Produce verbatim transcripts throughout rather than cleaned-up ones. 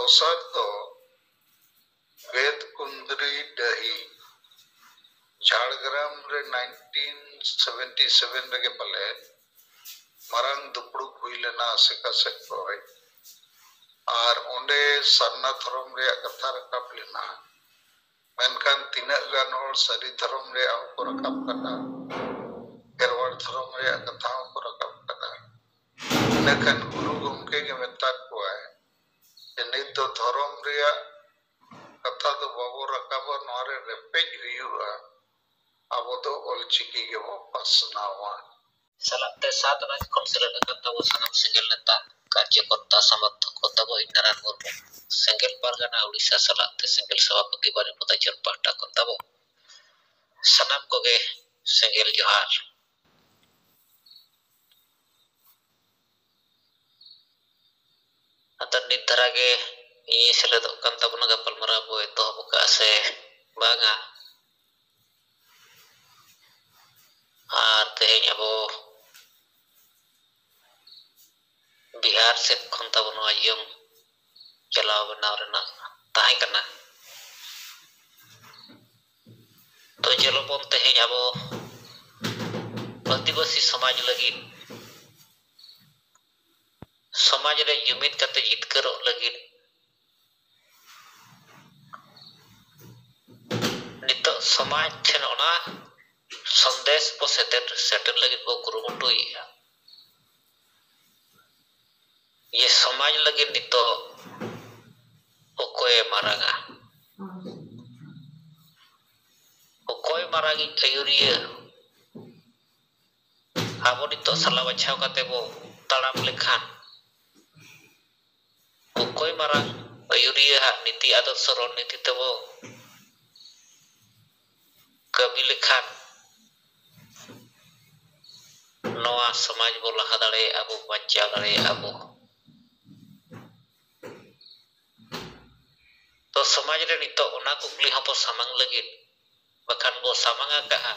ᱫᱚᱥᱟᱨ ᱫᱚ ᱵᱮᱫᱠᱩᱸᱫᱽᱨᱤ ᱰᱟᱹᱦᱤ, ᱡᱷᱟᱲᱜᱨᱟᱢ ᱨᱮ nineteen seventy seven ᱨᱮᱜᱮ ᱯᱟᱞᱮ ᱢᱟᱨᱟᱝ ᱫᱩᱯᱲᱩᱵ ᱦᱩᱭ ᱞᱮᱱᱟ ᱟᱥᱮᱠᱟ ᱥᱮᱫ ᱠᱷᱚᱱ᱾ ᱟᱨ ᱚᱸᱰᱮ ᱥᱟᱨᱱᱟ ᱫᱷᱚᱨᱚᱢ ᱨᱮᱭᱟᱜ ᱠᱟᱛᱷᱟ ᱨᱟᱠᱟᱵ ᱞᱮᱱᱟ᱾ ᱢᱮᱱᱠᱷᱟᱱ ᱛᱤᱱᱟᱹᱜ ᱜᱟᱱ ᱦᱚᱲ ᱥᱟᱹᱨᱤ ᱫᱷᱚᱨᱚᱢ ᱨᱮᱭᱟᱜ ᱦᱚᱸᱠᱚ ᱨᱟᱠᱟᱵ ᱠᱟᱫᱟ, ᱠᱷᱮᱨᱣᱟᱲ ᱫᱷᱚᱨᱚᱢ ᱨᱮᱭᱟᱜ ᱠᱟᱛᱷᱟ ᱦᱚᱸᱠᱚ ᱨᱟᱠᱟᱵ ᱠᱟᱫᱟ᱾ ᱤᱱᱟᱹᱠᱷᱟᱱ ᱜᱩᱨᱩ ᱜᱚᱢᱠᱮ ᱜᱮ ᱢᱮᱛᱟ ᱠᱚᱣᱟᱭ ᱡᱮ ᱱᱤᱛ ᱫᱚ ᱫᱷᱚᱨᱚᱢ ᱨᱮᱭᱟᱜ ᱠᱟᱛᱷᱟ ᱫᱚ ᱵᱟᱵᱚ ᱨᱟᱠᱟᱵᱟ, ᱱᱚᱣᱟ ᱨᱮ ᱨᱮᱯᱮᱡ ᱦᱩᱭᱩᱜᱼᱟ, ᱟᱵᱚ ᱫᱚ ᱚᱞᱪᱤᱠᱤ ᱜᱮᱵᱚ ᱯᱟᱥᱱᱟᱣᱟ᱾ ᱥᱟᱞᱟᱜ ᱛᱮ ᱥᱟᱛ ᱟᱱᱟᱡ ᱠᱷᱚᱱ ᱥᱮᱞᱮᱫ ᱟᱠᱟᱱ ᱛᱟᱵᱚ ᱥᱟᱱᱟᱢ ᱥᱮᱸᱜᱮᱞ ᱱᱮᱛᱟ, ᱠᱟᱨᱡᱚᱠᱚᱨᱛᱟ, ᱥᱚᱢᱚᱨᱛᱷᱚᱠ ᱠᱚ ᱛᱟᱵᱚ ᱤᱧ ᱱᱟᱨᱟᱭᱚᱱ ᱢᱩᱨᱢᱩ, ᱥᱮᱸᱜᱮᱞ ᱯᱟᱨᱜᱟᱱᱟ ᱩᱲᱤᱥᱥᱟ ᱥᱟᱞᱟᱜ ᱛᱮ ᱥᱮᱸᱜᱮᱞ ᱥᱚᱵᱷᱟᱯᱚᱛᱤ ᱵᱟᱨᱤᱯᱚᱫᱟ ᱪᱚᱨ ᱯᱟᱦᱴᱟ ᱠᱷᱚᱱ ᱛᱟᱵᱚ ᱥᱟᱱᱟᱢ ᱠᱚᱜᱮ ᱥᱮᱸᱜᱮᱞ ᱡᱚᱦᱟᱨ᱾ ᱟᱫᱚ ᱱᱤᱛ ᱫᱷᱟᱨᱟ ᱜᱮ ᱤᱧ ᱥᱮᱞᱮᱫᱚᱜ ᱠᱟᱱ ᱛᱟᱵᱚᱱᱟ, ᱜᱟᱯᱟᱞᱢᱟᱨᱟᱣ ᱵᱚ ᱮᱛᱚᱦᱚᱵ ᱟᱠᱟᱫᱼᱟ ᱥᱮ ᱵᱟᱝᱟ? ᱟᱨ ᱛᱮᱦᱮᱧ ᱟᱵᱚ ᱵᱤᱦᱟᱨ ᱥᱮᱫ ᱠᱷᱚᱱ ᱛᱟᱵᱚ ᱱᱚᱣᱟ ᱡᱤᱭᱚᱱ ᱪᱟᱞᱟᱣ ᱵᱮᱱᱟᱣ ᱨᱮᱱᱟᱜ ᱛᱟᱦᱮᱸ ᱠᱟᱱᱟ᱾ ᱛᱚ ᱪᱚᱞᱚ ᱵᱚᱱ ᱛᱮᱦᱮᱧ ᱟᱵᱚ ᱟᱹᱫᱤᱵᱟᱹᱥᱤ ᱥᱚᱢᱟᱡᱽ ᱞᱟᱹᱜᱤᱫ, ᱥᱚᱢᱟᱡᱽ ᱨᱮ ᱡᱩᱢᱤᱫ ᱠᱟᱛᱮ ᱡᱤᱛᱠᱟᱹᱨᱚᱜ ᱞᱟᱹᱜᱤᱫ ᱱᱤᱛᱚᱜ ᱥᱚᱢᱟᱡᱽ ᱴᱷᱮᱱ ᱚᱱᱟ ᱥᱚᱱᱫᱮᱥ ᱵᱚ ᱥᱮᱴᱮᱨ, ᱥᱮᱴᱮᱨ ᱞᱟᱹᱜᱤᱫ ᱵᱚ ᱠᱩᱨᱩᱢᱩᱴᱩᱭᱮᱫᱼᱟ᱾ ᱡᱮ ᱥᱚᱢᱟᱡᱽ ᱞᱟᱹᱜᱤᱫ ᱱᱤᱛᱚᱜ ᱚᱠᱚᱭᱮ ᱢᱟᱨᱟᱝᱟ, ᱚᱠᱚᱭ ᱢᱟᱨᱟᱝᱤᱡ ᱟᱹᱭᱩᱨᱤᱭᱟᱹ? ᱟᱵᱚ ᱱᱤᱛᱚᱜ ᱥᱟᱞᱟ ᱵᱟᱪᱷᱟᱣ ᱠᱟᱛᱮ ᱵᱚ ᱛᱟᱲᱟᱢ ᱞᱮᱠᱷᱟᱱ ᱚᱠᱚᱭ ᱢᱟᱨᱟᱝ ᱟᱹᱭᱩᱨᱤᱭᱟᱹ ᱦᱟᱜ ᱱᱤᱛᱤ ᱟᱫᱚᱨᱥᱚ ᱨᱚᱲᱱᱤᱛᱤ ᱛᱮᱵᱚ ᱠᱟᱹᱢᱤ ᱞᱮᱠᱷᱟᱱ ᱱᱚᱣᱟ ᱥᱚᱢᱟᱡᱽ ᱵᱚ ᱞᱟᱦᱟ ᱫᱟᱲᱮᱭᱟᱜᱼᱟ, ᱵᱚ ᱵᱟᱧᱪᱟᱣ ᱫᱟᱲᱮᱭᱟᱜᱼᱟ ᱵᱚ᱾ ᱛᱚ ᱥᱚᱢᱟᱡᱽ ᱨᱮ ᱱᱤᱛᱚᱜ ᱚᱱᱟ ᱠᱩᱠᱞᱤ ᱦᱚᱸᱵᱚ ᱥᱟᱢᱟᱝ ᱞᱟᱹᱜᱤᱫ, ᱵᱟᱠᱷᱟᱱ ᱵᱚ ᱥᱟᱢᱟᱝ ᱟᱠᱟᱜᱼᱟ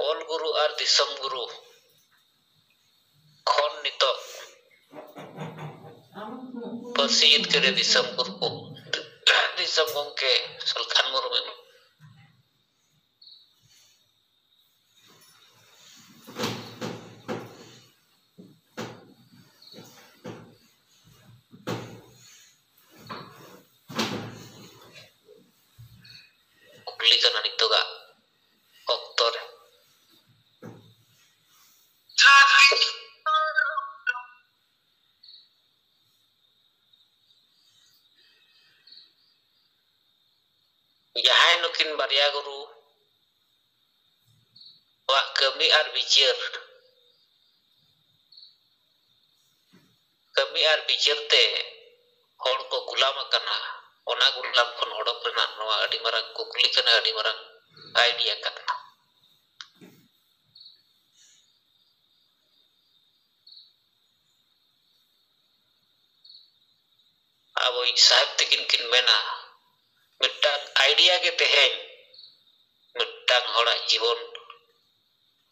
ᱚᱞ ᱜᱩᱨᱩ ᱟᱨ ᱫᱤᱥᱚᱢ ᱜᱩᱨᱩ ᱠᱷᱚᱱ ᱱᱤᱛᱚᱜ ᱯᱟᱹᱨᱥᱤ ᱡᱤᱛᱠᱟᱹᱨᱤᱭᱟᱹ ᱫᱤᱥᱚᱢ ᱜᱩᱨᱩ, ᱫᱤᱥᱚᱢ ᱜᱚᱢᱠᱮ ᱥᱟᱞᱠᱷᱟᱱ ᱢᱩᱨᱢᱩ᱾ ᱠᱩᱠᱞᱤ ᱠᱟᱱᱟ ᱱᱤᱛᱚᱜᱟᱜ ᱚᱠᱛᱚ ᱨᱮ᱾ ᱡᱟᱦᱟᱸᱭ ᱱᱩᱠᱤᱱ ᱵᱟᱨᱭᱟ ᱜᱩᱨᱩ ᱠᱚᱣᱟᱜ ᱠᱟᱹᱢᱤ ᱟᱨ ᱵᱤᱪᱟᱹᱨ, ᱠᱟᱹᱢᱤ ᱟᱨ ᱵᱤᱪᱟᱹᱨ ᱛᱮ ᱦᱚᱲ ᱠᱚ ᱜᱩᱞᱟᱢ ᱟᱠᱟᱱᱟ, ᱚᱱᱟ ᱜᱩᱞᱟᱢ ᱠᱷᱚᱱ ᱚᱰᱚᱠ ᱨᱮᱱᱟᱜ ᱱᱚᱣᱟ ᱟᱹᱰᱤ ᱢᱟᱨᱟᱝ ᱠᱩᱠᱞᱤ ᱠᱟᱱᱟ, ᱟᱹᱰᱤ ᱢᱟᱨᱟᱝ ᱟᱭᱰᱤᱭᱟ ᱠᱟᱱᱟ᱾ ᱟᱵᱚᱭᱤᱡ ᱥᱟᱦᱮᱵ ᱛᱤᱠᱤᱱ ᱠᱤᱱ ᱢᱮᱱᱟ, ᱢᱤᱫᱴᱟᱝ ᱟᱭᱰᱤᱭᱟ ᱜᱮ ᱛᱮᱦᱮᱧ ᱢᱤᱫᱴᱟᱝ ᱦᱚᱲᱟᱜ ᱡᱤᱵᱚᱱ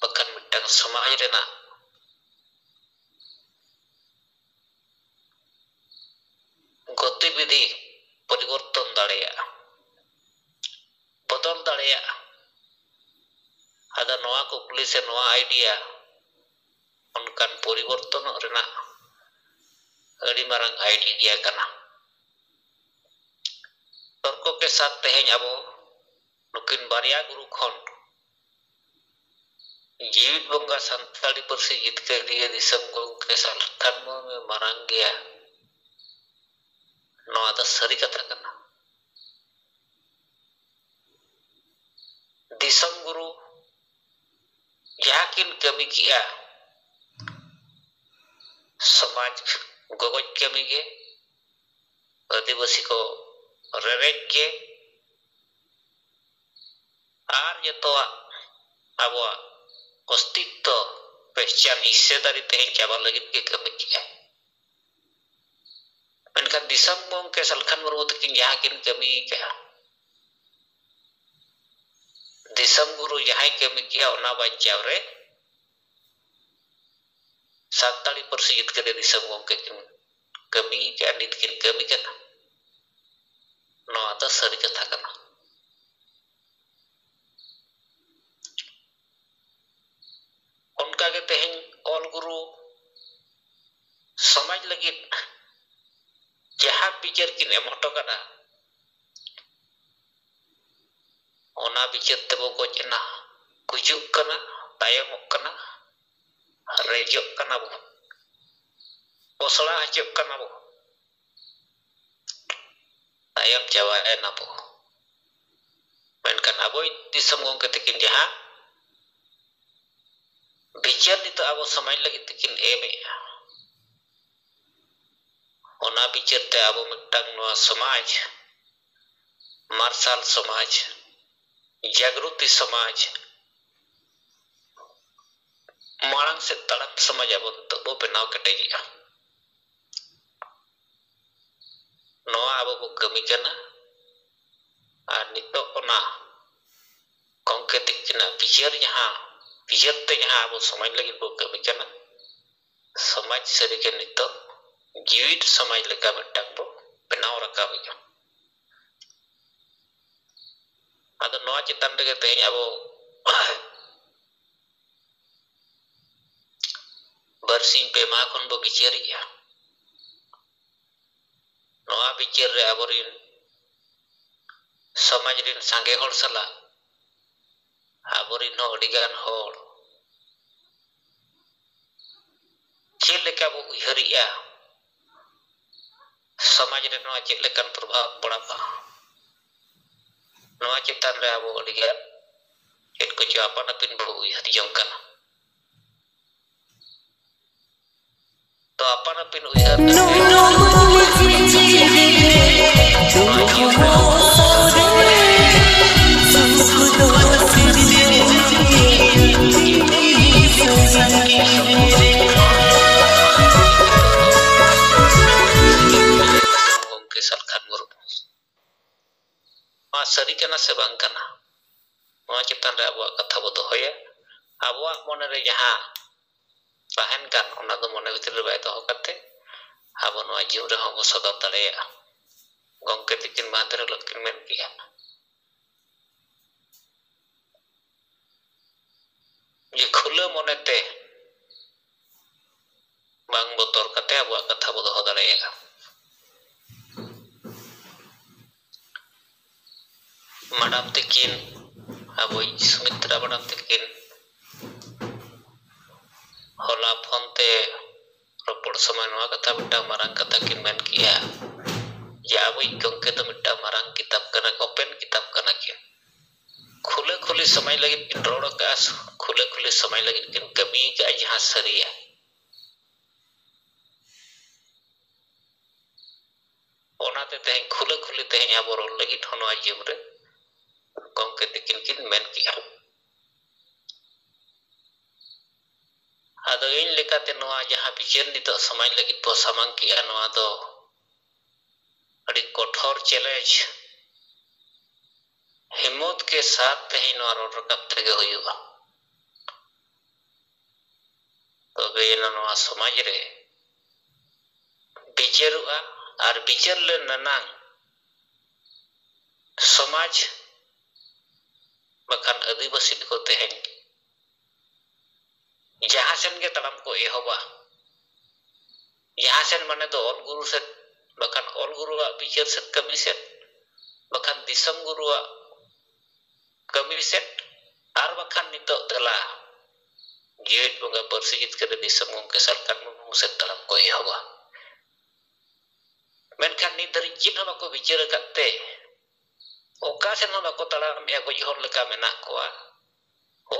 ᱵᱟᱠᱷᱟᱱ ᱢᱤᱫᱴᱟᱝ ᱥᱚᱢᱟᱡᱽ ᱨᱮᱱᱟᱜ ᱜᱚᱛᱤᱵᱤᱫᱷᱤ ᱯᱚᱨᱤᱵᱚᱨᱛᱚᱱ ᱫᱟᱲᱮᱭᱟᱜᱼᱟ, ᱵᱚᱫᱚᱞ ᱫᱟᱲᱮᱭᱟᱜᱼᱟ᱾ ᱟᱫᱚ ᱱᱚᱣᱟ ᱠᱩᱠᱞᱤ ᱥᱮ ᱱᱚᱣᱟ ᱟᱭᱰᱤᱭᱟ ᱚᱱᱠᱟᱱ ᱯᱚᱨᱤᱵᱚᱨᱛᱚᱱᱚᱜ ᱨᱮᱱᱟᱜ ᱟᱹᱰᱤ ᱢᱟᱨᱟᱝ ᱟᱭᱰᱤᱭᱟ ᱠᱟᱱᱟ᱾ ᱛᱚᱨᱠᱚ ᱠᱮ ᱥᱟᱛ ᱛᱮᱦᱮᱧ ᱟᱵᱚ ᱱᱩᱠᱤᱱ ᱵᱟᱨᱭᱟ ᱜᱩᱨᱩ ᱠᱷᱚᱱ ᱡᱤᱣᱤᱫ ᱵᱚᱸᱜᱟ ᱥᱟᱱᱛᱟᱲᱤ ᱯᱟᱹᱨᱥᱤ ᱡᱤᱛᱠᱟᱹᱨᱤᱭᱟᱹ ᱫᱤᱥᱚᱢ ᱜᱚᱢᱠᱮ ᱥᱟᱞᱠᱷᱟᱱ ᱢᱩᱨᱢᱩ ᱢᱟᱨᱟᱝ ᱜᱮᱭᱟ, ᱱᱚᱣᱟ ᱫᱚ ᱥᱟᱹᱨᱤ ᱠᱟᱛᱷᱟ ᱠᱟᱱᱟ᱾ ᱫᱤᱥᱚᱢ ᱜᱩᱨᱩ ᱡᱟᱦᱟᱸ ᱠᱤᱱ ᱠᱟᱹᱢᱤ ᱠᱮᱜᱼᱟ, ᱥᱚᱢᱟᱡᱽ ᱜᱚᱜᱚᱡ ᱠᱟᱹᱢᱤ ᱜᱮ, ᱟᱹᱫᱤᱵᱟᱹᱥᱤ ᱠᱚ ᱨᱮᱨᱮᱡ ᱜᱮ, ᱟᱨ ᱡᱚᱛᱚᱣᱟᱜ ᱟᱵᱚᱣᱟᱜ ᱚᱥᱛᱤᱛᱛᱚ ᱯᱮᱦᱪᱟᱱ ᱦᱤᱥᱥᱮᱫᱟᱨᱤ ᱛᱮᱦᱮᱧ ᱪᱟᱵᱟ ᱞᱟᱹᱜᱤᱫ ᱜᱮ ᱠᱟᱹᱢᱤ ᱠᱮᱜᱼᱟ᱾ ᱢᱮᱱᱠᱷᱟᱱ ᱫᱤᱥᱚᱢ ᱜᱚᱢᱠᱮ ᱥᱟᱞᱠᱷᱟᱱ ᱢᱩᱨᱢᱩ ᱛᱟᱹᱠᱤᱱ ᱡᱟᱦᱟᱸ ᱠᱤᱱ ᱠᱟᱹᱢᱤ ᱠᱟᱜᱼᱟ, ᱫᱤᱥᱚᱢ ᱜᱩᱨᱩ ᱡᱟᱦᱟᱸᱭ ᱠᱟᱹᱢᱤ ᱠᱮᱜᱼᱟ, ᱚᱱᱟ ᱵᱟᱧᱪᱟᱣ ᱨᱮ ᱥᱟᱱᱛᱟᱲᱤ ᱯᱟᱹᱨᱥᱤ ᱡᱤᱛᱠᱟᱹᱨᱤᱭᱟᱹ ᱫᱤᱥᱚᱢ ᱜᱚᱢᱠᱮ ᱠᱤᱱ ᱠᱟᱹᱢᱤ ᱠᱟᱜᱼᱟ, ᱱᱤᱛ ᱠᱤᱱ ᱠᱟᱹᱢᱤ ᱠᱟᱱᱟ᱾ ᱱᱚᱣᱟ ᱫᱚ ᱥᱟᱹᱨᱤ ᱠᱟᱛᱷᱟ ᱠᱟᱱᱟ᱾ ᱚᱱᱠᱟᱜᱮ ᱛᱮᱦᱮᱧ ᱚᱞ ᱜᱩᱨᱩ ᱥᱚᱢᱟᱡᱽ ᱞᱟᱹᱜᱤᱫ ᱡᱟᱦᱟᱸ ᱵᱤᱪᱟᱹᱨ ᱠᱤᱱ ᱮᱢ ᱦᱚᱴᱚ ᱠᱟᱫᱟ, ᱚᱱᱟ ᱵᱤᱪᱟᱹᱨ ᱛᱮᱵᱚ ᱜᱚᱡ ᱮᱱᱟ, ᱜᱩᱡᱩᱜ ᱠᱟᱱᱟ, ᱛᱟᱭᱚᱢᱚᱜ ᱠᱟᱱᱟ, ᱨᱮᱡᱚᱜ ᱠᱟᱱᱟ ᱵᱚ, ᱯᱚᱥᱲᱟ ᱦᱚᱪᱚᱜ ᱠᱟᱱᱟ ᱵᱚ, ᱛᱟᱭᱚᱢ ᱪᱟᱵᱟᱭᱮᱱᱟ ᱵᱚ᱾ ᱢᱮᱱᱠᱷᱟᱱ ᱟᱵᱚᱭᱤᱡ ᱫᱤᱥᱚᱢ ᱜᱚᱢᱠᱮ ᱛᱟᱹᱠᱤᱱ ᱡᱟᱦᱟᱸ ᱵᱤᱪᱟᱹᱨ ᱱᱤᱛᱚᱜ ᱟᱵᱚ ᱥᱚᱢᱟᱡᱽ ᱞᱟᱹᱜᱤᱫ ᱛᱮᱠᱤᱱ ᱮᱢᱮᱜᱼᱟ, ᱚᱱᱟ ᱵᱤᱪᱟᱹᱨ ᱛᱮ ᱟᱵᱚ ᱢᱤᱫᱴᱟᱝ ᱱᱚᱣᱟ ᱥᱚᱢᱟᱡᱽ, ᱢᱟᱨᱥᱟᱞ ᱥᱚᱢᱟᱡᱽ, ᱡᱟᱜᱽᱨᱩᱛᱤ ᱥᱚᱢᱟᱡᱽ, ᱢᱟᱲᱟᱝ ᱥᱮᱫ ᱛᱟᱲᱟᱢ ᱥᱚᱢᱟᱡᱽ ᱟᱵᱚ ᱱᱤᱛᱚᱜ ᱵᱚ ᱵᱮᱱᱟᱣ ᱠᱮᱴᱮᱡᱮᱜᱼᱟ᱾ ᱱᱚᱣᱟ ᱟᱵᱚ ᱵᱚ ᱠᱟᱹᱢᱤ ᱠᱟᱱᱟ᱾ ᱟᱨ ᱱᱤᱛᱚᱜ ᱚᱱᱟ ᱜᱚᱢᱠᱮ ᱛᱤᱠᱤᱱᱟᱜ ᱵᱤᱪᱟᱹᱨ, ᱡᱟᱦᱟᱸ ᱵᱤᱪᱟᱹᱨ ᱛᱮ ᱡᱟᱦᱟᱸ ᱟᱵᱚ ᱥᱚᱢᱟᱡᱽ ᱞᱟᱹᱜᱤᱫ ᱵᱚ ᱠᱟᱹᱢᱤ ᱠᱟᱱᱟ, ᱥᱚᱢᱟᱡᱽ ᱥᱟᱹᱨᱤᱜᱮ ᱱᱤᱛᱚᱜ ᱡᱤᱣᱤᱫ ᱥᱚᱢᱟᱡᱽ ᱞᱮᱠᱟ ᱢᱤᱫᱴᱟᱝ ᱵᱚ ᱵᱮᱱᱟᱣ ᱨᱟᱠᱟᱵᱮᱜᱼᱟ᱾ ᱟᱫᱚ ᱱᱚᱣᱟ ᱪᱮᱛᱟᱱ ᱨᱮᱜᱮ ᱛᱮᱦᱮᱧ ᱟᱵᱚ ᱵᱟᱨᱥᱤᱧ ᱯᱮ ᱢᱟᱦᱟ ᱠᱷᱚᱱ ᱵᱚ ᱵᱤᱪᱟᱹᱨᱮᱜᱼᱟ᱾ ᱱᱚᱣᱟ ᱵᱤᱪᱟᱹᱨ ᱨᱮ ᱟᱵᱚᱨᱤᱱ ᱥᱚᱢᱟᱡᱽ ᱨᱤᱱ ᱥᱟᱸᱜᱮ ᱦᱚᱲ ᱥᱟᱞᱟᱜ ᱟᱵᱚᱨᱤᱱ ᱦᱚᱸ ᱟᱹᱰᱤᱜᱟᱱ ᱦᱚᱲ ᱪᱮᱫ ᱞᱮᱠᱟ ᱵᱚ ᱩᱭᱦᱟᱹᱨᱮᱜᱼᱟ, ᱥᱚᱢᱟᱡᱽ ᱨᱮ ᱱᱚᱣᱟ ᱪᱮᱫ ᱞᱮᱠᱟᱱ ᱯᱨᱚᱵᱷᱟᱵᱽ ᱯᱟᱲᱟᱜᱼᱟ, ᱱᱚᱣᱟ ᱪᱮᱛᱟᱱ ᱨᱮ ᱟᱵᱚ ᱟᱹᱰᱤᱜᱟᱱ ᱪᱮᱫ ᱠᱚᱪᱚ ᱟᱯᱟᱱ ᱟᱹᱯᱤᱱ ᱵᱚ ᱩᱭᱦᱟᱹᱨ ᱡᱚᱝ ᱠᱟᱱᱟ᱾ ᱛᱚ ᱟᱯᱟᱱ ᱟᱹᱯᱤᱱ ᱩᱭᱦᱟᱹᱨ ᱠᱟᱛᱮ ᱜᱚᱢᱠᱮ ᱥᱟᱞᱠᱷᱟᱱ ᱢᱩᱨᱢᱩ, ᱱᱚᱣᱟ ᱥᱟᱹᱨᱤ ᱠᱟᱱᱟ ᱥᱮ ᱵᱟᱝ ᱠᱟᱱᱟ, ᱱᱚᱣᱟ ᱪᱮᱛᱟᱱ ᱨᱮ ᱟᱵᱚᱣᱟᱜ ᱠᱟᱛᱷᱟ ᱵᱚ ᱫᱚᱦᱚᱭᱟ᱾ ᱟᱵᱚᱣᱟᱜ ᱢᱚᱱᱮ ᱨᱮ ᱡᱟᱦᱟᱸ ᱛᱟᱦᱮᱱ ᱠᱟᱱ, ᱚᱱᱟ ᱫᱚ ᱢᱚᱱᱮ ᱵᱷᱤᱛᱤᱨ ᱨᱮ ᱵᱟᱭ ᱫᱚᱦᱚ ᱠᱟᱛᱮ ᱟᱵᱚ ᱱᱚᱣᱟ ᱡᱤᱭᱚᱱ ᱨᱮᱦᱚᱸ ᱵᱚ ᱥᱚᱫᱚᱨ ᱫᱟᱲᱮᱭᱟᱜᱼᱟ᱾ ᱜᱚᱢᱠᱮ ᱛᱤᱠᱤᱱ ᱢᱟᱦᱫᱮᱨ ᱦᱤᱞᱳᱜ ᱠᱤᱱ ᱢᱮᱱ ᱠᱮᱜᱼᱟ ᱡᱮ ᱠᱷᱩᱞᱟᱹ ᱢᱚᱱᱮᱛᱮ ᱵᱟᱝ ᱵᱚᱛᱚᱨ ᱠᱟᱛᱮ ᱟᱵᱚᱣᱟᱜ ᱠᱟᱛᱷᱟ ᱵᱚ ᱫᱚᱦᱚ ᱫᱟᱲᱮᱭᱟᱜᱼᱟ᱾ ᱢᱟᱰᱟᱢ ᱛᱤᱠᱤᱱ, ᱟᱵᱚᱭᱤᱡ ᱥᱩᱢᱤᱛᱨᱟ ᱢᱟᱰᱟᱢ ᱛᱤᱠᱤᱱ ᱦᱚᱞᱟ ᱯᱷᱳᱱ ᱛᱮ ᱨᱚᱯᱚᱲ ᱥᱚᱢᱚᱭ ᱱᱚᱣᱟ ᱠᱟᱛᱷᱟ ᱢᱤᱫᱴᱟᱝ ᱢᱟᱨᱟᱝ ᱠᱟᱛᱷᱟ ᱠᱤᱱ ᱢᱮᱱ ᱠᱮᱜᱼᱟ ᱡᱮ ᱟᱵᱚᱭᱤᱡ ᱜᱚᱢᱠᱮ ᱫᱚ ᱢᱤᱫᱴᱟᱝ ᱢᱟᱨᱟᱝ ᱠᱤᱛᱟᱹᱵ ᱠᱟᱱᱟ, open ᱠᱤᱛᱟᱹᱵ ᱠᱟᱱᱟ ᱠᱤᱱ᱾ ᱠᱷᱩᱞᱟᱹ ᱠᱷᱩᱞᱤ ᱥᱚᱢᱟᱡᱽ ᱞᱟᱹᱜᱤᱫ ᱠᱤᱱ ᱨᱚᱲ ᱟᱠᱟᱫᱼᱟ, ᱠᱷᱩᱞᱟᱹ ᱠᱷᱩᱞᱤ ᱥᱚᱢᱟᱡᱽ ᱞᱟᱹᱜᱤᱫ ᱠᱤᱱ ᱠᱟᱹᱢᱤ ᱟᱠᱟᱫᱼᱟ, ᱡᱟᱦᱟᱸ ᱥᱟᱹᱨᱤᱭᱟ᱾ ᱚᱱᱟᱛᱮ ᱛᱮᱦᱮᱧ ᱠᱷᱩᱞᱟᱹ ᱠᱷᱩᱞᱤ ᱛᱮᱦᱮᱧ ᱟᱵᱚ ᱨᱚᱲ ᱞᱟᱹᱜᱤᱫ ᱦᱚᱸ ᱱᱚᱣᱟ ᱡᱤᱭᱚᱱ ᱨᱮ ᱜᱚᱢᱠᱮ ᱛᱤᱠᱤᱱ ᱠᱤᱱ ᱢᱮᱱ ᱠᱮᱜᱼᱟ᱾ ᱟᱫᱚ ᱤᱧ ᱞᱮᱠᱟᱛᱮ ᱱᱚᱣᱟ ᱡᱟᱦᱟᱸ ᱵᱤᱪᱟᱹᱨ ᱱᱤᱛᱚᱜ ᱥᱚᱢᱟᱡᱽ ᱞᱟᱹᱜᱤᱫ ᱵᱚ ᱥᱟᱢᱟᱝ ᱠᱮᱜᱼᱟ, ᱱᱚᱣᱟ ᱫᱚ ᱟᱹᱰᱤ ᱠᱚᱴᱷᱳᱨ challenge, ᱦᱤᱢᱢᱚᱛ ᱠᱮ ᱥᱟᱛ ᱛᱮᱦᱮᱧ ᱱᱚᱣᱟ ᱨᱚᱲ ᱨᱟᱠᱟᱵ ᱛᱮᱜᱮ ᱦᱩᱭᱩᱜᱼᱟ᱾ ᱛᱚᱵᱮᱭᱮᱱᱟ ᱱᱚᱣᱟ ᱥᱚᱢᱟᱡᱽ ᱨᱮ ᱵᱤᱪᱟᱹᱨᱚᱜᱼᱟ, ᱟᱨ ᱵᱤᱪᱟᱹᱨ ᱞᱮᱱ ᱱᱟᱝ ᱥᱚᱢᱟᱡᱽ ᱵᱟᱠᱷᱟᱱ ᱟᱹᱫᱤᱵᱟᱹᱥᱤ ᱠᱚ ᱛᱮᱦᱮᱧ ᱡᱟᱦᱟᱸ ᱥᱮᱱ ᱜᱮ ᱛᱟᱲᱟᱢ ᱠᱚ ᱮᱦᱚᱵᱟ, ᱡᱟᱦᱟᱸ ᱥᱮᱱ ᱢᱟᱱᱮ ᱫᱚ ᱚᱞ ᱜᱩᱨᱩ ᱥᱮᱫ, ᱵᱟᱠᱷᱟᱱ ᱚᱞ ᱜᱩᱨᱩᱣᱟᱜ ᱵᱤᱪᱟᱹᱨ ᱥᱮᱫ, ᱠᱟᱹᱢᱤ ᱥᱮᱫ, ᱵᱟᱠᱷᱟᱱ ᱫᱤᱥᱚᱢ ᱜᱩᱨᱩᱣᱟᱜ ᱠᱟᱹᱢᱤ ᱥᱮᱫ, ᱟᱨ ᱵᱟᱠᱷᱟᱱ ᱱᱤᱛᱚᱜ ᱫᱮᱞᱟ ᱡᱮᱣᱮᱫ ᱵᱚᱸᱜᱟ ᱯᱟᱹᱨᱥᱤ ᱡᱤᱛᱠᱟᱹᱨ ᱨᱮ ᱫᱤᱥᱚᱢ ᱜᱚᱢᱠᱮ ᱥᱟᱞᱠᱷᱟᱱ ᱢᱩᱨᱢᱩ ᱥᱮᱫ ᱛᱟᱲᱟᱢ ᱠᱚ ᱮᱦᱚᱵᱟ᱾ ᱢᱮᱱᱠᱷᱟᱱ ᱱᱤᱛ ᱫᱷᱟᱹᱨᱤᱡ ᱪᱮᱫ ᱦᱚᱸ ᱵᱟᱠᱚ ᱵᱤᱪᱟᱹᱨ ᱟᱠᱟᱫ ᱛᱮ ᱚᱠᱟ ᱥᱮᱫ ᱦᱚᱸ ᱵᱟᱠᱚ ᱛᱟᱲᱟᱢᱮᱜᱼᱟ, ᱜᱚᱡ ᱦᱚᱲ ᱞᱮᱠᱟ ᱢᱮᱱᱟᱜ ᱠᱚᱣᱟ᱾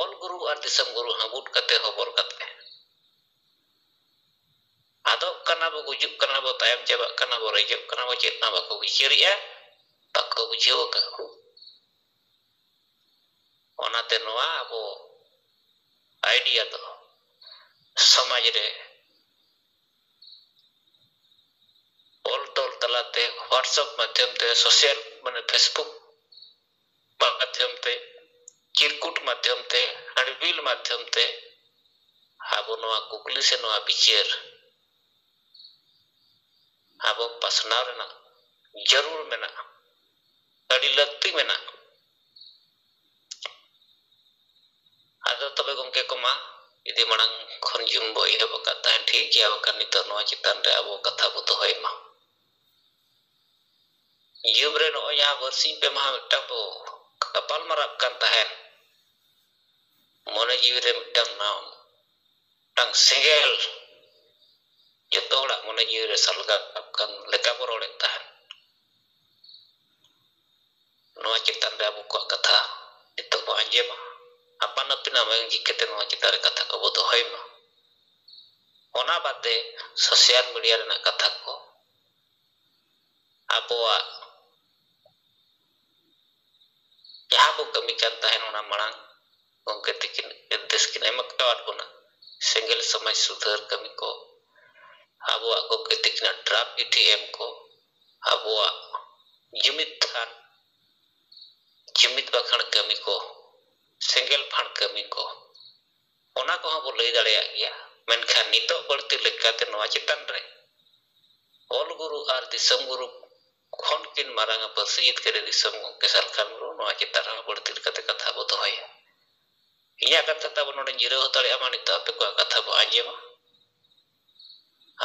ᱚᱞ ᱜᱩᱨᱩ ᱟᱨ ᱫᱤᱥᱚᱢ ᱜᱩᱨᱩ ᱦᱟᱹᱵᱩᱫ ᱠᱟᱛᱮ, ᱦᱚᱵᱚᱨ ᱠᱟᱛᱮ, ᱟᱫᱚᱜ ᱠᱟᱱᱟ ᱵᱚ, ᱜᱩᱡᱩᱜ ᱠᱟᱱᱟ ᱵᱚ, ᱛᱟᱭᱚᱢ ᱪᱟᱵᱟᱜ ᱠᱟᱱᱟ ᱵᱚ, ᱨᱮᱡᱚᱜ ᱠᱟᱱᱟ ᱵᱚ, ᱪᱮᱫ ᱦᱚᱸ ᱵᱟᱠᱚ ᱵᱤᱪᱟᱹᱨᱮᱜᱼᱟ, ᱵᱟᱠᱚ ᱵᱩᱡᱷᱟᱹᱣ ᱟᱠᱟᱫ᱾ ᱚᱱᱟᱛᱮ ᱱᱚᱣᱟ ᱟᱵᱚ idea ᱫᱚ ᱥᱚᱢᱟᱡᱽ ᱨᱮ ᱚᱞ ᱛᱚᱞ ᱛᱟᱞᱟᱛᱮ, WhatsApp ᱢᱟᱫᱽᱫᱷᱚᱢ ᱛᱮ, social ᱢᱟᱱᱮ Facebook ᱢᱟᱫᱽᱫᱷᱚᱢ ᱛᱮ, ᱪᱤᱨᱠᱩᱴ ᱢᱟᱫᱽᱫᱷᱚᱢ ᱛᱮ, ᱦᱟᱸᱰᱵᱤᱞ ᱢᱟᱫᱽᱫᱷᱚᱢ ᱛᱮ ᱟᱵᱚ ᱱᱚᱣᱟ ᱠᱩᱠᱞᱤ ᱥᱮ ᱱᱚᱣᱟ ᱵᱤᱪᱟᱹᱨ ᱯᱟᱥᱱᱟᱣ ᱨᱮᱱᱟᱜ ᱡᱟᱹᱨᱩᱲ ᱢᱮᱱᱟᱜᱼᱟ, ᱟᱹᱰᱤ ᱞᱟᱹᱠᱛᱤ ᱢᱮᱱᱟᱜᱼᱟ᱾ ᱟᱫᱚ ᱛᱚᱵᱮ ᱜᱚᱢᱠᱮ ᱠᱚ, ᱢᱟ ᱤᱫᱤ ᱢᱟᱲᱟᱝ ᱠᱷᱚᱱ ᱡᱩᱢ ᱵᱚ ᱮᱦᱚᱵ ᱟᱠᱟᱫ ᱛᱟᱦᱮᱸᱫ, ᱴᱷᱤᱠ ᱜᱮᱭᱟ, ᱵᱟᱠᱷᱟᱱ ᱱᱤᱛᱚᱜ ᱱᱚᱣᱟ ᱪᱮᱛᱟᱱ ᱨᱮ ᱟᱵᱚ ᱠᱟᱛᱷᱟ ᱵᱚ ᱫᱚᱦᱚᱭ ᱢᱟ᱾ ᱡᱩᱢ ᱨᱮ ᱱᱚᱜᱼᱚᱭ ᱡᱟᱦᱟᱸ ᱵᱟᱨᱥᱤᱧ ᱯᱮ ᱢᱟᱦᱟ ᱢᱤᱫᱴᱟᱝ ᱵᱚ ᱜᱟᱯᱟᱞ ᱢᱟᱨᱟᱜ ᱠᱟᱱ ᱛᱟᱦᱮᱸᱫ, ᱢᱚᱱᱮ ᱡᱤᱣᱤ ᱨᱮ ᱢᱤᱫᱴᱟᱝ ᱱᱟᱣᱟ, ᱢᱤᱫᱴᱟᱝ ᱥᱮᱸᱜᱮᱞ ᱡᱚᱛᱚ ᱦᱚᱲᱟᱜ ᱢᱚᱱᱮ ᱡᱤᱣᱤ ᱨᱮ ᱥᱟᱞᱜᱟᱜ ᱠᱟᱱ ᱞᱮᱠᱟ ᱵᱚ ᱨᱚᱲᱮᱫ ᱛᱟᱦᱮᱸᱫ᱾ ᱱᱚᱣᱟ ᱪᱮᱛᱟᱱ ᱨᱮ ᱟᱵᱚ ᱠᱚᱣᱟᱜ ᱠᱟᱛᱷᱟ ᱱᱤᱛᱚᱜ ᱵᱚ ᱟᱸᱡᱚᱢᱟ, ᱟᱯᱟᱱ ᱟᱹᱯᱤᱱ ᱟᱢᱮᱢ ᱡᱤᱠ ᱠᱟᱛᱮ ᱱᱚᱣᱟ ᱪᱮᱛᱟᱱ ᱨᱮ ᱠᱟᱛᱷᱟ ᱠᱚᱵᱚ ᱫᱚᱦᱚᱭ ᱢᱟ᱾ ᱚᱱᱟ ᱵᱟᱫᱮ ᱥᱳᱥᱟᱞ ᱢᱤᱰᱤᱭᱟ ᱨᱮᱱᱟᱜ ᱠᱟᱛᱷᱟ ᱠᱚ, ᱟᱵᱚᱣᱟᱜ ᱡᱟᱦᱟᱸ ᱵᱚ ᱠᱟᱹᱢᱤ ᱠᱟᱱ ᱛᱟᱦᱮᱸᱱ, ᱚᱱᱟ ᱢᱟᱲᱟᱝ ᱜᱚᱢᱠᱮ ᱛᱤᱠᱤᱱ ᱱᱤᱨᱫᱮᱥ ᱠᱤᱱ ᱮᱢ ᱟᱠᱟᱣᱟᱫ ᱵᱚᱱᱟ, ᱥᱮᱸᱜᱮᱞ ᱥᱚᱢᱟᱡᱽ ᱥᱩᱫᱷᱟᱹᱨ ᱠᱟᱹᱢᱤ ᱠᱚ, ᱟᱵᱚᱣᱟᱜ ᱜᱚᱢᱠᱮ ᱛᱤᱠᱤᱱᱟᱜ ᱰᱨᱟᱯ ᱪᱤᱴᱷᱤ ᱮᱢ ᱠᱚ, ᱟᱵᱚᱣᱟᱜ ᱡᱩᱢᱤᱫ ᱛᱷᱟᱱ, ᱡᱩᱢᱤᱫ ᱵᱟᱠᱷᱟᱱ ᱠᱟᱹᱢᱤ ᱠᱚ, ᱥᱮᱸᱜᱮᱞ ᱯᱷᱟᱱ ᱠᱟᱹᱢᱤ ᱠᱚ, ᱚᱱᱟ ᱠᱚᱦᱚᱸ ᱵᱚ ᱞᱟᱹᱭ ᱫᱟᱲᱮᱭᱟᱜ ᱜᱮᱭᱟ᱾ ᱢᱮᱱᱠᱷᱟᱱ ᱱᱤᱛᱚᱜ ᱵᱟᱹᱲᱛᱤ ᱞᱮᱠᱟᱛᱮ ᱱᱚᱣᱟ ᱪᱮᱛᱟᱱ ᱨᱮ ᱚᱞ ᱜᱩᱨᱩ ᱟᱨ ᱫᱤᱥᱚᱢ ᱜᱩᱨᱩ ᱠᱷᱚᱱ ᱠᱤᱱ ᱢᱟᱨᱟᱝᱟ ᱯᱟᱹᱨᱥᱤ ᱡᱤᱛᱠᱟᱹᱨᱤ ᱫᱤᱥᱚᱢ ᱜᱚᱢᱠᱮ ᱥᱟᱞᱠᱷᱟᱱ ᱢᱩᱨᱢᱩ, ᱱᱚᱣᱟ ᱪᱮᱛᱟᱱ ᱨᱮᱦᱚᱸ ᱵᱟᱹᱲᱛᱤ ᱞᱮᱠᱟᱛᱮ ᱠᱟᱛᱷᱟ ᱵᱚ ᱫᱚᱦᱚᱭᱟ᱾ ᱤᱧᱟᱹᱜ ᱠᱟᱛᱷᱟ ᱛᱟᱵᱚ ᱱᱚᱰᱮᱧ ᱡᱤᱨᱟᱹᱣ ᱦᱟᱛᱟᱲᱮᱜᱼᱟ᱾ ᱢᱟ ᱱᱤᱛᱚᱜ ᱟᱯᱮ ᱠᱚᱣᱟᱜ ᱠᱟᱛᱷᱟ ᱵᱚ ᱟᱸᱡᱚᱢᱟ,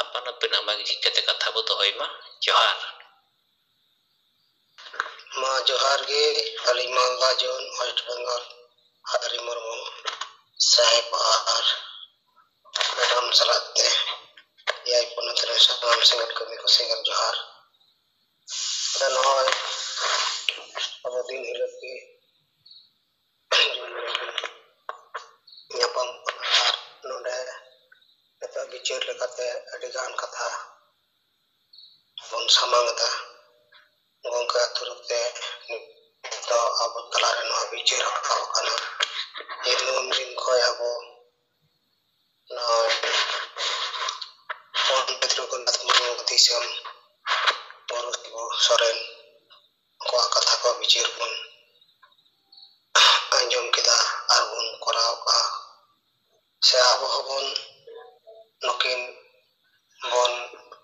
ᱟᱯᱟᱱ ᱟᱹᱯᱤᱱ ᱟᱢᱟᱜ ᱡᱤᱠ ᱠᱟᱛᱮ ᱠᱟᱛᱷᱟ ᱵᱚ ᱫᱚᱦᱚᱭ ᱢᱟ᱾ ᱡᱚᱦᱟᱨ᱾ ᱢᱟ ᱡᱚᱦᱟᱨ ᱜᱮ, ᱟᱹᱞᱤᱧ ᱢᱟᱞᱫᱟ ᱡᱳᱱ ᱳᱭᱮᱥᱴ ᱵᱮᱝᱜᱚᱞ ᱦᱟᱨᱤ ᱢᱩᱨᱢᱩ ᱥᱟᱦᱮᱵᱽ ᱟᱨ ᱢᱮᱰᱟᱢ ᱥᱟᱞᱟᱜ ᱛᱮ ᱮᱭᱟᱭ ᱯᱚᱱᱚᱛ ᱨᱮ ᱥᱟᱱᱟᱢ ᱥᱮᱸᱜᱮᱞ ᱠᱟᱹᱢᱤ ᱠᱚ ᱥᱮᱸᱜᱮᱞ ᱡᱚᱦᱟᱨ᱾ ᱟᱫᱚ ᱱᱚᱜᱼᱚᱭ ᱟᱵᱚ ᱫᱤᱱ ᱦᱤᱞᱳᱜ ᱜᱮ ᱧᱟᱯᱟᱢ ᱠᱟᱱᱟ ᱟᱨ ᱱᱚᱰᱮ ᱱᱤᱛᱚᱜ ᱵᱤᱪᱟᱹᱨ ᱞᱮᱠᱟᱛᱮ ᱟᱹᱰᱤ ᱜᱟᱱ ᱠᱟᱛᱷᱟ ᱵᱚᱱ ᱥᱟᱢᱟᱝ ᱮᱫᱟ᱾ ᱜᱚᱢᱠᱮ ᱟᱹᱛᱩ ᱨᱮ ᱱᱤᱛᱚᱜ ᱟᱵᱚ ᱛᱟᱞᱟᱨᱮ ᱱᱚᱣᱟ ᱵᱤᱪᱟᱹᱨ ᱨᱟᱠᱟᱵ ᱟᱠᱟᱱᱟ ᱡᱮ ᱱᱩᱱ ᱫᱤᱱ ᱠᱷᱚᱱ ᱟᱵᱚ ᱱᱚᱜᱼᱚᱭ ᱯᱚᱱᱰᱤᱛ ᱨᱚᱜᱷᱩᱱᱟᱛᱷ ᱢᱩᱨᱢᱩ, ᱫᱤᱥᱚᱢ ᱜᱩᱨᱩ ᱥᱚᱨᱮᱱ ᱠᱚᱣᱟᱜ ᱠᱟᱛᱷᱟ ᱠᱚ ᱵᱤᱪᱟᱹᱨ ᱵᱚᱱ ᱟᱸᱡᱚᱢ ᱠᱮᱫᱟ ᱟᱨ ᱵᱚᱱ ᱠᱚᱨᱟᱣ ᱠᱟᱜᱼᱟ, ᱥᱮ ᱟᱵᱚ ᱦᱚᱸᱵᱚᱱ ᱱᱩᱠᱤᱱ ᱵᱚᱱ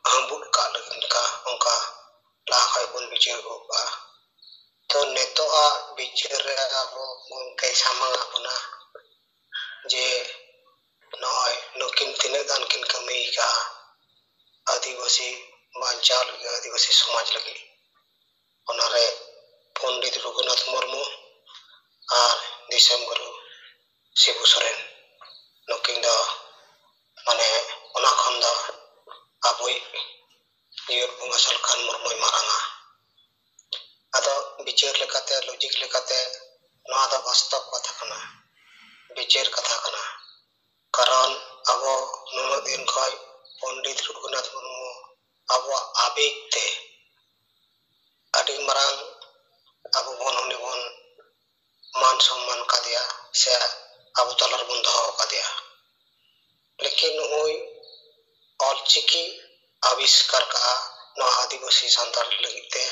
ᱦᱟᱺᱵᱩᱫ ᱠᱟᱜ ᱞᱮᱠᱟ, ᱚᱱᱠᱟ ᱵᱤᱪᱟᱹᱨ ᱜᱚᱜ ᱠᱟᱜᱼᱟ᱾ ᱛᱚ ᱱᱤᱛᱚᱜ ᱟᱜ ᱵᱤᱪᱟᱹᱨ ᱨᱮ ᱟᱵᱚ ᱜᱚᱢᱠᱮᱭ ᱥᱟᱢᱟᱝ ᱟᱜ ᱵᱚᱱᱟ ᱡᱮ ᱱᱚᱜᱼᱚᱭ ᱱᱩᱠᱤᱱ ᱛᱤᱱᱟᱹᱜ ᱜᱟᱱ ᱠᱤᱱ ᱠᱟᱹᱢᱤ ᱠᱟᱜᱼᱟ ᱟᱹᱫᱤᱵᱟᱹᱥᱤ ᱵᱟᱧᱪᱟᱣ ᱞᱟᱹᱜᱤᱫ, ᱟᱹᱫᱤᱵᱟᱹᱥᱤ ᱥᱚᱢᱟᱡᱽ ᱞᱟᱹᱜᱤᱫ᱾ ᱚᱱᱟᱨᱮ ᱯᱚᱱᱰᱤᱛ ᱨᱚᱜᱷᱩᱱᱟᱛᱷ ᱢᱩᱨᱢᱩ ᱟᱨ ᱫᱤᱥᱚᱢ ᱜᱩᱨᱩ ᱥᱤᱵᱩ ᱥᱚᱨᱮᱱ, ᱱᱩᱠᱤᱱ ᱫᱚ ᱢᱟᱱᱮ ᱚᱱᱟ ᱠᱷᱚᱱ ᱫᱚ ᱟᱵᱚᱭᱤᱡ ᱡᱤᱭᱚᱱ ᱵᱚᱸᱜᱟ ᱥᱟᱞᱠᱷᱟᱱ ᱢᱩᱨᱢᱩᱭ ᱢᱟᱨᱟᱝᱟ᱾ ᱟᱫᱚ ᱵᱤᱪᱟᱹᱨ ᱞᱮᱠᱟᱛᱮ, ᱞᱚᱡᱤᱠ ᱞᱮᱠᱟᱛᱮ ᱱᱚᱣᱟ ᱫᱚ ᱵᱟᱥᱛᱚᱵ ᱠᱟᱛᱷᱟ ᱠᱟᱱᱟ, ᱵᱤᱪᱟᱹᱨ ᱠᱟᱛᱷᱟ ᱠᱟᱱᱟ᱾ ᱠᱟᱨᱚᱱ ᱟᱵᱚ ᱱᱩᱱᱟᱹᱜ ᱫᱤᱱ ᱠᱷᱚᱱ ᱯᱚᱱᱰᱤᱛ ᱨᱚᱜᱷᱩᱱᱟᱛᱷ ᱢᱩᱨᱢᱩ ᱟᱵᱚᱣᱟᱜ ᱟᱵᱮᱜᱽ ᱛᱮ ᱟᱹᱰᱤ ᱢᱟᱨᱟᱝ ᱟᱵᱚ ᱵᱚᱱ ᱩᱱᱤ ᱵᱚᱱ ᱢᱟᱱ ᱥᱚᱱᱢᱟᱱ ᱠᱟᱫᱮᱭᱟ ᱥᱮ ᱟᱵᱚ ᱛᱟᱞᱟ ᱨᱮᱵᱚᱱ ᱫᱚᱦᱚ ᱟᱠᱟᱫᱮᱭᱟ᱾ ᱞᱮᱠᱤᱱ ᱱᱩᱜᱼᱩᱭ ᱚᱞᱪᱤᱠᱤ ᱟᱵᱤᱥᱠᱟᱨ ᱠᱟᱜᱼᱟ ᱱᱚᱣᱟ ᱟᱹᱫᱤᱵᱟᱹᱥᱤ ᱥᱟᱱᱛᱟᱲ ᱞᱟᱹᱜᱤᱫ ᱛᱮ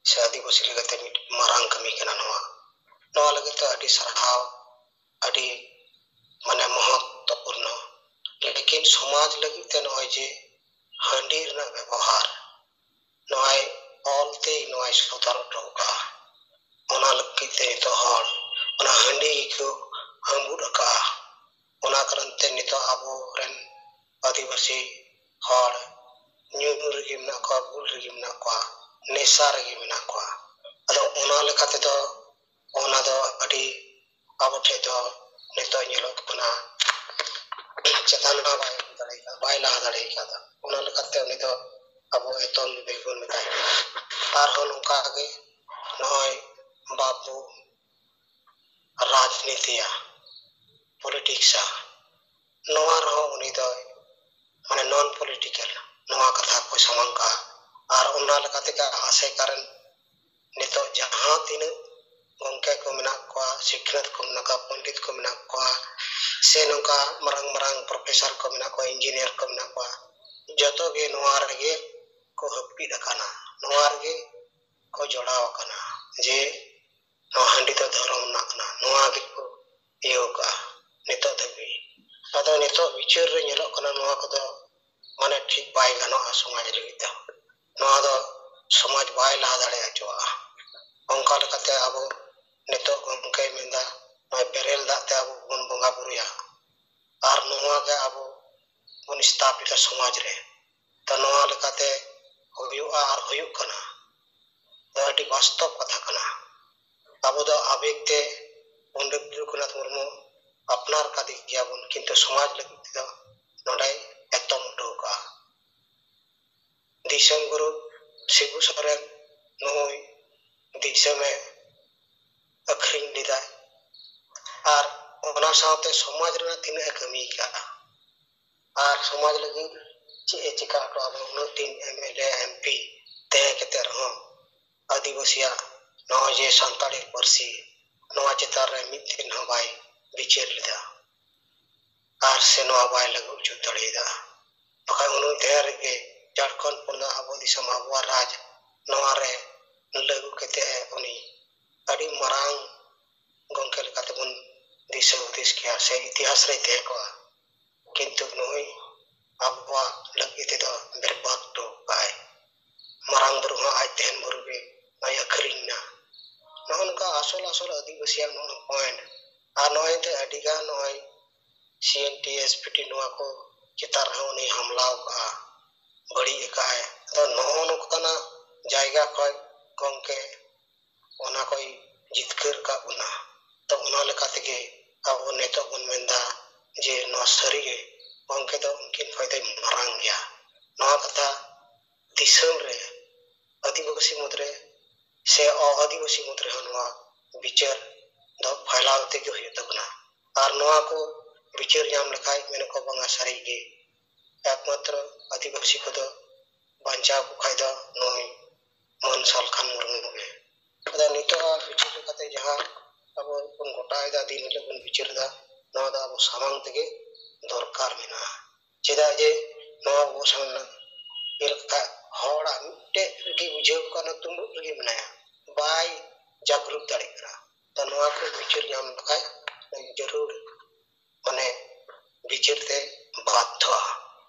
ᱥᱮ ᱟᱹᱫᱤᱵᱟᱹᱥᱤ ᱞᱟᱹᱜᱤᱫ ᱛᱮ ᱢᱤᱫ ᱢᱟᱨᱟᱝ ᱠᱟᱹᱢᱤ ᱠᱟᱱᱟ ᱱᱚᱣᱟ᱾ ᱱᱚᱣᱟ ᱞᱟᱹᱜᱤᱫ ᱛᱮ ᱟᱹᱰᱤ ᱥᱟᱨᱦᱟᱣ, ᱟᱹᱰᱤ ᱢᱟᱱᱮ ᱢᱚᱦᱚᱛᱛᱚᱯᱩᱨᱱᱚ᱾ ᱞᱮᱠᱤᱱ ᱥᱚᱢᱟᱡᱽ ᱞᱟᱹᱜᱤᱫ ᱛᱮ ᱱᱚᱜᱼᱚᱭ ᱡᱮ ᱦᱟᱺᱰᱤ ᱨᱮᱱᱟᱜ ᱵᱮᱵᱚᱦᱟᱨ, ᱱᱚᱣᱟᱭ ᱚᱞ ᱛᱮ ᱱᱚᱣᱟᱭ ᱥᱚᱫᱚᱨ ᱦᱚᱴᱚ ᱠᱟᱜᱼᱟ᱾ ᱚᱱᱟ ᱞᱟᱹᱜᱤᱫ ᱛᱮ ᱱᱤᱛᱚᱜ ᱦᱚᱲ ᱚᱱᱟ ᱦᱟᱺᱰᱤ ᱜᱮᱠᱚ ᱦᱟᱺᱵᱩᱫ ᱟᱠᱟᱜᱼᱟ᱾ ᱚᱱᱟ ᱠᱟᱨᱚᱱ ᱛᱮ ᱱᱤᱛᱚᱜ ᱟᱵᱚᱨᱮᱱ ᱟᱹᱫᱤᱵᱟᱹᱥᱤ ᱦᱚᱲ ᱧᱩ ᱨᱮᱜᱮ ᱢᱮᱱᱟᱜ ᱠᱚᱣᱟ, ᱵᱩᱞ ᱨᱮᱜᱮ ᱢᱮᱱᱟᱜ ᱠᱚᱣᱟ, ᱱᱮᱥᱟ ᱨᱮᱜᱮ ᱢᱮᱱᱟᱜ ᱠᱚᱣᱟ᱾ ᱟᱫᱚ ᱚᱱᱟ ᱞᱮᱠᱟ ᱛᱮᱫᱚ ᱚᱱᱟ ᱫᱚ ᱟᱹᱰᱤ ᱟᱵᱚ ᱴᱷᱮᱡ ᱫᱚ ᱱᱤᱛᱚᱜ ᱧᱮᱞᱚᱜ ᱠᱟᱱᱟ ᱪᱮᱛᱟᱱ ᱦᱚᱸ ᱵᱟᱭ ᱟᱹᱜᱩ ᱫᱟᱲᱮ ᱠᱟᱫᱟ, ᱵᱟᱭ ᱞᱟᱦᱟ ᱫᱟᱲᱮ ᱠᱟᱫᱟ᱾ ᱚᱱᱟ ᱞᱮᱠᱟᱛᱮ ᱩᱱᱤ ᱫᱚ ᱟᱵᱚ ᱮᱛᱚᱢ ᱵᱤᱦᱤᱱ ᱵᱚᱱ ᱢᱮᱛᱟᱭ ᱠᱟᱱᱟ᱾ ᱟᱨᱦᱚᱸ ᱱᱚᱝᱠᱟ ᱜᱮ ᱱᱚᱜᱼᱚᱭ ᱵᱟᱵᱩ ᱨᱟᱡᱽᱱᱤᱛᱤᱭᱟ, ᱯᱚᱞᱤᱴᱤᱠᱥᱟ, ᱱᱚᱣᱟ ᱨᱮᱦᱚᱸ ᱩᱱᱤ ᱫᱚ ᱢᱟᱱᱮ ᱱᱚᱱ ᱯᱚᱞᱤᱴᱤᱠᱮᱞ ᱱᱚᱣᱟ ᱠᱟᱛᱷᱟ ᱠᱚ ᱥᱟᱢᱟᱝ ᱠᱟᱜᱼᱟ᱾ ᱟᱨ ᱚᱱᱟ ᱞᱮᱠᱟ ᱛᱮᱜᱮ ᱟᱥᱮᱠᱟ ᱨᱮᱱ ᱱᱤᱛᱚᱜ ᱡᱟᱦᱟᱸ ᱛᱤᱱᱟᱹᱜ ᱜᱚᱢᱠᱮ ᱠᱚ ᱢᱮᱱᱟᱜ ᱠᱚᱣᱟ, ᱥᱤᱠᱷᱱᱟᱹᱛ ᱠᱚ ᱢᱮᱱᱟᱜ ᱠᱚᱣᱟ, ᱯᱚᱱᱰᱤᱛ ᱠᱚ ᱢᱮᱱᱟᱜ ᱠᱚᱣᱟ, ᱥᱮ ᱱᱚᱝᱠᱟ ᱢᱟᱨᱟᱝ ᱢᱟᱨᱟᱝ ᱯᱨᱚᱯᱷᱮᱥᱚᱨ ᱠᱚ ᱢᱮᱱᱟᱜ ᱠᱚᱣᱟ, ᱤᱧᱡᱤᱱᱤᱭᱟᱨ ᱠᱚ ᱢᱮᱱᱟᱜ ᱠᱚᱣᱟ, ᱡᱚᱛᱚ ᱜᱮ ᱱᱚᱣᱟ ᱨᱮᱜᱮ ᱠᱚ ᱦᱟᱹᱯᱤᱫ ᱟᱠᱟᱱᱟ, ᱱᱚᱣᱟ ᱨᱮᱜᱮ ᱠᱚ ᱡᱚᱲᱟᱣ ᱟᱠᱟᱱᱟ ᱡᱮ ᱱᱚᱣᱟ ᱦᱟᱺᱰᱤ ᱫᱚ ᱫᱷᱚᱨᱚᱢ ᱨᱮᱱᱟᱜ ᱠᱟᱱᱟ, ᱱᱚᱣᱟ ᱜᱮᱠᱚ ᱤᱭᱟᱹ ᱟᱠᱟᱜᱼᱟ ᱱᱤᱛᱚᱜ ᱫᱷᱟᱹᱵᱤᱡ᱾ ᱟᱫᱚ ᱱᱤᱛᱚᱜ ᱵᱤᱪᱟᱹᱨ ᱨᱮ ᱧᱮᱞᱚᱜ ᱠᱟᱱᱟ ᱱᱚᱣᱟ ᱠᱚᱫᱚ ᱢᱟᱱᱮ ᱴᱷᱤᱠ ᱵᱟᱭ ᱜᱟᱱᱚᱜᱼᱟ ᱥᱚᱢᱟᱡᱽ ᱞᱟᱹᱜᱤᱫ ᱫᱚ᱾ ᱱᱚᱣᱟ ᱫᱚ ᱥᱚᱢᱟᱡᱽ ᱵᱟᱭ ᱞᱟᱦᱟ ᱫᱟᱲᱮ ᱦᱚᱪᱚᱣᱟᱜᱼᱟ᱾ ᱚᱱᱠᱟ ᱞᱮᱠᱟᱛᱮ ᱟᱵᱚ ᱱᱤᱛᱚᱜ ᱜᱚᱢᱠᱮᱭ ᱢᱮᱱᱫᱟ, ᱱᱚᱜᱼᱚᱭ ᱵᱮᱨᱮᱞ ᱫᱟᱜ ᱛᱮ ᱟᱵᱚ ᱵᱚᱱ ᱵᱚᱸᱜᱟ ᱵᱩᱨᱩᱭᱟ, ᱟᱨ ᱱᱚᱣᱟ ᱜᱮ ᱟᱵᱚ ᱵᱚᱱ ᱥᱛᱷᱟᱯᱤᱛᱟ ᱥᱚᱢᱟᱡᱽ ᱨᱮ᱾ ᱛᱚ ᱱᱚᱣᱟ ᱞᱮᱠᱟᱛᱮ ᱦᱩᱭᱩᱜᱼᱟ ᱟᱨ ᱦᱩᱭᱩᱜ ᱠᱟᱱᱟ᱾ ᱱᱚᱣᱟ ᱟᱹᱰᱤ ᱵᱟᱥᱛᱚᱵ ᱠᱟᱛᱷᱟ ᱠᱟᱱᱟ᱾ ᱟᱵᱚ ᱫᱚ ᱟᱵᱮᱜᱽ ᱛᱮ ᱯᱚᱱᱰᱤᱛ ᱨᱚᱜᱷᱩᱱᱟᱛᱷ ᱢᱩᱨᱢᱩ ᱟᱯᱱᱟᱨ ᱠᱟᱫᱮ ᱜᱮᱭᱟᱵᱚᱱ, ᱠᱤᱱᱛᱩ ᱥᱚᱢᱟᱡᱽ ᱞᱟᱹᱜᱤᱫ ᱛᱮᱫᱚ ᱱᱚᱰᱮᱭ ᱮᱛᱚᱢ ᱦᱚᱴᱚ ᱠᱟᱜᱼᱟ᱾ ᱫᱤᱥᱚᱢ ᱜᱩᱨᱩ ᱥᱤᱵᱩ ᱥᱚᱨᱮᱱ ᱱᱩᱭ ᱫᱤᱥᱚᱢᱮ ᱟᱹᱠᱷᱨᱤᱧ ᱞᱮᱫᱟ, ᱟᱨ ᱚᱱᱟ ᱥᱟᱶᱛᱮ ᱥᱚᱢᱟᱡᱽ ᱨᱮᱱᱟᱜ ᱛᱤᱱᱟᱹᱜ ᱮ ᱠᱟᱹᱢᱤ ᱠᱟᱜᱼᱟ, ᱟᱨ ᱥᱚᱢᱟᱡᱽ ᱞᱟᱹᱜᱤᱫ ᱪᱮᱫ ᱮ ᱪᱮᱠᱟ ᱦᱚᱴᱚ ᱟᱵᱚᱱ, ᱩᱱᱟᱹᱜ ᱫᱤᱱ M L A, M P ᱛᱟᱦᱮᱸ ᱠᱟᱛᱮ ᱨᱮᱦᱚᱸ ᱟᱹᱫᱤᱵᱟᱹᱥᱤᱭᱟᱜ ᱱᱚᱜᱼᱚᱭ ᱡᱮ ᱥᱟᱱᱛᱟᱲᱤ ᱯᱟᱹᱨᱥᱤ, ᱱᱚᱣᱟ ᱪᱮᱛᱟᱱ ᱨᱮ ᱢᱤᱫ ᱫᱤᱱ ᱦᱚᱸ ᱵᱟᱭ ᱵᱤᱪᱟᱹᱨ ᱞᱮᱫᱟ ᱟᱨ ᱥᱮ ᱱᱚᱣᱟ ᱵᱟᱭ ᱞᱟᱹᱜᱩ ᱦᱚᱪᱚ ᱫᱟᱲᱮᱭᱟᱫᱟ᱾ ᱵᱟᱠᱷᱟᱱ ᱩᱱᱟᱹᱜ ᱫᱤᱱ ᱨᱮᱜᱮ ᱡᱷᱟᱲᱠᱷᱚᱸᱰ ᱯᱚᱱᱚᱛ ᱟᱵᱚ ᱫᱤᱥᱚᱢ, ᱟᱵᱚᱣᱟᱜ ᱨᱟᱡᱽ, ᱱᱚᱣᱟ ᱨᱮ ᱞᱟᱹᱜᱩ ᱠᱟᱛᱮ ᱩᱱᱤ ᱟᱹᱰᱤ ᱢᱟᱨᱟᱝ ᱜᱚᱢᱠᱮ ᱞᱮᱠᱟᱛᱮᱵᱚᱱ ᱫᱤᱥᱟᱹ ᱦᱩᱫᱤᱥ ᱠᱮᱭᱟ ᱥᱮ ᱤᱛᱤᱦᱟᱥ ᱨᱮ ᱛᱟᱦᱮᱸ ᱠᱚᱜᱼᱟ᱾ ᱠᱤᱱᱛᱩ ᱱᱩᱭ ᱟᱵᱚᱣᱟᱜ ᱞᱟᱹᱜᱤᱫ ᱛᱮᱫᱚ ᱵᱮᱨᱵᱟᱫ ᱦᱚᱴᱚ ᱠᱟᱜᱼᱟᱭ᱾ ᱢᱟᱨᱟᱝ ᱵᱩᱨᱩ ᱦᱚᱸ ᱟᱡ ᱛᱟᱦᱮᱱ ᱵᱩᱨᱩ ᱜᱮ ᱱᱚᱜᱼᱚᱭ ᱟᱹᱠᱷᱨᱤᱧ ᱮᱱᱟ᱾ ᱱᱚᱜᱼᱚ ᱱᱚᱝᱠᱟ ᱟᱥᱚᱞ ᱟᱥᱚᱞ ᱟᱹᱫᱤᱵᱟᱹᱥᱤᱭᱟᱜ ᱱᱚᱜᱼᱚ ᱱᱚᱣᱟ point᱾ ᱟᱨ ᱱᱚᱜᱼᱚᱭ ᱛᱮ ᱟᱹᱰᱤᱜᱟᱱ ᱱᱚᱜᱼᱚᱭ ᱥᱤ N T, S P T ᱱᱚᱣᱟ ᱠᱚ ᱪᱮᱛᱟᱱ ᱨᱮᱦᱚᱸ ᱩᱱᱤ ᱦᱟᱢᱞᱟᱣ ᱠᱟᱜᱼᱟ, ᱵᱟᱹᱲᱤᱡ ᱟᱠᱟᱫᱼᱟᱭ᱾ ᱟᱫᱚ ᱱᱚᱜᱼᱚ ᱱᱚᱝᱠᱟᱱᱟᱜ ᱡᱟᱭᱜᱟ ᱠᱷᱚᱱ ᱜᱚᱢᱠᱮ ᱚᱱᱟ ᱠᱚᱭ ᱡᱤᱛᱠᱟᱹᱨ ᱟᱠᱟᱫ ᱵᱚᱱᱟ᱾ ᱛᱚ ᱚᱱᱟ ᱞᱮᱠᱟ ᱛᱮᱜᱮ ᱟᱵᱚ ᱱᱤᱛᱚᱜ ᱵᱚᱱ ᱢᱮᱱᱫᱟ ᱡᱮ ᱱᱚᱣᱟ ᱥᱟᱹᱨᱤᱜᱮ ᱜᱚᱢᱠᱮ ᱫᱚ ᱩᱱᱠᱤᱱ ᱠᱷᱚᱱ ᱫᱚᱭ ᱢᱟᱨᱟᱝ ᱜᱮᱭᱟ᱾ ᱱᱚᱣᱟ ᱠᱟᱛᱷᱟ ᱫᱤᱥᱚᱢ ᱨᱮ ᱟᱹᱫᱤᱵᱟᱹᱥᱤ ᱢᱩᱫᱽᱨᱮ ᱥᱮ ᱚ-ᱟᱹᱫᱤᱵᱟᱹᱥᱤ ᱢᱩᱫᱽ ᱨᱮᱦᱚᱸ ᱱᱚᱣᱟ ᱵᱤᱪᱟᱹᱨ ᱫᱚ ᱯᱷᱟᱭᱞᱟᱣ ᱛᱮᱜᱮ ᱦᱩᱭᱩᱜ ᱛᱟᱵᱚᱱᱟ᱾ ᱟᱨ ᱱᱚᱣᱟ ᱠᱚ ᱵᱤᱪᱟᱹᱨ ᱧᱟᱢ ᱞᱮᱠᱷᱟᱡ ᱢᱮᱱᱟᱠᱚ ᱵᱟᱝᱟ ᱥᱟᱹᱨᱤ ᱜᱮ ᱮᱠᱢᱟᱛᱨᱚ ᱟᱹᱫᱤᱵᱟᱹᱥᱤ ᱠᱚᱫᱚ ᱵᱟᱧᱪᱟᱣ ᱠᱚ ᱠᱷᱟᱡ ᱫᱚ ᱱᱩᱭ ᱢᱟᱹᱱ ᱥᱟᱞᱠᱷᱟᱱ ᱢᱩᱨᱢᱩ ᱜᱮ᱾ ᱟᱫᱚ ᱱᱤᱛᱚᱜ ᱟᱜ ᱵᱤᱪᱟᱹᱨ ᱞᱮᱠᱟᱛᱮ ᱡᱟᱦᱟᱸ ᱟᱵᱚ ᱵᱚᱱ ᱜᱚᱴᱟᱭᱮᱫᱟ, ᱫᱤᱱ ᱦᱤᱞᱳᱜ ᱵᱚᱱ ᱵᱤᱪᱟᱹᱨ ᱮᱫᱟ, ᱱᱚᱣᱟ ᱫᱚ ᱟᱵᱚ ᱥᱟᱢᱟᱝ ᱛᱮᱜᱮ ᱫᱚᱨᱠᱟᱨ ᱢᱮᱱᱟᱜᱼᱟ᱾ ᱪᱮᱫᱟᱜ ᱡᱮ ᱱᱚᱣᱟ ᱟᱵᱚ ᱥᱟᱢᱟᱝ ᱨᱮ ᱡᱮᱞᱮᱠᱟ ᱦᱚᱲᱟᱜ ᱢᱤᱫᱴᱮᱡ ᱨᱮᱜᱮ ᱵᱩᱡᱷᱟᱹᱣ ᱠᱟᱱᱟ, ᱛᱩᱢᱵᱩᱫ ᱨᱮᱜᱮ ᱢᱮᱱᱟᱭᱟ, ᱵᱟᱭ ᱡᱟᱜᱽᱨᱩᱠ ᱫᱟᱲᱮᱭᱟᱜ ᱠᱟᱱᱟ᱾ ᱛᱚ ᱱᱚᱣᱟ ᱠᱚ ᱵᱤᱪᱟᱹᱨ ᱧᱟᱢ ᱞᱮᱠᱷᱟᱡ ᱡᱟᱹᱨᱩᱲ ᱢᱟᱱᱮ ᱵᱤᱪᱟᱹᱨ ᱛᱮ ᱵᱟᱫᱽᱫᱷᱚᱜᱼᱟ᱾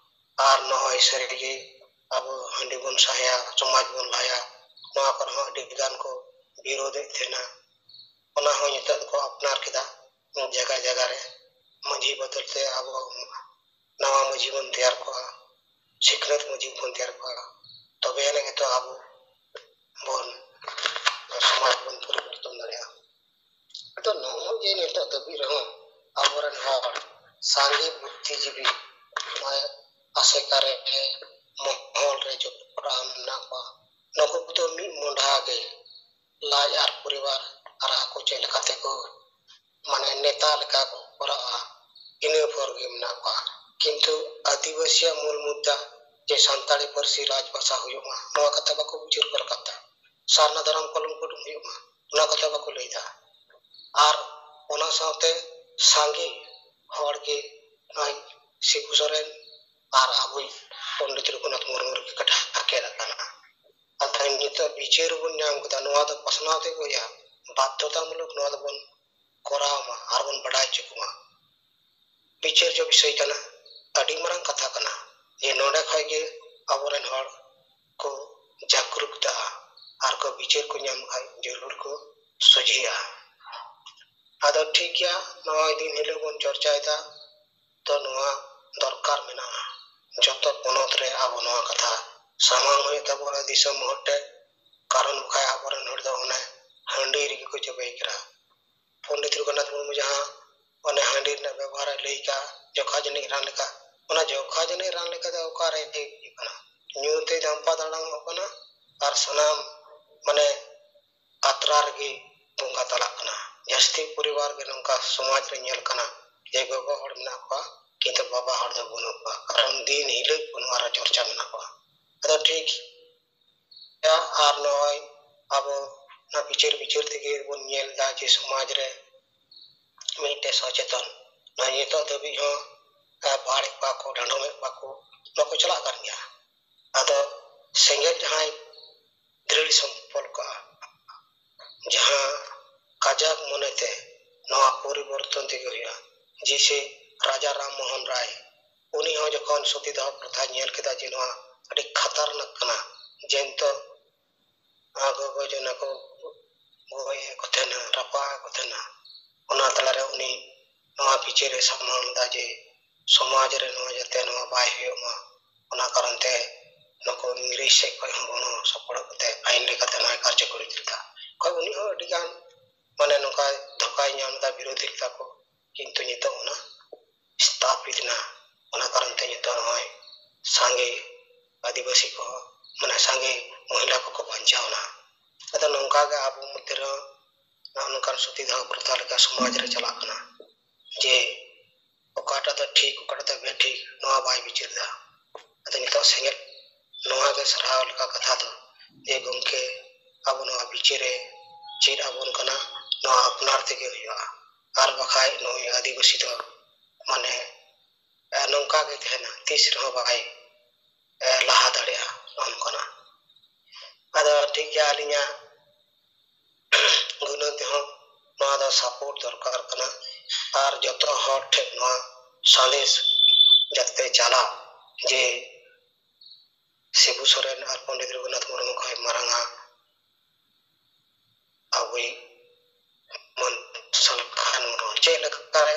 ᱟᱨ ᱱᱚᱜᱼᱚᱭ ᱥᱟᱹᱨᱤᱜᱮ ᱟᱵᱚ ᱦᱟᱺᱰᱤ ᱵᱚᱱ ᱥᱟᱦᱟᱭᱟ, ᱥᱚᱢᱟᱡᱽ ᱵᱚᱱ ᱞᱟᱦᱟᱭᱟ, ᱱᱚᱣᱟ ᱠᱚᱨᱮ ᱦᱚᱸ ᱟᱹᱰᱤ ᱜᱟᱱ ᱠᱚ ᱵᱤᱨᱳᱫᱮᱫ ᱛᱟᱦᱮᱱᱟ᱾ ᱚᱱᱟ ᱦᱚᱸ ᱱᱤᱛᱚᱜ ᱫᱚᱠᱚ ᱟᱯᱱᱟᱨ ᱠᱮᱫᱟ᱾ ᱡᱟᱭᱜᱟ ᱡᱟᱭᱜᱟ ᱨᱮ ᱢᱟᱹᱡᱷᱤ ᱵᱚᱫᱚᱞ ᱛᱮ ᱟᱵᱚ ᱱᱟᱣᱟ ᱢᱟᱹᱡᱷᱤ ᱵᱚᱱ ᱛᱮᱭᱟᱨ ᱠᱚᱣᱟ, ᱥᱤᱠᱷᱱᱟᱹᱛ ᱢᱟᱹᱡᱷᱤ ᱵᱚᱱ ᱛᱮᱭᱟᱨ ᱠᱚᱣᱟ, ᱛᱚᱵᱮ ᱟᱹᱱᱤᱡ ᱜᱮᱛᱚ ᱟᱵᱚ ᱵᱚᱱ ᱥᱚᱢᱟᱡᱽ ᱵᱚᱱ ᱯᱚᱨᱤᱵᱚᱨᱛᱚᱱ ᱫᱟᱲᱮᱭᱟᱜᱼᱟ᱾ ᱟᱫᱚ ᱱᱚᱜᱼᱚᱭ ᱡᱮ ᱱᱤᱛᱚᱜ ᱫᱷᱟᱹᱵᱤᱡ ᱨᱮᱦᱚᱸ ᱟᱵᱚᱨᱮᱱ ᱦᱚᱲ ᱥᱟᱸᱜᱮ ᱵᱩᱫᱽᱫᱷᱤᱡᱤᱵᱤ ᱱᱚᱜᱼᱚᱭ ᱟᱥᱮᱠᱟ ᱨᱮ ᱢᱚᱦᱚᱞ ᱨᱮ ᱡᱚᱯᱲᱟᱣ ᱢᱮᱱᱟᱜ ᱠᱚᱣᱟ, ᱱᱩᱠᱩ ᱠᱚᱫᱚ ᱢᱤᱫ ᱢᱚᱦᱰᱟ ᱜᱮ ᱞᱟᱡ ᱟᱨ ᱯᱚᱨᱤᱵᱟᱨ ᱟᱨ ᱟᱠᱚ ᱪᱮᱫ ᱞᱮᱠᱟ ᱛᱮᱠᱚ ᱢᱟᱱᱮ ᱱᱮᱛᱟ ᱞᱮᱠᱟ ᱠᱚ ᱠᱚᱨᱟᱜᱼᱟ, ᱤᱱᱟᱹ ᱵᱷᱳᱨ ᱜᱮ ᱢᱮᱱᱟᱜ ᱠᱚᱣᱟ᱾ ᱠᱤᱱᱛᱩ ᱟᱹᱫᱤᱵᱟᱹᱥᱤᱭᱟᱜ ᱢᱩᱞ ᱢᱩᱫᱽᱫᱟ ᱡᱮ ᱥᱟᱱᱛᱟᱲᱤ ᱯᱟᱹᱨᱥᱤ ᱨᱟᱡᱽ ᱵᱷᱟᱥᱟ ᱦᱩᱭᱩᱜ ᱢᱟ, ᱱᱚᱣᱟ ᱠᱟᱛᱷᱟ ᱵᱟᱠᱚ ᱵᱩᱡᱷᱟᱹᱣ ᱨᱟᱠᱟᱵ ᱮᱫᱟ᱾ ᱥᱟᱨᱱᱟ ᱫᱷᱚᱨᱚᱢ ᱠᱚᱞᱚᱢ ᱠᱚ ᱩᱰᱩᱠ ᱦᱩᱭᱩᱜ ᱢᱟ, ᱚᱱᱟ ᱠᱟᱛᱷᱟ ᱵᱟᱠᱚ ᱞᱟᱹᱭ ᱮᱫᱟ᱾ ᱟᱨ ᱚᱱᱟ ᱥᱟᱶᱛᱮ ᱥᱟᱸᱜᱮ ᱦᱚᱲ ᱜᱮ ᱱᱚᱜᱼᱚᱭ ᱥᱤᱵᱩ ᱥᱚᱨᱮᱱ ᱟᱨ ᱟᱵᱚᱭᱤᱡ ᱯᱚᱱᱰᱤᱛ ᱨᱚᱜᱷᱩᱱᱟᱛᱷ ᱢᱩᱨᱢᱩ ᱨᱮᱜᱮ ᱠᱟᱴᱷᱟ ᱦᱟᱠᱮᱫ ᱟᱠᱟᱱᱟ᱾ ᱟᱫᱚ ᱱᱤᱛᱚᱜ ᱵᱤᱪᱟᱹᱨ ᱵᱚᱱ ᱧᱟᱢ ᱠᱮᱫᱟ, ᱱᱚᱣᱟ ᱫᱚ ᱯᱟᱥᱱᱟᱣ ᱛᱮᱜᱮ ᱦᱩᱭᱩᱜᱼᱟ, ᱵᱟᱫᱽᱫᱷᱚᱛᱟᱢᱩᱞᱚᱠ ᱱᱚᱣᱟ ᱫᱚᱵᱚᱱ ᱠᱚᱨᱟᱣ ᱢᱟ ᱟᱨ ᱵᱚᱱ ᱵᱟᱰᱟᱭ ᱦᱚᱪᱚ ᱠᱚᱢᱟ᱾ ᱵᱤᱪᱟᱹᱨ ᱡᱚ ᱵᱤᱥᱚᱭ ᱠᱟᱱᱟ, ᱟᱹᱰᱤ ᱢᱟᱨᱟᱝ ᱠᱟᱛᱷᱟ ᱠᱟᱱᱟ ᱡᱮ ᱱᱚᱰᱮ ᱠᱷᱚᱡ ᱜᱮ ᱟᱵᱚᱨᱮᱱ ᱦᱚᱲ ᱠᱚ ᱡᱟᱜᱽᱨᱩᱠᱛᱟ ᱟᱨ ᱠᱚ ᱵᱤᱪᱟᱹᱨ ᱠᱚ ᱧᱟᱢ ᱠᱷᱟᱡ ᱡᱟᱹᱨᱩᱲ ᱠᱚ ᱥᱚᱡᱷᱮᱜᱼᱟ᱾ ᱟᱫᱚ ᱴᱷᱤᱠ ᱜᱮᱭᱟ, ᱱᱚᱜᱼᱚᱭ ᱫᱤᱱ ᱦᱤᱞᱳᱜ ᱵᱚᱱ ᱪᱚᱨᱪᱟᱭᱮᱫᱟ, ᱛᱚ ᱱᱚᱣᱟ ᱫᱚᱨᱠᱟᱨ ᱢᱮᱱᱟᱜᱼᱟ ᱡᱚᱛᱚ ᱯᱚᱱᱚᱛ ᱨᱮ ᱟᱵᱚ ᱱᱚᱣᱟ ᱠᱟᱛᱷᱟ ᱥᱟᱢᱟᱝ ᱦᱩᱭᱩᱜ ᱛᱟᱵᱚᱱᱟ ᱫᱤᱥᱚᱢ ᱦᱚᱲ ᱴᱷᱮᱱ᱾ ᱠᱟᱨᱚᱱ ᱵᱟᱠᱷᱟᱡ ᱟᱵᱚᱨᱮᱱ ᱦᱚᱲ ᱫᱚ ᱚᱱᱮ ᱦᱟᱺᱰᱤ ᱨᱮᱜᱮ ᱠᱚ ᱪᱟᱵᱟᱭ ᱠᱟᱱᱟ᱾ ᱯᱚᱱᱰᱤᱛ ᱨᱚᱜᱷᱩᱱᱟᱛᱷ ᱢᱩᱨᱢᱩ ᱡᱟᱦᱟᱸ ᱚᱱᱮ ᱦᱟᱺᱰᱤ ᱨᱮᱱᱟᱜ ᱵᱮᱵᱚᱦᱟᱨ ᱮ ᱞᱟᱹᱭ ᱠᱟᱜᱼᱟ, ᱡᱚᱠᱷᱟ ᱡᱟᱹᱱᱤᱡ ᱨᱟᱱ ᱞᱮᱠᱟ, ᱚᱱᱟ ᱡᱚᱠᱷᱟ ᱡᱟᱹᱱᱤᱡ ᱨᱟᱱ ᱞᱮᱠᱟ ᱫᱚ ᱚᱠᱟᱨᱮ ᱦᱩᱭᱩᱜ ᱠᱟᱱᱟ? ᱧᱩ ᱛᱮ ᱡᱟᱢᱯᱟ ᱫᱟᱲᱟᱝᱚᱜ ᱠᱟᱱᱟ ᱟᱨ ᱥᱟᱱᱟᱢ ᱢᱟᱱᱮ ᱟᱛᱨᱟ ᱨᱮᱜᱮ ᱵᱚᱸᱜᱟ ᱛᱟᱞᱟᱜ ᱠᱟᱱᱟ᱾ ᱡᱟᱹᱥᱛᱤ ᱯᱚᱨᱤᱵᱟᱨ ᱜᱮ ᱱᱚᱝᱠᱟ ᱥᱚᱢᱟᱡᱽ ᱨᱮ ᱧᱮᱞ ᱠᱟᱱᱟ ᱡᱮ ᱜᱚᱜᱚ ᱦᱚᱲ ᱢᱮᱱᱟᱜ ᱠᱚᱣᱟ, ᱠᱤᱱᱛᱩ ᱵᱟᱵᱟ ᱦᱚᱲ ᱫᱚ ᱵᱟᱹᱱᱩᱜ ᱠᱚᱣᱟ, ᱠᱟᱨᱚᱱ ᱫᱤᱱ ᱦᱤᱞᱳᱜ ᱱᱚᱣᱟ ᱨᱮ ᱪᱚᱨᱪᱟ ᱢᱮᱱᱟᱜ ᱠᱚᱣᱟ᱾ ᱟᱫᱚ ᱴᱷᱤᱠ ᱜᱮᱭᱟ, ᱟᱨ ᱱᱚᱜᱼᱚᱭ ᱟᱵᱚ ᱚᱱᱟ ᱵᱤᱪᱟᱹᱨ ᱵᱤᱪᱟᱹᱨ ᱛᱮᱜᱮ ᱵᱚᱱ ᱧᱮᱞ ᱮᱫᱟ ᱡᱮ ᱥᱚᱢᱟᱡᱽ ᱨᱮ ᱢᱤᱫᱴᱮᱡ ᱥᱚᱪᱮᱛᱚᱱ, ᱱᱚᱜᱼᱚᱭ ᱱᱤᱛᱚᱜ ᱫᱷᱟᱹᱵᱤᱡ ᱦᱚᱸ ᱵᱟᱲᱮᱫ ᱠᱚᱣᱟ ᱠᱚ, ᱰᱟᱸᱰᱚᱢᱮᱫ ᱠᱚᱣᱟ ᱠᱚ, ᱱᱚᱣᱟ ᱠᱚ ᱪᱟᱞᱟᱜ ᱠᱟᱱ ᱜᱮᱭᱟ᱾ ᱟᱫᱚ ᱥᱮᱸᱜᱮᱞ ᱡᱟᱦᱟᱸᱭ ᱫᱨᱤᱲ ᱥᱚᱝᱠᱚᱞᱯᱚᱜᱼᱟ, ᱡᱟᱦᱟᱸ ᱠᱟᱡᱟᱠ ᱢᱚᱱᱮᱛᱮ ᱱᱚᱣᱟ ᱯᱚᱨᱤᱵᱚᱨᱛᱚᱱ ᱛᱮᱜᱮ ᱦᱩᱭᱩᱜᱼᱟ᱾ ᱡᱮᱭᱥᱮ ᱨᱟᱡᱟ ᱨᱟᱢ ᱢᱳᱦᱚᱱ ᱨᱟᱭ, ᱩᱱᱤ ᱦᱚᱸ ᱡᱚᱠᱷᱚᱱ ᱥᱚᱛᱤ ᱫᱟᱦᱚ ᱯᱨᱚᱛᱷᱟᱭ ᱧᱮᱞ ᱠᱮᱫᱟ ᱡᱮ ᱱᱚᱣᱟ ᱟᱹᱰᱤ ᱠᱷᱟᱛᱟᱨᱱᱟᱠ ᱠᱟᱱᱟ᱾ ᱡᱮ ᱱᱤᱛᱚᱜ ᱜᱚᱜᱚ ᱡᱚᱱᱟ ᱠᱚ ᱜᱚᱡ ᱮᱫ ᱠᱚ ᱛᱟᱦᱮᱱᱟ, ᱨᱟᱯᱟᱜ ᱮᱫ ᱠᱚ ᱛᱟᱦᱮᱱᱟ, ᱚᱱᱟ ᱛᱟᱞᱟᱨᱮ ᱩᱱᱤ ᱱᱚᱣᱟ ᱵᱤᱪᱟᱹᱨ ᱮ ᱥᱟᱢᱟᱝ ᱞᱮᱫᱟ ᱡᱮ ᱥᱚᱢᱟᱡᱽ ᱨᱮ ᱱᱚᱣᱟ ᱡᱟᱛᱮ ᱱᱚᱣᱟ ᱵᱟᱭ ᱦᱩᱭᱩᱜ ᱢᱟ, ᱚᱱᱟ ᱠᱟᱨᱚᱱ ᱛᱮ ᱱᱩᱠᱩ ᱤᱝᱨᱮᱡᱽ ᱥᱮᱫ ᱠᱷᱚᱱ ᱦᱚᱸ ᱜᱚᱲᱚ ᱥᱚᱯᱚᱦᱚᱫ ᱠᱟᱛᱮ ᱟᱭᱤᱱ ᱞᱮᱠᱟᱛᱮ ᱱᱚᱣᱟᱭ ᱠᱟᱨᱡᱚᱠᱚᱨᱤ ᱞᱮᱫᱟ᱾ ᱦᱳᱭ, ᱩᱱᱤ ᱦᱚᱸ ᱟᱹᱰᱤ ᱜᱟᱱ ᱢᱟᱱᱮ ᱱᱚᱝᱠᱟ ᱫᱷᱳᱠᱟᱭ ᱧᱟᱢ ᱞᱮᱫᱟ, ᱵᱤᱨᱳᱫᱷᱤ ᱞᱮᱫᱟ ᱠᱚ, ᱠᱤᱱᱛᱩ ᱱᱤᱛᱚᱜ ᱚᱱᱟ ᱥᱛᱷᱟᱯᱤᱛ ᱮᱱᱟ᱾ ᱚᱱᱟ ᱠᱟᱨᱚᱱ ᱛᱮ ᱱᱤᱛᱚᱜ ᱱᱚᱜᱼᱚᱭ ᱥᱟᱸᱜᱮ ᱟᱹᱫᱤᱵᱟᱹᱥᱤ ᱠᱚ, ᱢᱟᱱᱮ ᱥᱟᱸᱜᱮ ᱢᱚᱦᱤᱞᱟ ᱠᱚᱠᱚ ᱵᱟᱧᱪᱟᱣ ᱮᱱᱟ᱾ ᱟᱫᱚ ᱱᱚᱝᱠᱟ ᱜᱮ ᱟᱵᱚ ᱢᱚᱫᱽᱫᱷᱮ ᱨᱮᱦᱚᱸ ᱱᱚᱜᱼᱚ ᱱᱚᱝᱠᱟᱱ ᱥᱚᱛᱤᱫᱟᱦ ᱯᱨᱚᱛᱷᱟ ᱞᱮᱠᱟ ᱥᱚᱢᱟᱡᱽ ᱨᱮ ᱪᱟᱞᱟᱜ ᱠᱟᱱᱟ ᱡᱮ ᱚᱠᱟᱴᱟᱜ ᱫᱚ ᱴᱷᱤᱠ, ᱚᱠᱟᱴᱟᱜ ᱫᱚ ᱵᱮᱴᱷᱤᱠ, ᱱᱚᱣᱟ ᱵᱟᱭ ᱵᱤᱪᱟᱹᱨ ᱮᱫᱟ᱾ ᱟᱫᱚ ᱱᱤᱛᱚᱜ ᱥᱮᱸᱜᱮᱫ ᱱᱚᱣᱟ ᱜᱮ ᱥᱟᱨᱦᱟᱣ ᱞᱮᱠᱟ ᱠᱟᱛᱷᱟ ᱫᱚ ᱡᱮ ᱜᱚᱢᱠᱮ, ᱟᱵᱚ ᱱᱚᱣᱟ ᱵᱤᱪᱟᱹᱨ ᱨᱮ ᱪᱮᱫ ᱟᱵᱚᱱ ᱠᱟᱱᱟ, ᱱᱚᱣᱟ ᱟᱯᱱᱟᱨ ᱛᱮᱜᱮ ᱦᱩᱭᱩᱜᱼᱟ᱾ ᱟᱨ ᱵᱟᱠᱷᱟᱡ ᱱᱩᱭ ᱟᱹᱫᱤᱵᱟᱹᱥᱤ ᱫᱚ ᱢᱟᱱᱮ, ᱮ, ᱱᱚᱝᱠᱟ ᱜᱮ ᱛᱟᱦᱮᱱᱟ, ᱛᱤᱥ ᱨᱮᱦᱚᱸ ᱵᱟᱭ, ᱮ, ᱞᱟᱦᱟ ᱫᱟᱲᱮᱭᱟᱜᱼᱟ, ᱱᱚᱜᱼᱚ ᱱᱚᱝᱠᱟᱱᱟᱜ᱾ ᱟᱫᱚ ᱴᱷᱤᱠ ᱜᱮᱭᱟ, ᱟᱹᱞᱤᱧᱟᱜ ᱜᱩᱱᱟᱹᱱ ᱛᱮᱦᱚᱸ ᱱᱚᱣᱟ ᱫᱚ ᱥᱟᱯᱳᱨᱴ ᱫᱚᱨᱠᱟᱨ ᱠᱟᱱᱟ᱾ ᱟᱨ ᱡᱚᱛᱚ ᱦᱚᱲ ᱴᱷᱮᱱ ᱱᱚᱣᱟ ᱥᱟᱸᱫᱮᱥ ᱡᱟᱛᱮ ᱪᱟᱞᱟᱜ ᱡᱮ ᱥᱤᱵᱩ ᱥᱚᱨᱮᱱ ᱟᱨ ᱯᱚᱱᱰᱤᱛ ᱨᱚᱜᱷᱩᱱᱟᱛᱷ ᱢᱩᱨᱢᱩ ᱠᱷᱚᱱ ᱢᱟᱨᱟᱝᱟ ᱟᱵᱚᱭᱤᱡ ᱢᱚᱱ ᱥᱟᱞᱠᱷᱟᱱ ᱢᱩᱨᱢᱩ ᱪᱮᱫ ᱞᱮᱠᱟᱨᱮ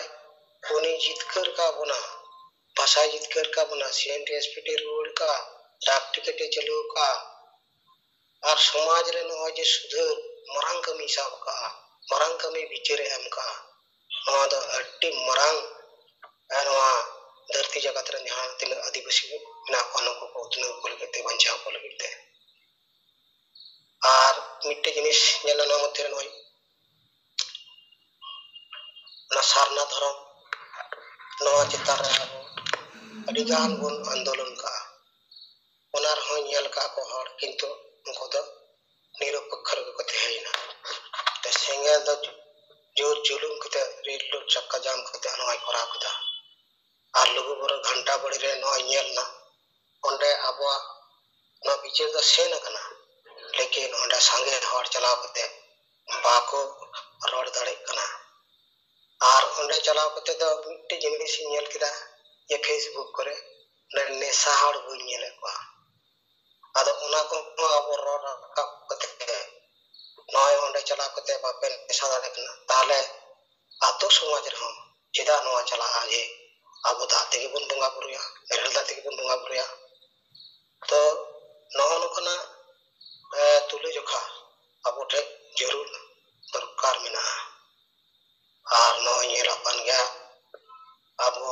ᱩᱱᱤ ᱡᱤᱛᱠᱟᱹᱨ ᱠᱟᱜ ᱵᱚᱱᱟ, ᱵᱷᱟᱥᱟᱭ ᱡᱤᱛᱠᱟᱹᱨ ᱠᱟᱜ ᱵᱚᱱᱟ, ᱥᱤ N T S P T ᱨᱩᱣᱟᱹᱲ ᱠᱟᱜᱼᱟ, ᱰᱟᱠ ᱴᱤᱠᱤᱴ ᱮ ᱪᱟᱹᱞᱩ ᱠᱟᱜᱼᱟ, ᱟᱨ ᱥᱚᱢᱟᱡᱽ ᱨᱮ ᱱᱚᱜᱼᱚᱭ ᱡᱮ ᱥᱩᱫᱷᱟᱹᱨ ᱢᱟᱨᱟᱝ ᱠᱟᱹᱢᱤ ᱥᱟᱵ ᱠᱟᱜᱼᱟ, ᱢᱟᱨᱟᱝ ᱠᱟᱹᱢᱤ ᱵᱤᱪᱟᱹᱨ ᱮ ᱮᱢ ᱠᱟᱜᱼᱟ, ᱱᱚᱣᱟ ᱫᱚ ᱟᱹᱰᱤ ᱢᱟᱨᱟᱝ, ᱮ, ᱱᱚᱣᱟ ᱫᱷᱟᱹᱨᱛᱤ ᱡᱟᱠᱟᱛ ᱨᱮ ᱡᱟᱦᱟᱸ ᱛᱤᱱᱟᱹᱜ ᱟᱹᱫᱤᱵᱟᱹᱥᱤ ᱢᱮᱱᱟᱜ ᱠᱚᱣᱟ, ᱱᱩᱠᱩ ᱠᱚ ᱩᱛᱱᱟᱹᱣ ᱠᱚ ᱞᱟᱹᱜᱤᱫ ᱛᱮ, ᱵᱟᱧᱪᱟᱣ ᱠᱚ ᱞᱟᱹᱜᱤᱫ ᱛᱮ᱾ ᱟᱨ ᱢᱤᱫᱴᱮᱡ ᱡᱤᱱᱤᱥ ᱧᱮᱞ ᱱᱚᱣᱟ ᱢᱚᱫᱽᱫᱷᱮ ᱨᱮ ᱱᱚᱜᱼᱚᱭ ᱚᱱᱟ ᱥᱟᱨᱱᱟ ᱫᱷᱚᱨᱚᱢ, ᱱᱚᱣᱟ ᱪᱮᱛᱟᱱ ᱨᱮ ᱟᱵᱚ ᱟᱹᱰᱤ ᱜᱟᱱ ᱵᱚᱱ ᱟᱱᱫᱳᱞᱚᱱ ᱠᱟᱜᱼᱟ᱾ ᱚᱱᱟ ᱨᱮᱦᱚᱸ ᱧᱮᱞ ᱠᱟᱜ ᱠᱚ ᱦᱚᱲ, ᱠᱤᱱᱛᱩ ᱩᱱᱠᱩ ᱫᱚ ᱱᱤᱨᱚᱯᱮᱠᱠᱷᱚ ᱨᱮᱜᱮ ᱠᱚ ᱛᱟᱦᱮᱸᱭᱮᱱᱟ᱾ ᱛᱚ ᱥᱮᱸᱜᱮᱞ ᱫᱚ ᱡᱳᱨ ᱡᱩᱞᱩᱢ ᱠᱟᱛᱮ, ᱨᱮᱞ ᱨᱳᱰ ᱪᱟᱠᱟ ᱡᱟᱢ ᱠᱟᱛᱮ ᱱᱚᱣᱟᱭ ᱠᱚᱨᱟᱣ ᱠᱮᱫᱟ᱾ ᱟᱨ ᱞᱩᱜᱩᱵᱩᱨᱩ ᱜᱷᱟᱱᱴᱟ ᱵᱟᱲᱤ ᱨᱮ ᱱᱚᱣᱟ ᱧᱮᱞ ᱮᱱᱟ, ᱚᱸᱰᱮ ᱟᱵᱚᱣᱟᱜ ᱱᱚᱣᱟ ᱵᱤᱪᱟᱹᱨ ᱫᱚ ᱥᱮᱱ ᱟᱠᱟᱱᱟ, ᱞᱮᱠᱤᱱ ᱚᱸᱰᱮ ᱥᱟᱸᱜᱮ ᱦᱚᱲ ᱪᱟᱞᱟᱣ ᱠᱟᱛᱮ ᱵᱟᱠᱚ ᱨᱚᱲ ᱫᱟᱲᱮᱭᱟᱜ ᱠᱟᱱᱟ᱾ ᱟᱨ ᱚᱸᱰᱮ ᱪᱟᱞᱟᱣ ᱠᱟᱛᱮ ᱫᱚ ᱢᱤᱫᱴᱮᱡ ᱡᱤᱱᱤᱥ ᱤᱧ ᱧᱮᱞ ᱠᱮᱫᱟ ᱡᱮ Facebook ᱠᱚᱨᱮ ᱚᱸᱰᱮ ᱱᱮᱥᱟ ᱦᱚᱲ ᱵᱟᱹᱧ ᱧᱮᱞᱮᱫ ᱠᱚᱣᱟ, ᱢᱮᱥᱟ ᱫᱟᱲᱮᱭᱟᱜ ᱠᱟᱱᱟ, ᱛᱟᱦᱚᱞᱮ ᱟᱛᱳ ᱥᱚᱢᱟᱡᱽ ᱨᱮᱦᱚᱸ ᱪᱮᱫᱟᱜ ᱱᱚᱣᱟ ᱪᱟᱞᱟᱜᱼᱟ ᱡᱮ ᱟᱵᱚ ᱫᱟᱜ ᱛᱮᱜᱮ ᱵᱚᱱ ᱵᱚᱸᱜᱟ ᱵᱩᱨᱩᱭᱟ, ᱵᱮᱨᱮᱞ ᱫᱟᱜ ᱛᱮᱜᱮ ᱵᱚᱱ ᱵᱚᱸᱜᱟ ᱵᱩᱨᱩᱭᱟ? ᱛᱚ ᱱᱚᱜᱼᱚ ᱱᱚᱝᱠᱟᱱᱟᱜ, ᱮ, ᱛᱩᱞᱟᱹᱡᱚᱠᱷᱟ ᱟᱵᱚ ᱴᱷᱮᱱ ᱡᱟᱹᱨᱩᱲ ᱫᱚᱨᱠᱟᱨ ᱢᱮᱱᱟᱜᱼᱟ᱾ ᱟᱨ ᱱᱚᱜᱼᱚᱭ ᱧᱮᱞᱚᱜ ᱠᱟᱱ ᱜᱮᱭᱟ, ᱟᱵᱚ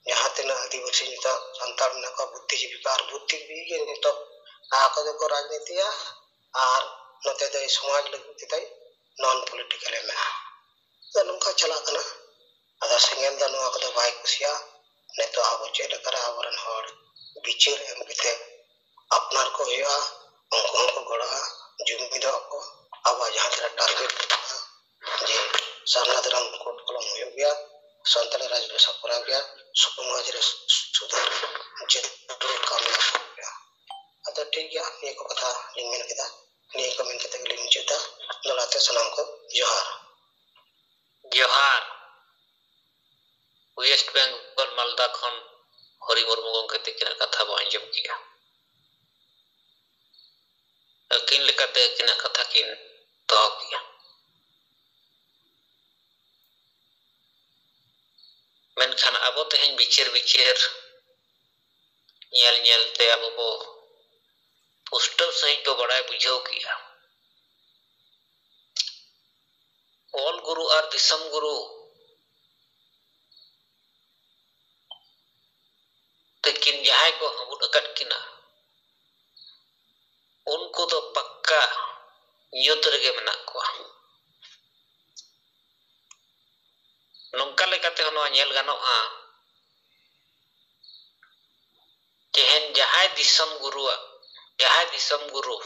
ᱡᱟᱦᱟᱸ ᱛᱤᱱᱟᱹᱜ ᱟᱹᱫᱤᱵᱟᱹᱥᱤ ᱱᱤᱛᱚᱜ ᱥᱟᱱᱛᱟᱲ ᱢᱮᱱᱟᱜ ᱠᱚᱣᱟ, ᱵᱩᱫᱽᱫᱷᱤᱡᱤᱵᱤ ᱠᱚ ᱟᱨ ᱵᱩᱫᱽᱫᱷᱤᱡᱤᱵᱤ ᱜᱮ ᱱᱤᱛᱚᱜ ᱟᱠᱚ ᱫᱚᱠᱚ ᱨᱟᱡᱽᱱᱤᱛᱤᱭᱟ ᱟᱨ ᱱᱚᱛᱮ ᱫᱚ ᱥᱚᱢᱟᱡᱽ ᱞᱟᱹᱜᱤᱫ ᱛᱮᱫᱚ ᱱᱚᱱ ᱯᱚᱞᱤᱴᱤᱠᱟᱞ ᱮ ᱢᱮᱱᱟᱜᱼᱟ᱾ ᱛᱚ ᱱᱚᱝᱠᱟ ᱪᱟᱞᱟᱜ ᱠᱟᱱᱟ᱾ ᱟᱫᱚ ᱥᱮᱸᱜᱮᱞ ᱫᱚ ᱱᱚᱣᱟ ᱠᱚᱫᱚ ᱵᱟᱭ ᱠᱩᱥᱤᱭᱟᱜᱼᱟ᱾ ᱱᱤᱛᱚᱜ ᱟᱵᱚ ᱪᱮᱫ ᱞᱮᱠᱟᱨᱮ ᱟᱵᱚᱨᱮᱱ ᱦᱚᱲ ᱵᱤᱪᱟᱹᱨ ᱮᱢ ᱠᱟᱛᱮ ᱟᱯᱱᱟᱨ ᱠᱚ ᱦᱩᱭᱩᱜᱼᱟ, ᱩᱱᱠᱩ ᱦᱚᱸᱠᱚ ᱜᱚᱲᱚᱜᱼᱟ, ᱡᱩᱢᱤᱫᱚᱜ ᱟᱠᱚ᱾ ᱟᱵᱚᱣᱟᱜ ᱡᱟᱦᱟᱸ ᱛᱤᱱᱟᱹᱜ ᱴᱟᱨᱜᱮᱴ ᱢᱮᱱᱟᱜᱼᱟ ᱡᱮ ᱥᱟᱨᱱᱟ ᱫᱷᱚᱨᱚᱢ ᱠᱳᱰ ᱠᱚᱞᱚᱢ ᱦᱩᱭᱩᱜ ᱜᱮᱭᱟ, ᱥᱟᱱᱛᱟᱲᱤ ᱨᱟᱡᱽ ᱵᱷᱟᱥᱟ ᱠᱚᱨᱟᱣ ᱜᱮᱭᱟ, ᱥᱚᱢᱟᱡᱽ ᱨᱮ ᱥᱩᱫᱷᱟᱹᱨ ᱡᱟᱹᱨᱩᱲ ᱠᱟᱹᱢᱤ ᱦᱩᱭᱩᱜ ᱜᱮᱭᱟ᱾ ᱟᱫᱚ ᱴᱷᱤᱠ ᱜᱮᱭᱟ, ᱱᱤᱭᱟᱹ ᱠᱚ ᱠᱟᱛᱷᱟ ᱞᱤᱧ ᱢᱮᱱ ᱠᱮᱫᱟ᱾ ᱱᱤᱭᱟᱹ ᱠᱚ ᱢᱮᱱ ᱠᱟᱛᱮ ᱜᱮᱞᱤᱧ ᱢᱩᱪᱟᱹᱫ ᱫᱟ᱾ ᱫᱚᱦᱲᱟ ᱛᱮ ᱥᱟᱱᱟᱢ ᱠᱚ ᱡᱚᱦᱟᱨ᱾ ᱡᱚᱦᱟᱨ᱾ ᱳᱭᱮᱥᱴ ᱵᱮᱝᱜᱚᱞ ᱢᱟᱞᱫᱟ ᱠᱷᱚᱱ ᱦᱚᱨᱤ ᱢᱩᱨᱢᱩ ᱜᱚᱢᱠᱮ ᱛᱤᱠᱤᱱᱟᱜ ᱠᱟᱛᱷᱟ ᱵᱚ ᱟᱸᱡᱚᱢ ᱠᱮᱜᱼᱟ᱾ ᱟᱹᱠᱤᱱ ᱞᱮᱠᱟᱛᱮ ᱟᱹᱠᱤᱱᱟᱜ ᱠᱟᱛᱷᱟ ᱠᱤᱱ ᱫᱚᱦᱚ ᱠᱮᱜᱼᱟ᱾ ᱢᱮᱱᱠᱷᱟᱱ ᱟᱵᱚ ᱛᱮᱦᱮᱧ ᱵᱤᱪᱟᱹᱨ ᱵᱤᱪᱟᱹᱨ ᱧᱮᱞ ᱧᱮᱞ ᱛᱮ ᱟᱵᱚ ᱵᱚ ᱯᱩᱥᱴᱟᱹᱣ ᱥᱟᱺᱦᱤᱡ ᱵᱚ ᱵᱟᱲᱟᱭ ᱵᱩᱡᱷᱟᱹᱣ ᱠᱮᱜᱼᱟ᱾ ᱚᱞ ᱜᱩᱨᱩ ᱟᱨ ᱫᱤᱥᱚᱢ ᱜᱩᱨᱩ ᱛᱟᱹᱠᱤᱱ ᱡᱟᱦᱟᱸᱭ ᱠᱚ ᱦᱟᱹᱵᱩᱫ ᱟᱠᱟᱫ ᱠᱤᱱᱟ, ᱩᱱᱠᱩ ᱫᱚ ᱯᱟᱠᱠᱟ ᱧᱩᱛ ᱨᱮᱜᱮ ᱢᱮᱱᱟᱜ ᱠᱚᱣᱟ᱾ ᱱᱚᱝᱠᱟ ᱞᱮᱠᱟᱛᱮ ᱦᱚᱸ ᱱᱚᱣᱟ ᱧᱮᱞ ᱜᱟᱱᱚᱜᱼᱟ, ᱛᱮᱦᱮᱧ ᱡᱟᱦᱟᱸᱭ ᱫᱤᱥᱚᱢ ᱜᱩᱨᱩᱣᱟᱜ, ᱡᱟᱦᱟᱸᱭ ᱫᱤᱥᱚᱢ ᱜᱩᱨᱩ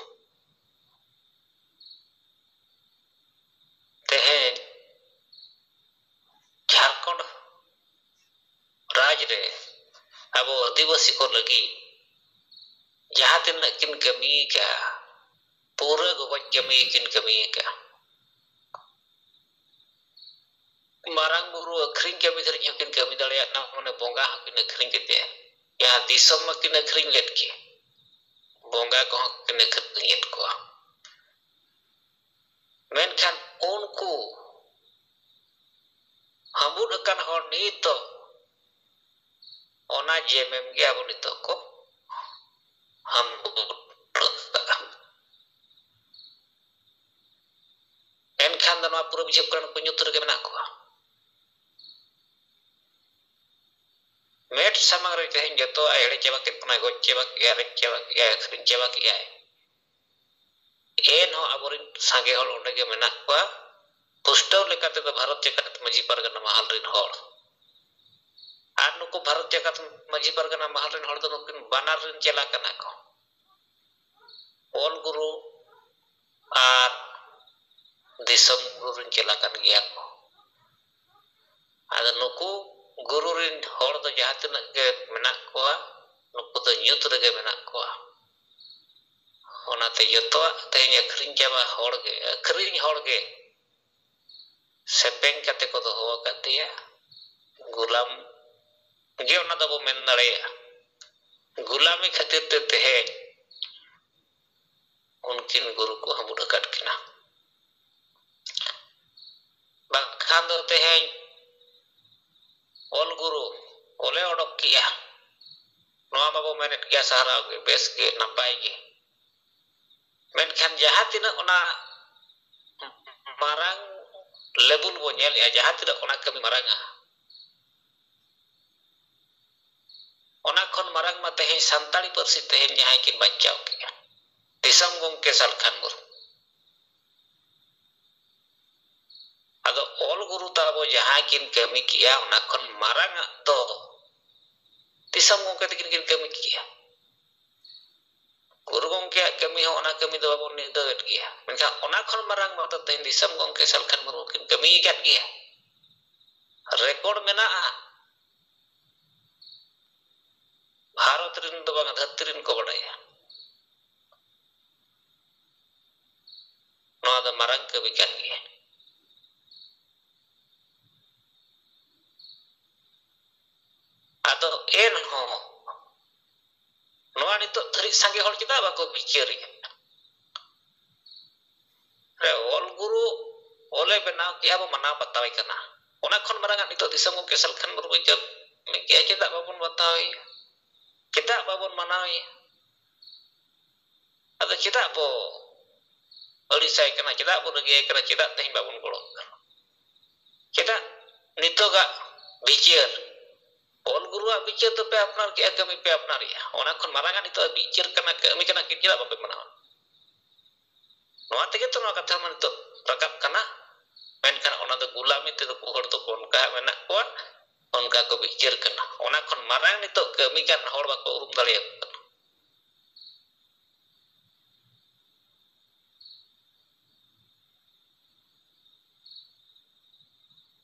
ᱛᱮᱦᱮᱧ ᱡᱷᱟᱲᱠᱷᱚᱸᱰ ᱨᱟᱡᱽ ᱨᱮ ᱟᱵᱚ ᱟᱹᱫᱤᱵᱟᱹᱥᱤ ᱠᱚ ᱞᱟᱹᱜᱤᱫ ᱡᱟᱦᱟᱸ ᱛᱤᱱᱟᱹᱜ ᱠᱤᱱ ᱠᱟᱹᱢᱤ ᱟᱠᱟᱫᱼᱟ, ᱯᱩᱨᱟᱹ ᱜᱚᱜᱚᱡ ᱠᱟᱹᱢᱤ ᱠᱤᱱ ᱠᱟᱹᱢᱤ ᱟᱠᱟᱫᱼᱟ᱾ ᱢᱟᱨᱟᱝ ᱵᱩᱨᱩ ᱟᱹᱠᱷᱨᱤᱧ ᱠᱟᱹᱢᱤ ᱫᱷᱟᱹᱨᱤᱡ ᱦᱚᱸᱠᱤᱱ ᱠᱟᱹᱢᱤ ᱫᱟᱲᱮᱭᱟᱜ ᱠᱟᱱᱟ, ᱢᱟᱱᱮ ᱵᱚᱸᱜᱟ ᱦᱚᱸᱠᱤᱱ ᱟᱹᱠᱷᱨᱤᱧ ᱠᱮᱫᱮᱭᱟ᱾ ᱡᱟᱦᱟᱸ ᱫᱤᱥᱚᱢ ᱢᱟᱠᱤᱱ ᱟᱹᱠᱷᱨᱤᱧ ᱞᱮᱫ ᱜᱮ, ᱵᱚᱸᱜᱟ ᱠᱚᱦᱚᱸ ᱠᱤᱱ ᱟᱹᱠᱷᱨᱤᱧᱮᱫ ᱠᱚᱣᱟ᱾ ᱢᱮᱱᱠᱷᱟᱱ ᱱᱤᱛᱚᱜ ᱚᱱᱟ ᱡᱮᱢᱮᱢ ᱜᱮ ᱟᱵᱚ ᱱᱤᱛᱚᱜ ᱠᱚ ᱦᱟᱢᱵᱩᱲ ᱠᱟᱜᱼᱟ᱾ ᱮᱱᱠᱷᱟᱱ ᱫᱚ ᱱᱚᱣᱟ ᱯᱩᱨᱟᱹ ᱵᱩᱡᱷᱟᱹᱜ ᱠᱟᱱᱟ, ᱱᱩᱠᱩ ᱧᱩᱛ ᱨᱮᱜᱮ ᱢᱮᱱᱟᱜ ᱠᱚᱣᱟ᱾ ᱢᱮᱫ ᱥᱟᱢᱟᱝ ᱨᱮ ᱛᱮᱦᱮᱧ ᱡᱚᱛᱚᱣᱟᱜ ᱮᱲᱮ ᱪᱟᱵᱟ ᱠᱮᱫ ᱵᱚᱱᱟᱭ, ᱜᱚᱡ ᱪᱟᱵᱟ ᱠᱮᱫᱼᱟᱭ, ᱨᱮᱡ ᱪᱟᱵᱟ ᱠᱮᱫᱼᱟᱭ, ᱟᱹᱠᱷᱨᱤᱧ ᱪᱟᱵᱟ ᱠᱮᱫᱼᱟᱭ᱾ ᱮᱱᱦᱚᱸ ᱟᱵᱚᱨᱮᱱ ᱥᱟᱸᱜᱮ ᱦᱚᱲ ᱚᱸᱰᱮ ᱜᱮ ᱢᱮᱱᱟᱜ ᱠᱚᱣᱟ᱾ ᱯᱩᱥᱴᱟᱹᱣ ᱞᱮᱠᱟ ᱛᱮᱫᱚ ᱵᱷᱟᱨᱚᱛ ᱡᱟᱠᱟᱛ ᱢᱟᱹᱡᱷᱤ ᱯᱟᱨᱜᱟᱱᱟ ᱢᱟᱦᱟᱞ ᱨᱮᱱ ᱦᱚᱲ᱾ ᱟᱨ ᱱᱩᱠᱩ ᱵᱷᱟᱨᱚᱛ ᱡᱟᱠᱟᱛ ᱢᱟᱹᱡᱷᱤ ᱯᱟᱨᱜᱟᱱᱟ ᱢᱟᱦᱟᱞ ᱨᱮᱱ ᱦᱚᱲ ᱫᱚ ᱱᱩᱠᱤᱱ ᱵᱟᱱᱟᱨ ᱨᱮᱱ ᱪᱮᱞᱟ ᱠᱟᱱᱟ ᱠᱚ᱾ ᱚᱞ ᱜᱩᱨᱩ ᱟᱨ ᱫᱤᱥᱚᱢ ᱜᱩᱨᱩ ᱨᱮᱱ ᱪᱮᱞᱟ ᱠᱟᱱ ᱜᱮᱭᱟ ᱠᱚ᱾ ᱟᱫᱚ ᱱᱩᱠᱩ ᱜᱩᱨᱩ ᱨᱮᱱ ᱦᱚᱲ ᱫᱚ ᱡᱟᱦᱟᱸ ᱛᱤᱱᱟᱹᱜ ᱜᱮ ᱢᱮᱱᱟᱜ ᱠᱚᱣᱟ, ᱱᱩᱠᱩ ᱫᱚ ᱧᱩᱛ ᱨᱮᱜᱮ ᱢᱮᱱᱟᱜ ᱠᱚᱣᱟ᱾ ᱚᱱᱟᱛᱮ ᱡᱚᱛᱚᱣᱟᱜ ᱛᱮᱦᱮᱧ ᱟᱹᱠᱷᱨᱤᱧ ᱪᱟᱵᱟ ᱦᱚᱲ ᱜᱮ, ᱟᱹᱠᱷᱨᱤᱧ ᱦᱚᱲ ᱜᱮ ᱥᱮᱯᱮᱧ ᱠᱟᱛᱮ ᱠᱚ ᱫᱚᱦᱚ ᱟᱠᱟᱫᱮᱭᱟ᱾ ᱜᱩᱞᱟᱢ ᱜᱮ ᱚᱱᱟ ᱫᱚᱵᱚ ᱢᱮᱱ ᱫᱟᱲᱮᱭᱟᱜᱼᱟ᱾ ᱜᱩᱞᱟᱢᱤ ᱠᱷᱟᱹᱛᱤᱨ ᱛᱮ ᱛᱮᱦᱮᱧ ᱩᱱᱠᱤᱱ ᱜᱩᱨᱩ ᱠᱚ ᱦᱟᱹᱵᱩᱲ ᱟᱠᱟᱫ ᱠᱤᱱᱟ᱾ ᱵᱟᱝᱠᱷᱟᱱ ᱫᱚ ᱛᱮᱦᱮᱧ ᱚᱞ ᱜᱩᱨᱩ ᱚᱞᱮ ᱚᱰᱚᱠ ᱠᱮᱜᱼᱟ, ᱱᱚᱣᱟ ᱢᱟᱵᱚ ᱢᱮᱱᱮᱫ ᱜᱮᱭᱟ ᱥᱟᱨᱦᱟᱣ ᱜᱮ, ᱵᱮᱥ ᱜᱮ, ᱱᱟᱯᱟᱭ ᱜᱮ᱾ ᱢᱮᱱᱠᱷᱟᱱ ᱡᱟᱦᱟᱸ ᱛᱤᱱᱟᱹᱜ ᱚᱱᱟ ᱢᱟᱨᱟᱝ ᱞᱮᱵᱩᱞ ᱵᱚ ᱧᱮᱞᱮᱜᱼᱟ, ᱡᱟᱦᱟᱸ ᱛᱤᱱᱟᱹᱜ ᱚᱱᱟ ᱠᱟᱹᱢᱤ ᱢᱟᱨᱟᱝᱟ, ᱚᱱᱟ ᱠᱷᱚᱱ ᱢᱟᱨᱟᱝ ᱢᱟ ᱛᱮᱦᱮᱧ ᱥᱟᱱᱛᱟᱲᱤ ᱯᱟᱹᱨᱥᱤ ᱛᱮᱦᱮᱧ ᱡᱟᱦᱟᱸᱭ ᱠᱤᱱ ᱵᱟᱧᱪᱟᱣ ᱠᱮᱜᱼᱟ, ᱫᱤᱥᱚᱢ ᱜᱚᱢᱠᱮ ᱥᱟᱞᱠᱷᱟᱱ ᱢᱩᱨᱢᱩ᱾ ᱟᱫᱚ ᱚᱞ ᱜᱩᱨᱩ ᱛᱟᱵᱚ ᱡᱟᱦᱟᱸ ᱠᱤᱱ ᱠᱟᱹᱢᱤ ᱠᱮᱜᱼᱟ, ᱚᱱᱟ ᱠᱷᱚᱱ ᱢᱟᱨᱟᱝ ᱟᱜ ᱫᱚ ᱫᱤᱥᱚᱢ ᱜᱚᱢᱠᱮ ᱛᱟᱹᱠᱤᱱ ᱠᱤᱱ ᱠᱟᱹᱢᱤ ᱠᱮᱜᱼᱟ᱾ ᱜᱩᱨᱩ ᱜᱚᱢᱠᱮᱭᱟᱜ ᱠᱟᱹᱢᱤ ᱦᱚᱸ, ᱚᱱᱟ ᱠᱟᱹᱢᱤ ᱫᱚ ᱵᱟᱵᱚᱱ ᱱᱤᱨᱫᱟᱹᱣᱮᱫ ᱜᱮᱭᱟ, ᱢᱮᱱᱠᱷᱟᱱ ᱚᱱᱟ ᱠᱷᱚᱱ ᱢᱟᱨᱟᱝ ᱢᱟ ᱫᱚ ᱛᱮᱦᱮᱧ ᱫᱤᱥᱚᱢ ᱜᱚᱢᱠᱮ ᱥᱟᱞᱠᱷᱟᱱ ᱢᱩᱨᱢᱩ ᱠᱤᱱ ᱠᱟᱹᱢᱤ ᱟᱠᱟᱫ ᱜᱮᱭᱟ᱾ ᱨᱮᱠᱚᱨᱰ ᱢᱮᱱᱟᱜᱼᱟ, ᱵᱷᱟᱨᱚᱛ ᱨᱮᱱ ᱫᱚ ᱵᱟᱝ, ᱫᱷᱟᱹᱨᱛᱤ ᱨᱮᱱ ᱠᱚ ᱵᱟᱰᱟᱭᱟ᱾ ᱱᱚᱣᱟ ᱫᱚ ᱢᱟᱨᱟᱝ ᱠᱟᱹᱢᱤ ᱠᱟᱱ ᱜᱮᱭᱟ᱾ ᱟᱫᱚ ᱮᱱᱦᱚᱸ ᱱᱚᱣᱟ ᱱᱤᱛᱚᱜ ᱫᱷᱟᱹᱨᱤᱡ ᱥᱟᱸᱜᱮ ᱦᱚᱲ ᱪᱮᱫᱟᱜ ᱵᱟᱠᱚ ᱵᱤᱪᱟᱹᱨᱮᱜᱼᱟ? ᱨᱮ ᱚᱞ ᱜᱩᱨᱩ ᱚᱞᱮ ᱵᱮᱱᱟᱣ ᱠᱮᱜᱼᱟ, ᱵᱚ ᱢᱟᱱᱟᱣ ᱵᱟᱛᱟᱣᱮ ᱠᱟᱱᱟ᱾ ᱚᱱᱟ ᱠᱷᱚᱱ ᱢᱟᱨᱟᱝ ᱟᱜ ᱱᱤᱛᱚᱜ ᱫᱤᱥᱚᱢ ᱜᱚᱢᱠᱮ ᱥᱟᱞᱠᱷᱟᱱ ᱢᱩᱨᱢᱩᱭ ᱠᱟᱹᱢᱤ ᱠᱮᱜᱼᱟ, ᱪᱮᱫᱟᱜ ᱵᱟᱵᱚᱱ ᱵᱟᱛᱟᱣᱮᱭᱟ? ᱪᱮᱫᱟᱜ ᱵᱟᱵᱚᱱ ᱢᱟᱱᱟᱣᱮᱭᱟ? ᱟᱫᱚ ᱪᱮᱫᱟᱜ ᱵᱚ ᱟᱹᱲᱤᱥᱟᱭ ᱠᱟᱱᱟ? ᱪᱮᱫᱟᱜ ᱵᱚ ᱨᱟᱹᱜᱤᱭᱟᱭ ᱠᱟᱱᱟ? ᱪᱮᱫᱟᱜ ᱛᱮᱦᱮᱧ ᱵᱟᱵᱚᱱ ᱜᱚᱲᱚᱜ ᱠᱟᱱᱟ? ᱪᱮᱫᱟᱜ ᱱᱤᱛᱚᱜᱟᱜ ᱵᱤᱪᱟᱹᱨ, ᱚᱞ ᱜᱩᱨᱩᱣᱟᱜ ᱵᱤᱪᱟᱹᱨ ᱫᱚᱯᱮ ᱟᱯᱱᱟᱨ ᱠᱮᱜᱼᱟ, ᱠᱟᱹᱢᱤ ᱯᱮ ᱟᱯᱱᱟᱨᱮᱜᱼᱟ, ᱚᱱᱟ ᱠᱷᱚᱱ ᱢᱟᱨᱟᱝ ᱟᱜ ᱱᱤᱛᱚᱜ ᱵᱤᱪᱟᱹᱨ ᱠᱟᱱᱟ, ᱠᱟᱹᱢᱤ ᱠᱟᱱᱟ ᱠᱤᱱ, ᱪᱮᱫᱟᱜ ᱵᱟᱯᱮ ᱢᱟᱱᱟᱣᱟ? ᱱᱚᱣᱟ ᱛᱮᱜᱮ ᱛᱚ ᱱᱚᱣᱟ ᱠᱟᱛᱷᱟ ᱢᱟ ᱱᱤᱛᱚᱜ ᱨᱟᱠᱟᱵ ᱠᱟᱱᱟ᱾ ᱢᱮᱱᱠᱷᱟᱱ ᱚᱱᱟ ᱫᱚ ᱜᱩᱞᱟᱢᱤ ᱛᱮ ᱱᱩᱠᱩ ᱦᱚᱲ ᱫᱚᱠᱚ ᱚᱱᱠᱟ ᱢᱮᱱᱟᱜ ᱠᱚᱣᱟ, ᱚᱱᱠᱟ ᱠᱚ ᱵᱤᱪᱟᱹᱨ ᱠᱟᱱᱟ᱾ ᱚᱱᱟ ᱠᱷᱚᱱ ᱢᱟᱨᱟᱝ ᱱᱤᱛᱚᱜ ᱠᱟᱹᱢᱤ ᱠᱟᱱ ᱦᱚᱲ ᱵᱟᱠᱚ ᱩᱨᱩᱢ ᱫᱟᱲᱮᱭᱟᱠᱚ ᱠᱟᱱᱟ᱾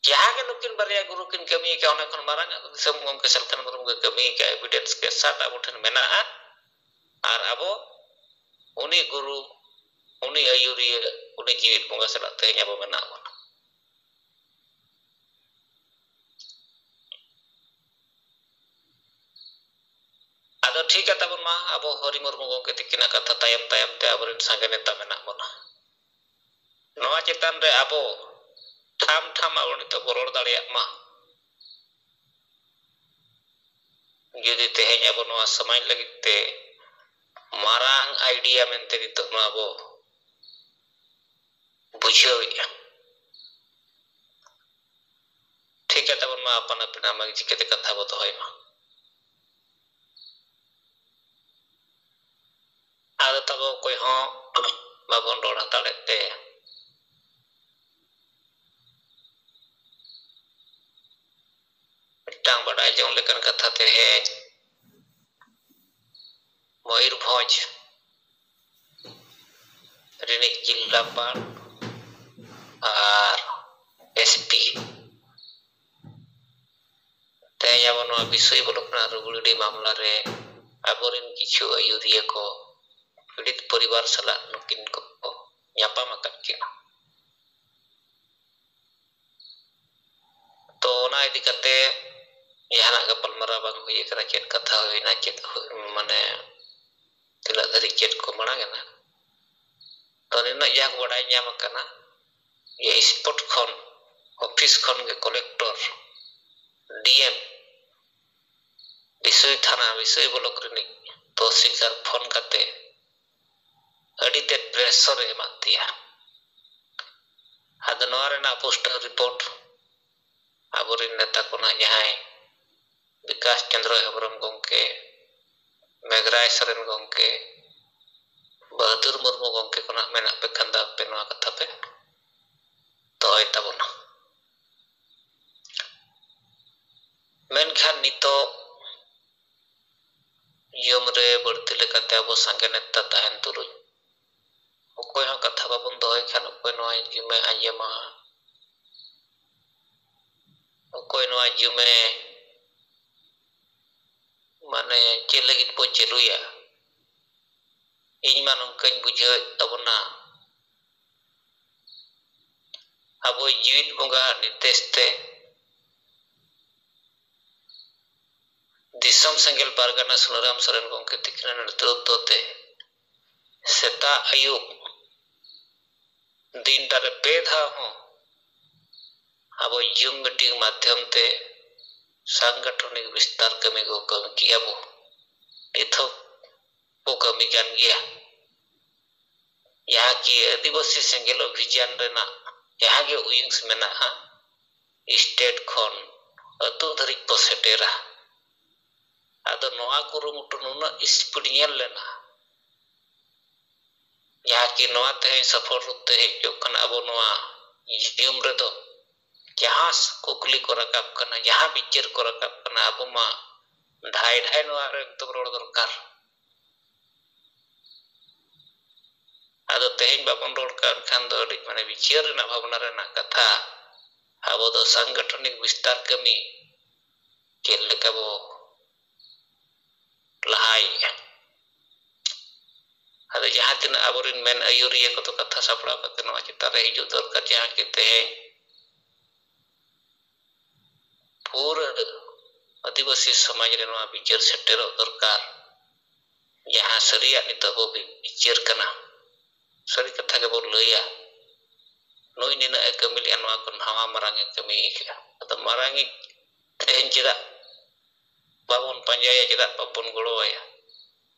ᱡᱟᱦᱟᱸ ᱜᱮ ᱱᱩᱠᱤᱱ ᱵᱟᱨᱭᱟ ᱜᱩᱨᱩ ᱠᱤᱱ ᱠᱟᱹᱢᱤ ᱟᱠᱟᱫ, ᱚᱱᱟ ᱠᱷᱚᱱ ᱢᱟᱨᱟᱝ ᱟᱜ ᱫᱤᱥᱚᱢ ᱜᱚᱢᱠᱮ ᱥᱟᱞᱠᱷᱟᱱ ᱢᱩᱨᱢᱩ ᱜᱮ ᱠᱟᱹᱢᱤ ᱟᱠᱟᱫ, ᱮᱵᱤᱰᱮᱱᱥ ᱠᱮ ᱥᱟᱛ ᱟᱵᱚ ᱴᱷᱮᱱ ᱢᱮᱱᱟᱜᱼᱟ᱾ ᱟᱨ ᱟᱵᱚ ᱩᱱᱤ ᱜᱩᱨᱩ, ᱩᱱᱤ ᱟᱹᱭᱩᱨᱤᱭᱟᱹ, ᱩᱱᱤ ᱡᱤᱣᱤᱫ ᱵᱚᱸᱜᱟ ᱥᱟᱞᱟᱜ ᱛᱮᱦᱮᱧ ᱟᱵᱚ ᱢᱮᱱᱟᱜ ᱵᱚᱱᱟ᱾ ᱟᱫᱚ ᱴᱷᱤᱠ ᱜᱮ ᱛᱟᱵᱚᱱ ᱢᱟ, ᱟᱵᱚ ᱦᱚᱨᱤ ᱢᱩᱨᱢᱩ ᱜᱚᱢᱠᱮ ᱛᱤᱠᱤᱱᱟᱜ ᱠᱟᱛᱷᱟ ᱛᱟᱭᱚᱢ ᱛᱟᱭᱚᱢ ᱛᱮ ᱟᱵᱚᱨᱮᱱ ᱥᱟᱸᱜᱮ ᱱᱮᱛᱟ ᱢᱮᱱᱟᱜ ᱵᱚᱱᱟ᱾ ᱱᱚᱣᱟ ᱪᱮᱛᱟᱱ ᱨᱮ ᱟᱵᱚ ᱴᱷᱟᱢ ᱴᱷᱟᱢ ᱟᱵᱚ ᱱᱤᱛᱚᱜ ᱵᱚ ᱨᱚᱲ ᱫᱟᱲᱮᱭᱟᱜ ᱢᱟ᱾ ᱡᱩᱫᱤ ᱛᱮᱦᱮᱧ ᱟᱵᱚ ᱱᱚᱣᱟ ᱥᱚᱢᱟᱡᱽ ᱞᱟᱹᱜᱤᱫ ᱛᱮ ᱢᱟᱨᱟᱝ ᱟᱭᱰᱤᱭᱟ ᱢᱮᱱᱛᱮ ᱱᱤᱛᱚᱜ ᱱᱚᱣᱟ ᱵᱚ ᱵᱩᱡᱷᱟᱹᱣᱮᱫᱼᱟ, ᱴᱷᱤᱠ ᱜᱮ ᱛᱟᱵᱚᱱ ᱢᱟ, ᱟᱯᱟᱱ ᱟᱹᱯᱤᱱ ᱟᱢᱟᱜ ᱪᱤᱠᱟᱹᱛᱮ ᱠᱟᱛᱷᱟ ᱵᱚ ᱫᱚᱦᱚᱭ ᱢᱟ᱾ ᱟᱫᱚ ᱛᱟᱵᱚ ᱚᱠᱚᱭ ᱦᱚᱸ ᱵᱟᱵᱚᱱ ᱨᱚᱲ ᱦᱟᱛᱟᱲᱮᱫ ᱛᱮ, ᱢᱤᱫᱴᱟᱝ ᱵᱟᱰᱟᱭ ᱡᱚᱝ ᱞᱮᱠᱟᱱ ᱠᱟᱛᱷᱟ ᱛᱮᱦᱮᱧ ᱢᱚᱭᱩᱨᱵᱷᱚᱸᱡᱽ ᱨᱤᱱᱤᱡ ᱡᱤᱞᱟᱯᱟᱞ ᱟᱨ ᱮᱥᱯᱤ ᱛᱮᱦᱮᱧ ᱟᱵᱚ ᱱᱚᱣᱟ ᱵᱤᱥᱩᱭ ᱵᱞᱚᱠ ᱨᱮᱱᱟᱜ ᱨᱩᱜᱩᱲᱤᱰᱤ ᱢᱟᱢᱞᱟ ᱨᱮ ᱟᱵᱚᱨᱮᱱ ᱠᱤᱪᱷᱩ ᱟᱹᱭᱩᱨᱤᱭᱟᱹ ᱠᱚ ᱯᱤᱲᱤᱛ ᱯᱚᱨᱤᱵᱟᱨ ᱥᱟᱞᱟᱜ ᱱᱩᱠᱤᱱ ᱠᱚ ᱧᱟᱯᱟᱢ ᱟᱠᱟᱫ ᱠᱤᱱᱟ᱾ ᱛᱚ ᱚᱱᱟ ᱤᱫᱤ ᱠᱟᱛᱮ ᱡᱟᱦᱟᱱᱟᱜ ᱜᱟᱯᱟᱞᱢᱟᱨᱟᱣ ᱵᱟᱝ ᱦᱩᱭ ᱟᱠᱟᱱᱟ, ᱪᱮᱫ ᱠᱟᱛᱷᱟ ᱦᱩᱭᱱᱟ, ᱪᱮᱫ ᱦᱩᱭ-, ᱢᱟᱱᱮ ᱛᱤᱱᱟᱹᱜ ᱫᱷᱟᱹᱨᱤᱡ ᱪᱮᱫ ᱠᱚ ᱢᱟᱲᱟᱝ ᱮᱱᱟ᱾ ᱛᱚ ᱱᱤᱱᱟᱹᱜ ᱡᱟᱦᱟᱸ ᱠᱚ ᱵᱟᱰᱟᱭ ᱧᱟᱢ ᱟᱠᱟᱱᱟ, ᱡᱮ ᱥᱯᱳᱨᱴ ᱠᱷᱚᱱ ᱚᱯᱷᱤᱥ ᱠᱷᱚᱱ ᱜᱮ ᱠᱚᱞᱮᱠᱴᱚᱨ, ᱰᱤ ᱮᱢ, ᱵᱤᱥᱚᱭ ᱛᱷᱟᱱᱟ, ᱵᱤᱥᱚᱭ ᱵᱞᱚᱠ ᱨᱤᱱᱤᱡ ᱛᱚᱦᱥᱤᱞᱫᱟᱨ ᱯᱷᱳᱱ ᱠᱟᱛᱮ ᱟᱹᱰᱤ ᱛᱮᱫ ᱯᱨᱮᱥᱚᱨ ᱮ ᱮᱢᱟᱫ ᱫᱮᱭᱟ᱾ ᱟᱫᱚ ᱱᱚᱣᱟ ᱨᱮᱱᱟᱜ ᱯᱳᱥᱴᱟᱨ ᱨᱤᱯᱳᱨᱴ ᱟᱵᱚᱨᱮᱱ ᱱᱮᱛᱟ ᱠᱚ ᱱᱟᱜ ᱡᱟᱦᱟᱸᱭ ᱵᱤᱠᱟᱥ ᱪᱚᱸᱫᱽᱨᱚ ᱦᱮᱢᱵᱨᱚᱢ ᱜᱚᱢᱠᱮ, ᱢᱮᱜᱷᱨᱟᱭ ᱥᱚᱨᱮᱱ ᱜᱚᱢᱠᱮ, ᱵᱟᱦᱟᱫᱩᱨ ᱢᱩᱨᱢᱩ ᱜᱚᱢᱠᱮ ᱠᱚ ᱱᱟᱜ ᱢᱮᱱᱟᱜ ᱯᱮ ᱠᱷᱟᱱ ᱫᱚ ᱟᱯᱮ ᱱᱚᱣᱟ ᱠᱟᱛᱷᱟ ᱯᱮ ᱫᱚᱦᱚᱭ ᱛᱟᱵᱚᱱᱟ᱾ ᱢᱮᱱᱠᱷᱟᱱ ᱱᱤᱛᱚᱜ ᱧᱩᱢ ᱨᱮ ᱵᱟᱹᱲᱛᱤ ᱞᱮᱠᱟᱛᱮ ᱟᱵᱚ ᱥᱟᱸᱜᱮ ᱱᱮᱛᱟ ᱛᱟᱦᱮᱱ ᱛᱩᱞᱩᱡ ᱚᱠᱚᱭ ᱦᱚᱸ ᱠᱟᱛᱷᱟ ᱵᱟᱵᱚᱱ ᱫᱚᱦᱚᱭ ᱠᱷᱟᱱ ᱚᱠᱚᱭ ᱱᱚᱣᱟ ᱧᱩᱢᱮ ᱟᱸᱡᱚᱢᱟ, ᱚᱠᱚᱭ ᱱᱚᱣᱟ ᱧᱩᱢᱮ ᱢᱟᱱᱮ ᱪᱮᱫ ᱞᱟᱹᱜᱤᱫ ᱵᱚ ᱪᱟᱹᱞᱩᱭᱟ? ᱤᱧ ᱢᱟ ᱱᱚᱝᱠᱟᱧ ᱵᱩᱡᱷᱟᱹᱣᱮᱫ ᱛᱟᱵᱚᱱᱟ, ᱟᱵᱚᱭᱤᱡ ᱡᱤᱣᱤᱫ ᱵᱚᱸᱜᱟ ᱱᱤᱨᱫᱮᱥ ᱛᱮ ᱫᱤᱥᱚᱢ ᱥᱮᱸᱜᱮᱞ ᱯᱟᱨᱜᱟᱱᱟ ᱥᱩᱱᱟᱹᱨᱟᱢ ᱥᱚᱨᱮᱱ ᱜᱚᱢᱠᱮ ᱛᱤᱠᱤᱱᱟᱜ ᱱᱮᱛᱨᱚᱛᱛᱚ ᱛᱮ ᱥᱮᱛᱟᱜ ᱟᱹᱭᱩᱵ ᱫᱤᱱ ᱴᱟᱨᱮ ᱯᱮ ᱫᱷᱟᱣ ᱦᱚᱸ ᱟᱵᱚ ᱡᱩᱢ ᱢᱤᱴᱤᱝ ᱢᱟᱫᱽᱫᱷᱚᱢ ᱛᱮ ᱥᱟᱝᱜᱚᱴᱷᱚᱱᱤᱠ ᱵᱤᱥᱛᱟᱨ ᱠᱟᱹᱢᱤ ᱠᱚ ᱠᱟᱹᱢᱤ ᱠᱮᱜᱼᱟ ᱵᱚ᱾ ᱱᱤᱛ ᱦᱚᱸ ᱠᱚ ᱠᱟᱹᱢᱤ ᱠᱟᱱ ᱜᱮᱭᱟ᱾ ᱡᱟᱦᱟᱸ ᱠᱤ ᱟᱹᱫᱤᱵᱟᱹᱥᱤ ᱥᱮᱸᱜᱮᱞ ᱚᱵᱷᱤᱡᱟᱱ ᱨᱮᱱᱟᱜ ᱡᱟᱦᱟᱸ ᱜᱮ ᱩᱭᱤᱝᱥ ᱢᱮᱱᱟᱜᱼᱟ, ᱥᱴᱮᱴ ᱠᱷᱚᱱ ᱟᱹᱛᱩ ᱫᱷᱟᱹᱨᱤᱡ ᱠᱚ ᱥᱮᱴᱮᱨᱟ᱾ ᱟᱫᱚ ᱱᱚᱣᱟ ᱠᱩᱨᱩᱢᱩᱴᱩ ᱱᱩᱱᱟᱹᱜ ᱥᱯᱤᱰ ᱧᱮᱞ ᱞᱮᱱᱟ, ᱡᱟᱦᱟᱸ ᱠᱤ ᱱᱚᱣᱟ ᱛᱮᱦᱮᱧ ᱥᱚᱯᱷᱚᱞ ᱨᱩᱯ ᱛᱮ ᱦᱮᱡ ᱦᱚᱪᱚᱜ ᱠᱟᱱᱟ᱾ ᱟᱵᱚ ᱱᱚᱣᱟ ᱡᱤᱭᱚᱱ ᱨᱮᱫᱚ ᱡᱟᱦᱟᱸ ᱠᱩᱠᱞᱤ ᱠᱚ ᱨᱟᱠᱟᱵ ᱠᱟᱱᱟ, ᱡᱟᱦᱟᱸ ᱵᱤᱪᱟᱹᱨ ᱠᱚ ᱨᱟᱠᱟᱵ ᱠᱟᱱᱟ, ᱟᱵᱚ ᱢᱟ ᱰᱷᱟᱭ ᱰᱷᱟᱭ ᱱᱚᱣᱟ ᱨᱮ ᱮᱠᱫᱚᱢ ᱨᱚᱲ ᱫᱚᱨᱠᱟᱨ᱾ ᱟᱫᱚ ᱛᱮᱦᱮᱧ ᱵᱟᱵᱚᱱ ᱨᱚᱲ ᱠᱟᱱ ᱠᱷᱟᱱ ᱫᱚ ᱟᱹᱰᱤ ᱢᱟᱱᱮ ᱵᱤᱪᱟᱹᱨ ᱨᱮᱱᱟᱜ ᱵᱷᱟᱵᱽᱱᱟ ᱨᱮᱱᱟᱜ ᱠᱟᱛᱷᱟ᱾ ᱟᱵᱚ ᱫᱚ ᱥᱟᱝᱜᱚᱴᱷᱚᱱᱤᱠ ᱵᱤᱥᱛᱟᱨ ᱠᱟᱹᱢᱤ ᱪᱮᱫ ᱞᱮᱠᱟ ᱵᱚ ᱞᱟᱦᱟᱭᱮᱜᱼᱟ? ᱟᱫᱚ ᱡᱟᱦᱟᱸ ᱛᱤᱱᱟᱹᱜ ᱟᱵᱚᱨᱮᱱ ᱢᱮᱱ ᱟᱹᱭᱩᱨᱤᱭᱟᱹ ᱠᱚᱫᱚ ᱠᱟᱛᱷᱟ ᱥᱟᱯᱲᱟᱣ ᱠᱟᱛᱮ ᱱᱚᱣᱟ ᱪᱮᱛᱟᱱ ᱨᱮ ᱦᱤᱡᱩᱜ ᱫᱚᱨᱠᱟᱨ, ᱡᱟᱦᱟᱸ ᱠᱤ ᱛᱮᱦᱮᱧ ᱯᱩᱨᱟᱹ ᱟᱹᱫᱤᱵᱟᱹᱥᱤ ᱥᱚᱢᱟᱡᱽ ᱨᱮ ᱱᱚᱣᱟ ᱵᱤᱪᱟᱹᱨ ᱥᱮᱴᱮᱨᱚᱜ ᱫᱚᱨᱠᱟᱨ᱾ ᱡᱟᱦᱟᱸ ᱥᱟᱹᱨᱤᱭᱟᱜ ᱱᱤᱛᱚᱜ ᱵᱚ ᱵᱤᱪᱟᱹᱨ ᱠᱟᱱᱟ, ᱥᱟᱹᱨᱤ ᱠᱟᱛᱷᱟ ᱜᱮᱵᱚᱱ ᱞᱟᱹᱭᱟ᱾ ᱱᱩᱭ ᱱᱤᱱᱟᱹᱜ ᱮ ᱠᱟᱹᱢᱤ ᱞᱮᱜᱼᱟ, ᱱᱚᱣᱟ ᱠᱷᱚᱱ ᱱᱟᱣᱟ ᱢᱟᱨᱟᱝ ᱮ ᱠᱟᱹᱢᱤ ᱠᱮᱜᱼᱟ᱾ ᱟᱫᱚ ᱢᱟᱨᱟᱝᱤᱡ ᱛᱮᱦᱮᱧ ᱪᱮᱫᱟᱜ ᱵᱟᱵᱚᱱ ᱯᱟᱸᱡᱟᱭᱟ, ᱪᱮᱫᱟᱜ ᱵᱟᱵᱚᱱ ᱜᱚᱲᱚ ᱟᱭᱟ?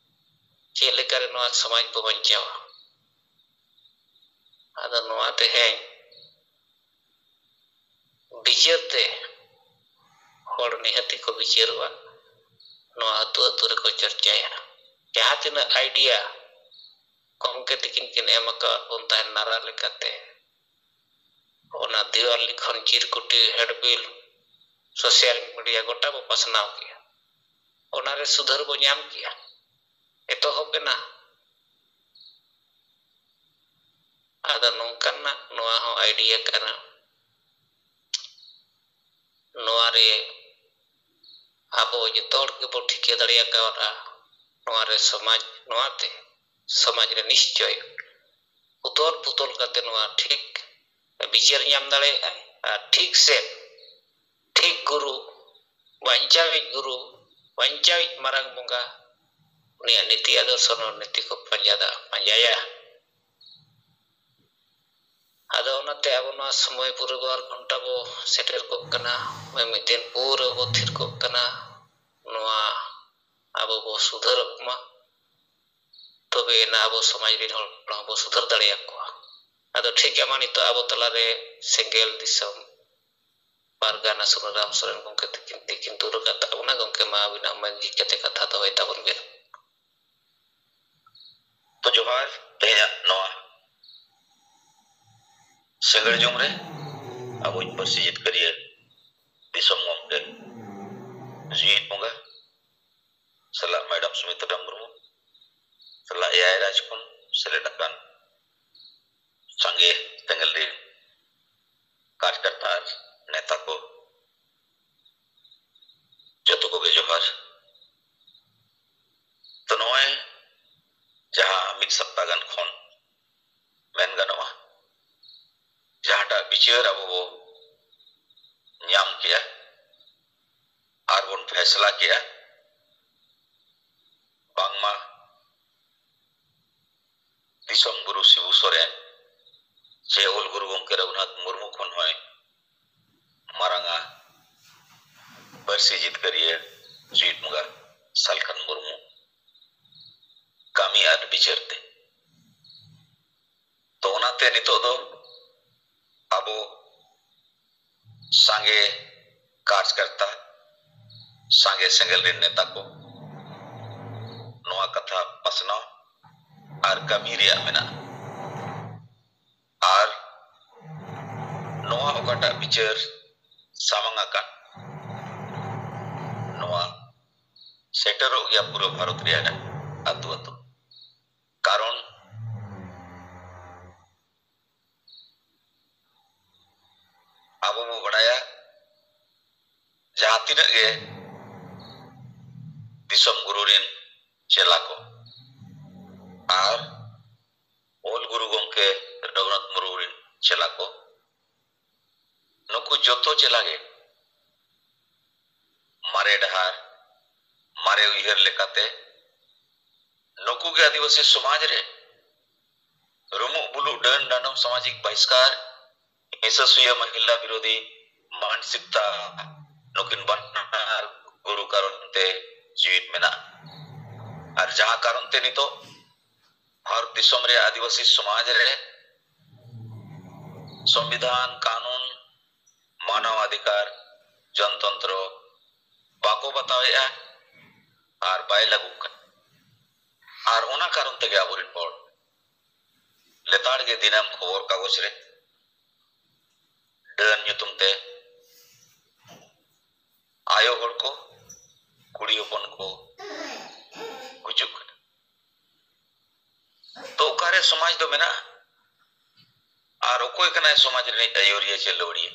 ᱪᱮᱫ ᱞᱮᱠᱟᱨᱮ ᱱᱚᱣᱟ ᱥᱚᱢᱟᱡᱽ ᱵᱚ ᱵᱟᱧᱪᱟᱣᱟ? ᱟᱫᱚ ᱱᱚᱣᱟ ᱛᱮᱦᱮᱧ ᱵᱤᱪᱟᱹᱨ ᱛᱮ ᱦᱚᱲ ᱱᱤᱦᱟᱹᱛᱤ ᱠᱚ ᱵᱤᱪᱟᱹᱨᱚᱜᱼᱟ᱾ ᱱᱚᱣᱟ ᱟᱹᱛᱩ ᱟᱹᱛᱩ ᱨᱮᱠᱚ ᱪᱚᱨᱪᱟᱭᱟ᱾ ᱡᱟᱦᱟᱸ ᱛᱤᱱᱟᱹᱜ idea ᱜᱚᱢᱠᱮ ᱛᱤᱠᱤᱱ ᱠᱤᱱ ᱮᱢ ᱟᱠᱟᱫ ᱵᱚᱱ ᱛᱟᱦᱮᱸᱫ ᱱᱟᱨᱟ ᱞᱮᱠᱟᱛᱮ, ᱚᱱᱟ ᱫᱤᱣᱟᱞᱤ ᱠᱷᱚᱱ ᱪᱤᱨᱠᱩᱴᱤ, ᱦᱮᱰᱵᱤᱞ, social media ᱜᱚᱴᱟ ᱵᱚ ᱯᱟᱥᱱᱟᱣ ᱠᱮᱜᱼᱟ᱾ ᱚᱱᱟᱨᱮ ᱥᱩᱫᱷᱟᱹᱨ ᱵᱚ ᱧᱟᱢ ᱠᱮᱜᱼᱟ, ᱮᱛᱚᱦᱚᱵ ᱮᱱᱟ᱾ ᱟᱫᱚ ᱱᱚᱝᱠᱟᱱᱟᱜ ᱱᱚᱣᱟ ᱦᱚᱸ idea ᱠᱟᱱᱟ᱾ ᱱᱚᱣᱟ ᱨᱮ ᱟᱵᱚ ᱡᱚᱛᱚ ᱦᱚᱲ ᱜᱮᱵᱚ ᱴᱷᱤᱠᱟᱹ ᱫᱟᱲᱮ ᱟᱠᱟᱣᱟᱫᱼᱟ, ᱱᱚᱣᱟ ᱨᱮ ᱥᱚᱢᱟᱡᱽ, ᱱᱚᱣᱟᱛᱮ ᱥᱚᱢᱟᱡᱽ ᱨᱮ ᱱᱤᱥᱪᱚᱭ ᱯᱩᱛᱚᱞ ᱯᱩᱛᱚᱞ ᱠᱟᱛᱮ ᱱᱚᱣᱟ ᱴᱷᱤᱠ ᱵᱤᱪᱟᱹᱨ ᱧᱟᱢ ᱫᱟᱲᱮᱭᱟᱜᱼᱟ᱾ ᱟᱨ ᱴᱷᱤᱠ ᱥᱮᱫ, ᱴᱷᱤᱠ ᱜᱩᱨᱩ, ᱵᱟᱧᱪᱟᱣᱤᱡ ᱜᱩᱨᱩ, ᱵᱟᱧᱪᱟᱣᱤᱡ ᱢᱟᱨᱟᱝ ᱵᱚᱸᱜᱟ, ᱩᱱᱤᱭᱟᱜ ᱱᱤᱛᱤ ᱟᱫᱚᱨᱥᱚ ᱱᱚᱣᱟ ᱱᱤᱛᱤ ᱠᱚ ᱯᱟᱸᱡᱟ ᱫᱟ-, ᱯᱟᱸᱡᱟᱭᱟ᱾ ᱟᱫᱚ ᱚᱱᱟᱛᱮ ᱟᱵᱚ ᱱᱚᱣᱟ ᱥᱚᱢᱚᱭ ᱯᱩᱨᱟᱹ ᱵᱟᱨ ᱜᱷᱚᱱᱴᱟ ᱵᱚ ᱥᱮᱴᱮᱨ ᱠᱚᱜ ᱠᱟᱱᱟ᱾ ᱢᱤᱢᱤᱫ ᱫᱤᱱ ᱯᱩᱨᱟᱹ ᱵᱚ ᱛᱷᱤᱨ ᱠᱚᱜ ᱠᱟᱱᱟ᱾ ᱱᱚᱣᱟ ᱟᱵᱚ ᱵᱚ ᱥᱩᱫᱷᱟᱹᱨᱚᱜ ᱢᱟ, ᱛᱚᱵᱮ ᱮᱱᱟ ᱟᱵᱚ ᱥᱚᱢᱟᱡᱽ ᱨᱮᱱ ᱦᱚᱲ ᱦᱚᱸ ᱵᱚ ᱥᱩᱫᱷᱟᱹᱨ ᱫᱟᱲᱮᱭᱟᱠᱚᱣᱟ᱾ ᱟᱫᱚ ᱴᱷᱤᱠ ᱜᱮᱭᱟ, ᱢᱟ ᱱᱤᱛᱚᱜ ᱟᱵᱚ ᱛᱟᱞᱟᱨᱮ ᱥᱮᱸᱜᱮᱞ ᱫᱤᱥᱚᱢ ᱯᱟᱨᱜᱟᱱᱟ ᱥᱩᱱᱟᱹᱨᱟᱢ ᱥᱚᱨᱮᱱ ᱜᱚᱢᱠᱮ ᱛᱤᱠᱤᱱ, ᱛᱤᱠᱤᱱ ᱫᱩᱨ ᱟᱠᱟᱫ ᱛᱟᱵᱚᱱᱟ᱾ ᱜᱚᱢᱠᱮ, ᱢᱟ ᱟᱹᱵᱤᱱᱟᱜ ᱢᱟᱹᱱ ᱡᱤᱣᱤ ᱠᱟᱛᱮ ᱠᱟᱛᱷᱟ ᱫᱚᱦᱚᱭ ᱛᱟᱵᱚᱱ ᱵᱤᱱ᱾ ᱛᱚ ᱡᱚᱦᱟᱨ, ᱛᱮᱦᱮᱧᱟᱜ ᱱᱚᱣᱟ ᱥᱤᱸᱜᱟᱹᱲ ᱡᱚᱢ ᱨᱮ ᱟᱵᱚᱭᱤᱡ ᱯᱟᱹᱨᱥᱤ ᱡᱤᱛᱠᱟᱹᱨᱤᱭᱟᱹ ᱫᱤᱥᱚᱢ ᱜᱚᱢᱠᱮ ᱡᱤᱣᱤᱫ ᱵᱚᱸᱜᱟ ᱥᱟᱞᱟᱜ ᱢᱮᱰᱟᱢ ᱥᱩᱢᱤᱛᱨᱟ ᱢᱩᱨᱢᱩ ᱥᱟᱞᱟᱜ ᱮᱭᱟᱭ ᱨᱟᱡᱽ ᱠᱷᱚᱱ ᱥᱮᱞᱮᱫ ᱟᱠᱟᱱ ᱥᱟᱸᱜᱮ ᱥᱮᱸᱜᱮᱞ ᱨᱮᱱ ᱠᱟᱨᱡᱽᱠᱟᱨᱛᱟ ᱟᱨ ᱱᱮᱛᱟ ᱠᱚ, ᱡᱚᱛᱚ ᱠᱚᱜᱮ ᱡᱚᱦᱟᱨ᱾ ᱛᱚ ᱱᱚᱜᱼᱚᱭ ᱡᱟᱦᱟᱸ ᱢᱤᱫ ᱥᱟᱯᱛᱟ ᱜᱟᱱ ᱠᱷᱚᱱ ᱢᱮᱱ ᱜᱟᱱᱚᱜᱼᱟ, ᱡᱟᱦᱟᱸᱴᱟᱜ ᱵᱤᱪᱟᱹᱨ ᱟᱵᱚ ᱵᱚ ᱧᱟᱢ ᱠᱮᱜᱼᱟ ᱟᱨ ᱵᱚᱱ ᱯᱷᱮᱥᱞᱟ ᱠᱮᱜᱼᱟ, ᱵᱟᱝᱢᱟ ᱫᱤᱥᱚᱢ ᱜᱩᱨᱩ ᱥᱤᱵᱩ ᱥᱚᱨᱮᱱ ᱪᱮ ᱚᱞ ᱜᱩᱨᱩ ᱜᱚᱢᱠᱮ ᱟᱨ ᱵᱤᱪᱟᱹᱨ ᱛᱮ᱾ ᱛᱚ ᱚᱱᱟᱛᱮ ᱱᱤᱛᱚᱜ ᱫᱚ ᱟᱵᱚ ᱥᱟᱸᱜᱮ ᱠᱟᱨᱡᱽᱠᱟᱨᱛᱟ, ᱥᱟᱸᱜᱮ ᱥᱮᱸᱜᱮᱞ ᱨᱮᱱ ᱱᱮᱛᱟ ᱠᱚ ᱱᱚᱣᱟ ᱠᱟᱛᱷᱟ ᱯᱟᱥᱱᱟᱣ ᱟᱨ ᱠᱟᱹᱢᱤ ᱨᱮᱭᱟᱜ ᱢᱮᱱᱟᱜᱼᱟ᱾ ᱟᱨ ᱱᱚᱣᱟ ᱚᱠᱟᱴᱟᱜ ᱵᱤᱪᱟᱹᱨ ᱥᱟᱢᱟᱝ ᱟᱠᱟᱱ, ᱱᱚᱣᱟ ᱥᱮᱴᱮᱨᱚᱜ ᱜᱮᱭᱟ ᱯᱩᱨᱟᱹ ᱵᱷᱟᱨᱚᱛ ᱨᱮᱭᱟᱜ ᱟᱹᱛᱩ ᱟᱹᱛᱩ᱾ ᱠᱟᱨᱚᱱ ᱟᱵᱚ ᱵᱚ ᱵᱟᱲᱟᱭᱟ, ᱡᱟᱦᱟᱸ ᱛᱤᱱᱟᱹᱜ ᱜᱮ ᱫᱤᱥᱚᱢ ᱜᱩᱨᱩ ᱨᱮᱱ ᱪᱮᱞᱟ ᱠᱚ ᱟᱨ ᱚᱞ ᱜᱩᱨᱩ ᱜᱚᱢᱠᱮ ᱨᱚᱜᱷᱩᱱᱟᱛᱷ ᱢᱩᱨᱢᱩ ᱨᱮᱱ ᱪᱮᱞᱟ ᱠᱚ, ᱱᱩᱠᱩ ᱡᱚᱛᱚ ᱪᱮᱞᱟ ᱜᱮ ᱢᱟᱨᱮ ᱰᱟᱦᱟᱨ, ᱢᱟᱨᱮ ᱩᱭᱦᱟᱹᱨ ᱞᱮᱠᱟᱛᱮ ᱱᱩᱠᱩ ᱜᱮ ᱟᱹᱫᱤᱵᱟᱹᱥᱤ ᱥᱚᱢᱟᱡᱽ ᱨᱮ ᱨᱩᱢᱩᱜ ᱵᱩᱞᱩᱜ, ᱰᱟᱹᱱ ᱰᱟᱸᱰᱚᱢ, ᱥᱟᱢᱟᱡᱤᱠ ᱵᱟᱦᱤᱥᱠᱟᱨ, ᱦᱤᱸᱥᱟᱹ ᱥᱩᱭᱟᱹ, ᱢᱟᱹᱦᱤᱞᱟ ᱵᱤᱨᱳᱫᱷᱤ ᱢᱟᱱᱥᱤᱠᱛᱟ, ᱱᱩᱠᱤᱱ ᱵᱟᱱᱟᱨ ᱜᱩᱨᱩ ᱠᱟᱨᱚᱱ ᱛᱮ ᱡᱤᱣᱤᱫ ᱢᱮᱱᱟᱜᱼᱟ᱾ ᱟᱨ ᱡᱟᱦᱟᱸ ᱠᱟᱨᱚᱱ ᱛᱮ ᱱᱤᱛᱚᱜ ᱵᱷᱟᱨᱚᱛ ᱫᱤᱥᱚᱢ ᱨᱮ ᱟᱹᱫᱤᱵᱟᱹᱥᱤ ᱥᱚᱢᱟᱡᱽ ᱨᱮ ᱥᱚᱝᱵᱤᱫᱷᱟᱱ, ᱠᱟᱹᱱᱩᱱ, ᱢᱟᱱᱟᱣ ᱚᱫᱷᱤᱠᱟᱨ, ᱡᱚᱱᱛᱚᱱᱛᱨᱚ ᱵᱟᱠᱚ ᱵᱟᱛᱟᱣᱮᱫᱼᱟ ᱟᱨ ᱵᱟᱭ ᱞᱟᱹᱜᱩᱜ ᱠᱟᱱᱟ᱾ ᱟᱨ ᱚᱱᱟ ᱠᱟᱨᱚᱱ ᱛᱮᱜᱮ ᱟᱵᱚᱨᱮᱱ ᱦᱚᱲ ᱞᱮᱛᱟᱲ ᱜᱮ ᱫᱤᱱᱟᱹᱢ ᱠᱷᱚᱵᱚᱨ ᱠᱟᱜᱚᱡᱽ ᱨᱮ ᱰᱟᱹᱱ ᱧᱩᱛᱩᱢ ᱛᱮ ᱟᱭᱳ ᱦᱚᱲ ᱠᱚ, ᱠᱩᱲᱤ ᱦᱚᱯᱚᱱ ᱠᱚ ᱜᱩᱡᱩᱜ ᱠᱟᱱᱟ᱾ ᱛᱚ ᱚᱠᱟᱨᱮ ᱥᱚᱢᱟᱡᱽ ᱫᱚ ᱢᱮᱱᱟᱜᱼᱟ? ᱟᱨ ᱚᱠᱚᱭ ᱠᱟᱱᱟᱭ ᱥᱚᱢᱟᱡᱽ ᱨᱤᱱᱤᱡ ᱟᱹᱭᱩᱨᱤᱭᱟᱹ ᱪᱮ ᱞᱟᱹᱣᱲᱤᱭᱟᱹ?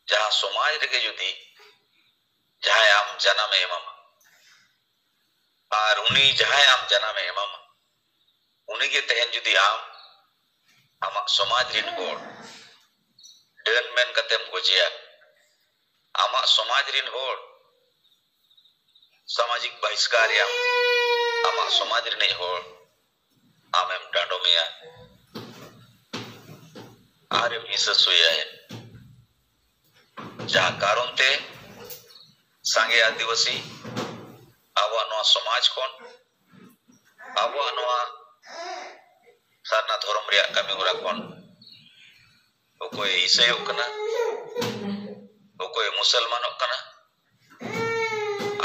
ᱡᱟᱦᱟᱸ ᱥᱚᱢᱟᱡᱽ ᱨᱮᱜᱮ ᱡᱩᱫᱤ ᱡᱟᱦᱟᱸᱭ ᱟᱢ ᱡᱟᱱᱟᱢᱮ ᱮᱢᱟᱢᱟ, ᱟᱨ ᱩᱱᱤ ᱡᱟᱦᱟᱸᱭ ᱟᱢ ᱡᱟᱱᱟᱢᱮ ᱮᱢᱟᱢᱟ, ᱩᱱᱤᱜᱮ ᱛᱮᱦᱮᱧ ᱡᱩᱫᱤ ᱟᱢ ᱟᱢᱟᱜ ᱥᱚᱢᱟᱡᱽ ᱨᱤᱱ ᱦᱚᱲ ᱰᱟᱹᱱ ᱢᱮᱱ ᱠᱟᱛᱮᱢ ᱜᱚᱡᱮᱭᱟ, ᱟᱢᱟᱜ ᱥᱚᱢᱟᱡᱽ ᱨᱤᱱ ᱦᱚᱲ ᱥᱟᱢᱟᱡᱤᱠ ᱵᱟᱦᱤᱥᱠᱟᱨᱮᱭᱟᱢ, ᱟᱢᱟᱜ ᱥᱚᱢᱟᱡᱽ ᱨᱤᱱᱤᱡ ᱦᱚᱲ ᱟᱢᱮᱢ ᱰᱟᱸᱰᱚᱢᱮᱭᱟ ᱟᱨᱮᱢ ᱦᱤᱸᱥᱟᱹ ᱥᱩᱭᱟᱭᱟ᱾ ᱡᱟᱦᱟᱸ ᱠᱟᱨᱚᱱ ᱛᱮ ᱥᱟᱸᱜᱮ ᱟᱹᱫᱤᱵᱟᱹᱥᱤ ᱟᱵᱚᱣᱟᱜ ᱱᱚᱣᱟ ᱥᱚᱢᱟᱡᱽ ᱠᱷᱚᱱ ᱟᱵᱚᱣᱟᱜ ᱱᱚᱣᱟ ᱥᱟᱨᱱᱟ ᱫᱷᱚᱨᱚᱢ ᱨᱮᱭᱟᱜ ᱠᱟᱹᱢᱤ ᱦᱚᱨᱟ ᱠᱷᱚᱱ ᱚᱠᱚᱭ ᱤᱥᱟᱹᱭᱚᱜ ᱠᱟᱱᱟ, ᱚᱠᱚᱭ ᱢᱩᱥᱚᱞᱢᱟᱱᱚᱜ ᱠᱟᱱᱟ,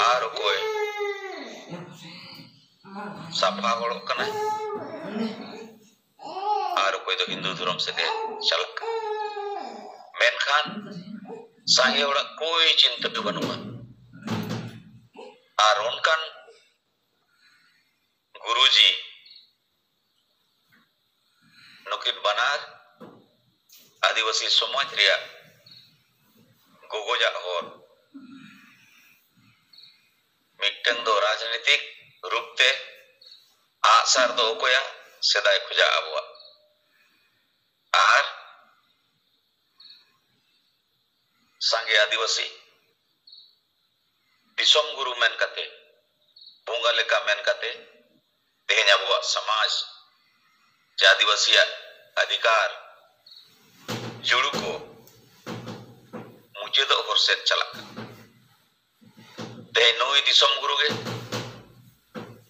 ᱟᱨ ᱚᱠᱚᱭ ᱥᱟᱯᱷᱟ ᱦᱚᱲᱚᱜ ᱠᱟᱱᱟᱭ, ᱟᱨ ᱚᱠᱚᱭ ᱫᱚ ᱦᱤᱱᱫᱩ ᱫᱷᱚᱨᱚᱢ ᱥᱮᱫ ᱮ ᱪᱟᱞᱟᱜ ᱠᱟᱱᱟ᱾ ᱢᱮᱱᱠᱷᱟᱱ ᱥᱟᱸᱜᱮ ᱦᱚᱲᱟᱜ ᱠᱳᱭ ᱪᱤᱱᱛᱟᱹ ᱫᱚ ᱵᱟᱹᱱᱩᱜᱼᱟ᱾ ᱟᱨ ᱚᱱᱠᱟᱱ ᱜᱩᱨᱩᱡᱤ ᱱᱩᱠᱤᱱ ᱵᱟᱱᱟᱨ ᱟᱹᱫᱤᱵᱟᱹᱥᱤ ᱥᱚᱢᱟᱡᱽ ᱨᱮᱭᱟᱜ ᱜᱚᱜᱚᱡᱟᱜ ᱦᱚᱨ, ᱢᱤᱫᱴᱟᱝ ᱫᱚ ᱨᱟᱡᱽᱱᱤᱛᱤᱠ ᱨᱩᱯ ᱛᱮ ᱟᱜᱼᱥᱟᱨ ᱫᱚ ᱚᱠᱚᱭᱟ? ᱥᱮᱫᱟᱭ ᱠᱷᱚᱡᱟᱜ ᱟᱵᱚᱣᱟᱜ᱾ ᱟᱨ ᱥᱟᱸᱜᱮ ᱟᱹᱫᱤᱵᱟᱹᱥᱤ ᱫᱤᱥᱚᱢ ᱜᱩᱨᱩ ᱢᱮᱱ ᱠᱟᱛᱮ, ᱵᱚᱸᱜᱟ ᱞᱮᱠᱟ ᱢᱮᱱ ᱠᱟᱛᱮ, ᱛᱮᱦᱮᱧ ᱟᱵᱚᱣᱟᱜ ᱥᱚᱢᱟᱡᱽ ᱡᱮ ᱟᱹᱫᱤᱵᱟᱹᱥᱤᱭᱟᱜ ᱚᱫᱷᱤᱠᱟᱨ ᱡᱩᱲᱩ ᱠᱚ ᱢᱩᱪᱟᱹᱫᱚᱜ ᱦᱚᱨ ᱥᱮᱫ ᱪᱟᱞᱟᱜ ᱠᱟᱱᱟ᱾ ᱛᱮᱦᱮᱧ ᱱᱩᱭ ᱫᱤᱥᱚᱢ ᱜᱩᱨᱩ ᱜᱮ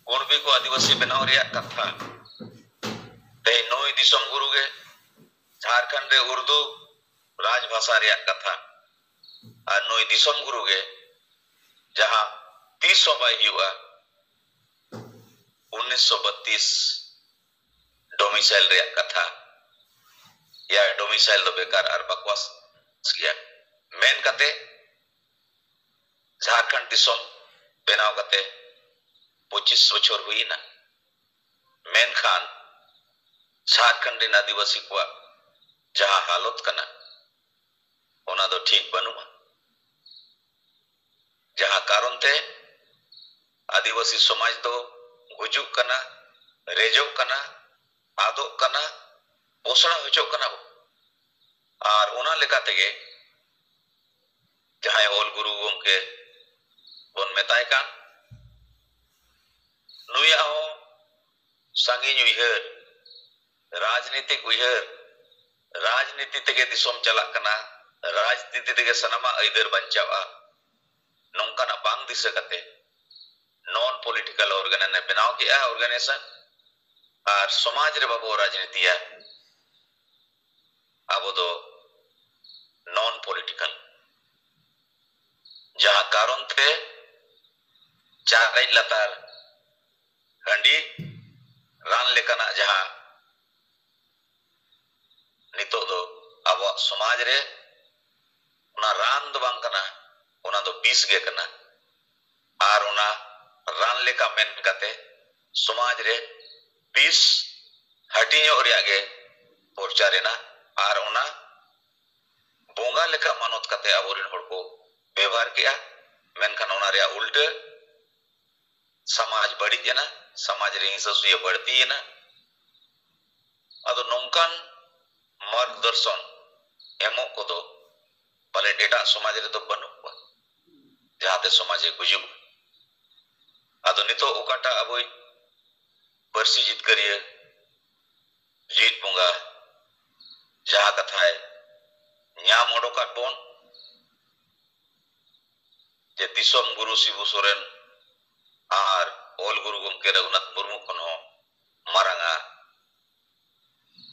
ᱠᱩᱬᱵᱤ ᱠᱚ ᱟᱹᱫᱤᱵᱟᱹᱥᱤ ᱵᱮᱱᱟᱣ ᱨᱮᱭᱟᱜ ᱠᱟᱛᱷᱟ, ᱛᱮᱦᱮᱧ ᱱᱩᱭ ᱫᱤᱥᱚᱢ ᱜᱩᱨᱩ ᱜᱮ ᱡᱷᱟᱲᱠᱷᱚᱸᱰ ᱨᱮ ᱩᱨᱫᱩ ᱨᱟᱡᱽ ᱵᱷᱟᱥᱟ ᱨᱮᱭᱟᱜ ᱠᱟᱛᱷᱟ, ᱟᱨ ᱱᱩᱭ ᱫᱤᱥᱚᱢ ᱜᱩᱨᱩ ᱜᱮ ᱡᱟᱦᱟᱸ ᱛᱤᱥ ᱦᱚᱸ ᱵᱟᱭ ᱦᱩᱭᱩᱜᱼᱟ, ᱩᱱᱤᱥᱥᱚ ᱵᱟᱛᱤᱥ ᱰᱚᱢᱤᱥᱟᱭᱤᱞ ᱨᱮᱭᱟᱜ ᱠᱟᱛᱷᱟ, ᱭᱟ ᱰᱚᱢᱤᱥᱟᱭᱤᱞ ᱫᱚ ᱵᱮᱠᱟᱨ ᱟᱨ ᱵᱟᱠᱣᱟᱥ ᱜᱮᱭᱟ ᱢᱮᱱ ᱠᱟᱛᱮ ᱡᱷᱟᱲᱠᱷᱚᱸᱰ ᱫᱤᱥᱚᱢ ᱵᱮᱱᱟᱣ ᱠᱟᱛᱮ ᱯᱚᱸᱪᱤᱥ ᱵᱚᱪᱷᱚᱨ ᱦᱩᱭᱮᱱᱟ᱾ ᱢᱮᱱᱠᱷᱟᱱ ᱡᱷᱟᱲᱠᱷᱚᱸᱰ ᱨᱮᱱ ᱟᱹᱫᱤᱵᱟᱹᱥᱤ ᱠᱚᱣᱟᱜ ᱡᱟᱦᱟᱸ ᱦᱟᱞᱚᱛ ᱠᱟᱱᱟ, ᱚᱱᱟ ᱫᱚ ᱴᱷᱤᱠ ᱵᱟᱹᱱᱩᱜᱼᱟ᱾ ᱡᱟᱦᱟᱸ ᱠᱟᱨᱚᱱ ᱛᱮ ᱟᱹᱫᱤᱵᱟᱹᱥᱤ ᱥᱚᱢᱟᱡᱽ ᱫᱚ ᱜᱩᱡᱩᱜ ᱠᱟᱱᱟ, ᱨᱮᱡᱚᱜ ᱠᱟᱱᱟ, ᱟᱫᱚᱜ ᱠᱟᱱᱟ, ᱯᱚᱥᱲᱟ ᱦᱚᱪᱚᱜ ᱠᱟᱱᱟ ᱵᱚ᱾ ᱟᱨ ᱚᱱᱟ ᱞᱮᱠᱟ ᱛᱮᱜᱮ ᱡᱟᱦᱟᱸᱭ ᱚᱞ ᱜᱩᱨᱩ ᱜᱚᱢᱠᱮ ᱵᱚᱱ ᱢᱮᱛᱟᱭ ᱠᱟᱱ, ᱱᱩᱭᱟᱜ ᱦᱚᱸ ᱥᱟᱺᱜᱤᱧ ᱩᱭᱦᱟᱹᱨ, ᱨᱟᱡᱽᱱᱤᱛᱤᱠ ᱩᱭᱦᱟᱹᱨ, ᱨᱟᱡᱽᱱᱤᱛᱤ ᱛᱮᱜᱮ ᱫᱤᱥᱚᱢ ᱪᱟᱞᱟᱜ ᱠᱟᱱᱟ, ᱨᱟᱡᱽᱱᱤᱛᱤ ᱛᱮᱜᱮ ᱥᱟᱱᱟᱢᱟᱜ ᱟᱹᱭᱫᱟᱹᱨ ᱵᱟᱧᱪᱟᱣᱼᱟ, ᱱᱚᱝᱠᱟᱱᱟᱜ ᱵᱟᱝ ᱫᱤᱥᱟᱹ ᱠᱟᱛᱮ non political organization ᱮ ᱵᱮᱱᱟᱣ ᱠᱮᱜᱼᱟ, organization, ᱟᱨ ᱥᱚᱢᱟᱡᱽ ᱨᱮ ᱵᱟᱵᱚ ᱨᱟᱡᱽᱱᱤᱛᱤᱭᱟ, ᱟᱵᱚ ᱫᱚ non political᱾ ᱡᱟᱦᱟᱸ ᱠᱟᱨᱚᱱ ᱛᱮ ᱪᱟᱨᱮᱡ ᱞᱟᱛᱟᱨ ᱦᱟᱺᱰᱤ ᱨᱟᱱ ᱞᱮᱠᱟᱱᱟᱜ ᱡᱟᱦᱟᱸ ᱱᱤᱛᱚᱜ ᱫᱚ ᱟᱵᱚᱣᱟᱜ ᱥᱚᱢᱟᱡᱽ ᱨᱮ ᱚᱱᱟ ᱨᱟᱱ ᱫᱚ ᱵᱟᱝ ᱠᱟᱱᱟ, ᱚᱱᱟ ᱫᱚ ᱵᱤᱥ ᱜᱮ ᱠᱟᱱᱟ᱾ ᱟᱨ ᱚᱱᱟ ᱨᱟᱱ ᱞᱮᱠᱟ ᱢᱮᱱ ᱠᱟᱛᱮ ᱥᱚᱢᱟᱡᱽ ᱨᱮ ᱵᱤᱥ ᱦᱟᱹᱴᱤᱧᱚᱜ ᱨᱮᱭᱟᱜ ᱜᱮ ᱯᱨᱚᱪᱟᱨ ᱮᱱᱟ᱾ ᱟᱨ ᱚᱱᱟ ᱵᱚᱸᱜᱟ ᱞᱮᱠᱟ ᱢᱟᱱᱚᱛ ᱠᱟᱛᱮ ᱟᱵᱚᱨᱮᱱ ᱦᱚᱲ ᱠᱚ ᱵᱮᱵᱷᱟᱨ ᱠᱮᱜᱼᱟ᱾ ᱢᱮᱱᱠᱷᱟᱱ ᱚᱱᱟ ᱨᱮᱭᱟᱜ ᱩᱞᱴᱟᱹ, ᱥᱚᱢᱟᱡᱽ ᱵᱟᱹᱲᱤᱡ ᱮᱱᱟ, ᱥᱚᱢᱟᱡᱽ ᱨᱮ ᱦᱤᱸᱥᱟᱹ ᱥᱩᱭᱟᱹ ᱵᱟᱹᱲᱛᱤᱭᱮᱱᱟ᱾ ᱟᱫᱚ ᱱᱚᱝᱠᱟᱱ ᱢᱟᱨᱜᱽᱫᱚᱨᱥᱚᱱ ᱮᱢᱚᱜ ᱠᱚᱫᱚ ᱯᱟᱞᱮ ᱮᱴᱟᱜ ᱥᱚᱢᱟᱡᱽ ᱨᱮᱫᱚ ᱵᱟᱹᱱᱩᱜ ᱠᱚᱣᱟ, ᱡᱟᱦᱟᱸᱛᱮ ᱥᱚᱢᱟᱡᱽ ᱮ ᱜᱩᱡᱩᱜ᱾ ᱟᱫᱚ ᱱᱤᱛᱚᱜ ᱚᱠᱟᱴᱟᱜ ᱟᱵᱚᱭᱤᱡ ᱯᱟᱹᱨᱥᱤ ᱡᱤᱛᱠᱟᱹᱨᱤᱭᱟᱹ ᱡᱤᱛ ᱵᱚᱸᱜᱟ ᱡᱟᱦᱟᱸ ᱠᱟᱛᱷᱟᱭ ᱧᱟᱢ ᱚᱰᱚᱠᱟᱫ ᱵᱚᱱ, ᱡᱮ ᱫᱤᱥᱚᱢ ᱜᱩᱨᱩ ᱥᱤᱵᱩ ᱥᱚᱨᱮᱱ ᱟᱨ ᱚᱞ ᱜᱩᱨᱩ ᱜᱚᱢᱠᱮ ᱨᱚᱜᱷᱩᱱᱟᱛᱷ ᱢᱩᱨᱢᱩ ᱠᱷᱚᱱ ᱦᱚᱸ ᱢᱟᱨᱟᱝᱟ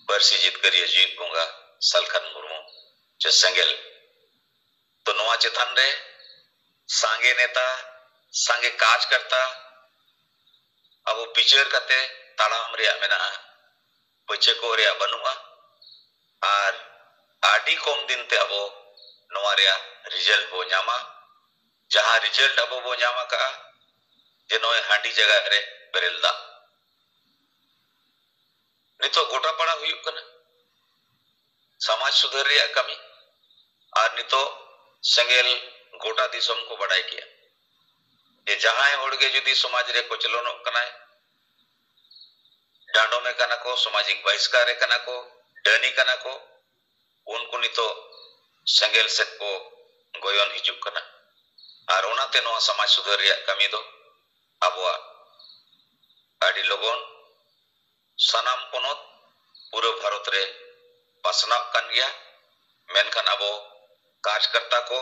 ᱯᱟᱹᱨᱥᱤ ᱡᱤᱛᱠᱟᱹᱨᱤᱭᱟᱹ ᱡᱤᱛ ᱵᱚᱸᱜᱟ ᱥᱟᱞᱠᱷᱟᱱ ᱢᱩᱨᱢᱩ ᱪᱮ ᱥᱮᱸᱜᱮᱞ᱾ ᱛᱚ ᱱᱚᱣᱟ ᱪᱮᱛᱟᱱ ᱨᱮ ᱥᱟᱸᱜᱮ ᱱᱮᱛᱟ, ᱥᱟᱸᱜᱮ ᱠᱟᱡᱽᱠᱟᱨᱛᱟ ᱟᱵᱚ ᱵᱤᱪᱟᱹᱨ ᱠᱟᱛᱮ ᱛᱟᱲᱟᱢ ᱨᱮᱭᱟᱜ ᱢᱮᱱᱟᱜᱼᱟ, ᱯᱟᱹᱪᱷᱟᱹ ᱠᱚᱜ ᱨᱮᱭᱟᱜ ᱵᱟᱹᱱᱩᱜᱼᱟ᱾ ᱟᱨ ᱟᱹᱰᱤ ᱠᱚᱢ ᱫᱤᱱ ᱛᱮ ᱟᱵᱚ ᱱᱚᱣᱟ ᱨᱮᱭᱟᱜ ᱨᱤᱡᱟᱞᱴ ᱵᱚ ᱧᱟᱢᱟ, ᱡᱟᱦᱟᱸ ᱨᱤᱡᱟᱞᱴ ᱟᱵᱚ ᱵᱚ ᱧᱟᱢ ᱟᱠᱟᱫᱼᱟ ᱡᱮ ᱱᱚᱜᱼᱚᱭ ᱦᱟᱺᱰᱤ ᱡᱟᱭᱜᱟ ᱨᱮ ᱵᱮᱨᱮᱞ ᱫᱟᱜ᱾ ᱱᱤᱛᱚᱜ ᱜᱚᱴᱟ ᱯᱟᱲᱟ ᱦᱩᱭᱩᱜ ᱠᱟᱱᱟ ᱥᱚᱢᱟᱡᱽ ᱥᱩᱫᱷᱟᱹᱨ ᱨᱮᱭᱟᱜ ᱠᱟᱹᱢᱤ᱾ ᱟᱨ ᱱᱤᱛᱚᱜ ᱥᱮᱸᱜᱮᱞ ᱜᱚᱴᱟ ᱫᱤᱥᱚᱢ ᱠᱚ ᱵᱟᱰᱟᱭ ᱠᱮᱜᱼᱟ ᱡᱮ ᱡᱟᱦᱟᱸᱭ ᱦᱚᱲ ᱜᱮ ᱡᱩᱫᱤ ᱥᱚᱢᱟᱡᱽ ᱨᱮ ᱠᱚᱪᱞᱚᱱᱚᱜ ᱠᱟᱱᱟᱭ, ᱰᱟᱸᱰᱚᱢᱮ ᱠᱟᱱᱟ ᱠᱚ, ᱥᱟᱢᱟᱡᱤᱠ ᱵᱟᱦᱤᱥᱠᱟᱨᱮ ᱠᱟᱱᱟ ᱠᱚ, ᱰᱟᱹᱱᱤ ᱠᱟᱱᱟ ᱠᱚ, ᱩᱱᱠᱩ ᱱᱤᱛᱚᱜ ᱥᱮᱸᱜᱮᱞ ᱥᱮᱫ ᱠᱚ ᱜᱚᱭᱚᱱ ᱦᱤᱡᱩᱜ ᱠᱟᱱᱟ᱾ ᱟᱨ ᱚᱱᱟᱛᱮ ᱱᱚᱣᱟ ᱥᱚᱢᱟᱡᱽ ᱥᱩᱫᱷᱟᱹᱨ ᱨᱮᱭᱟᱜ ᱠᱟᱹᱢᱤ ᱫᱚ ᱟᱵᱚᱣᱟᱜ ᱟᱹᱰᱤ ᱞᱚᱜᱚᱱ ᱥᱟᱱᱟᱢ ᱯᱚᱱᱚᱛ, ᱯᱩᱨᱟᱹ ᱵᱷᱟᱨᱚᱛ ᱨᱮ ᱯᱟᱥᱱᱟᱜ ᱠᱟᱱ ᱜᱮᱭᱟ᱾ ᱢᱮᱱᱠᱷᱟᱱ ᱟᱵᱚ ᱠᱟᱨᱡᱽᱠᱚᱨᱛᱟ ᱠᱚ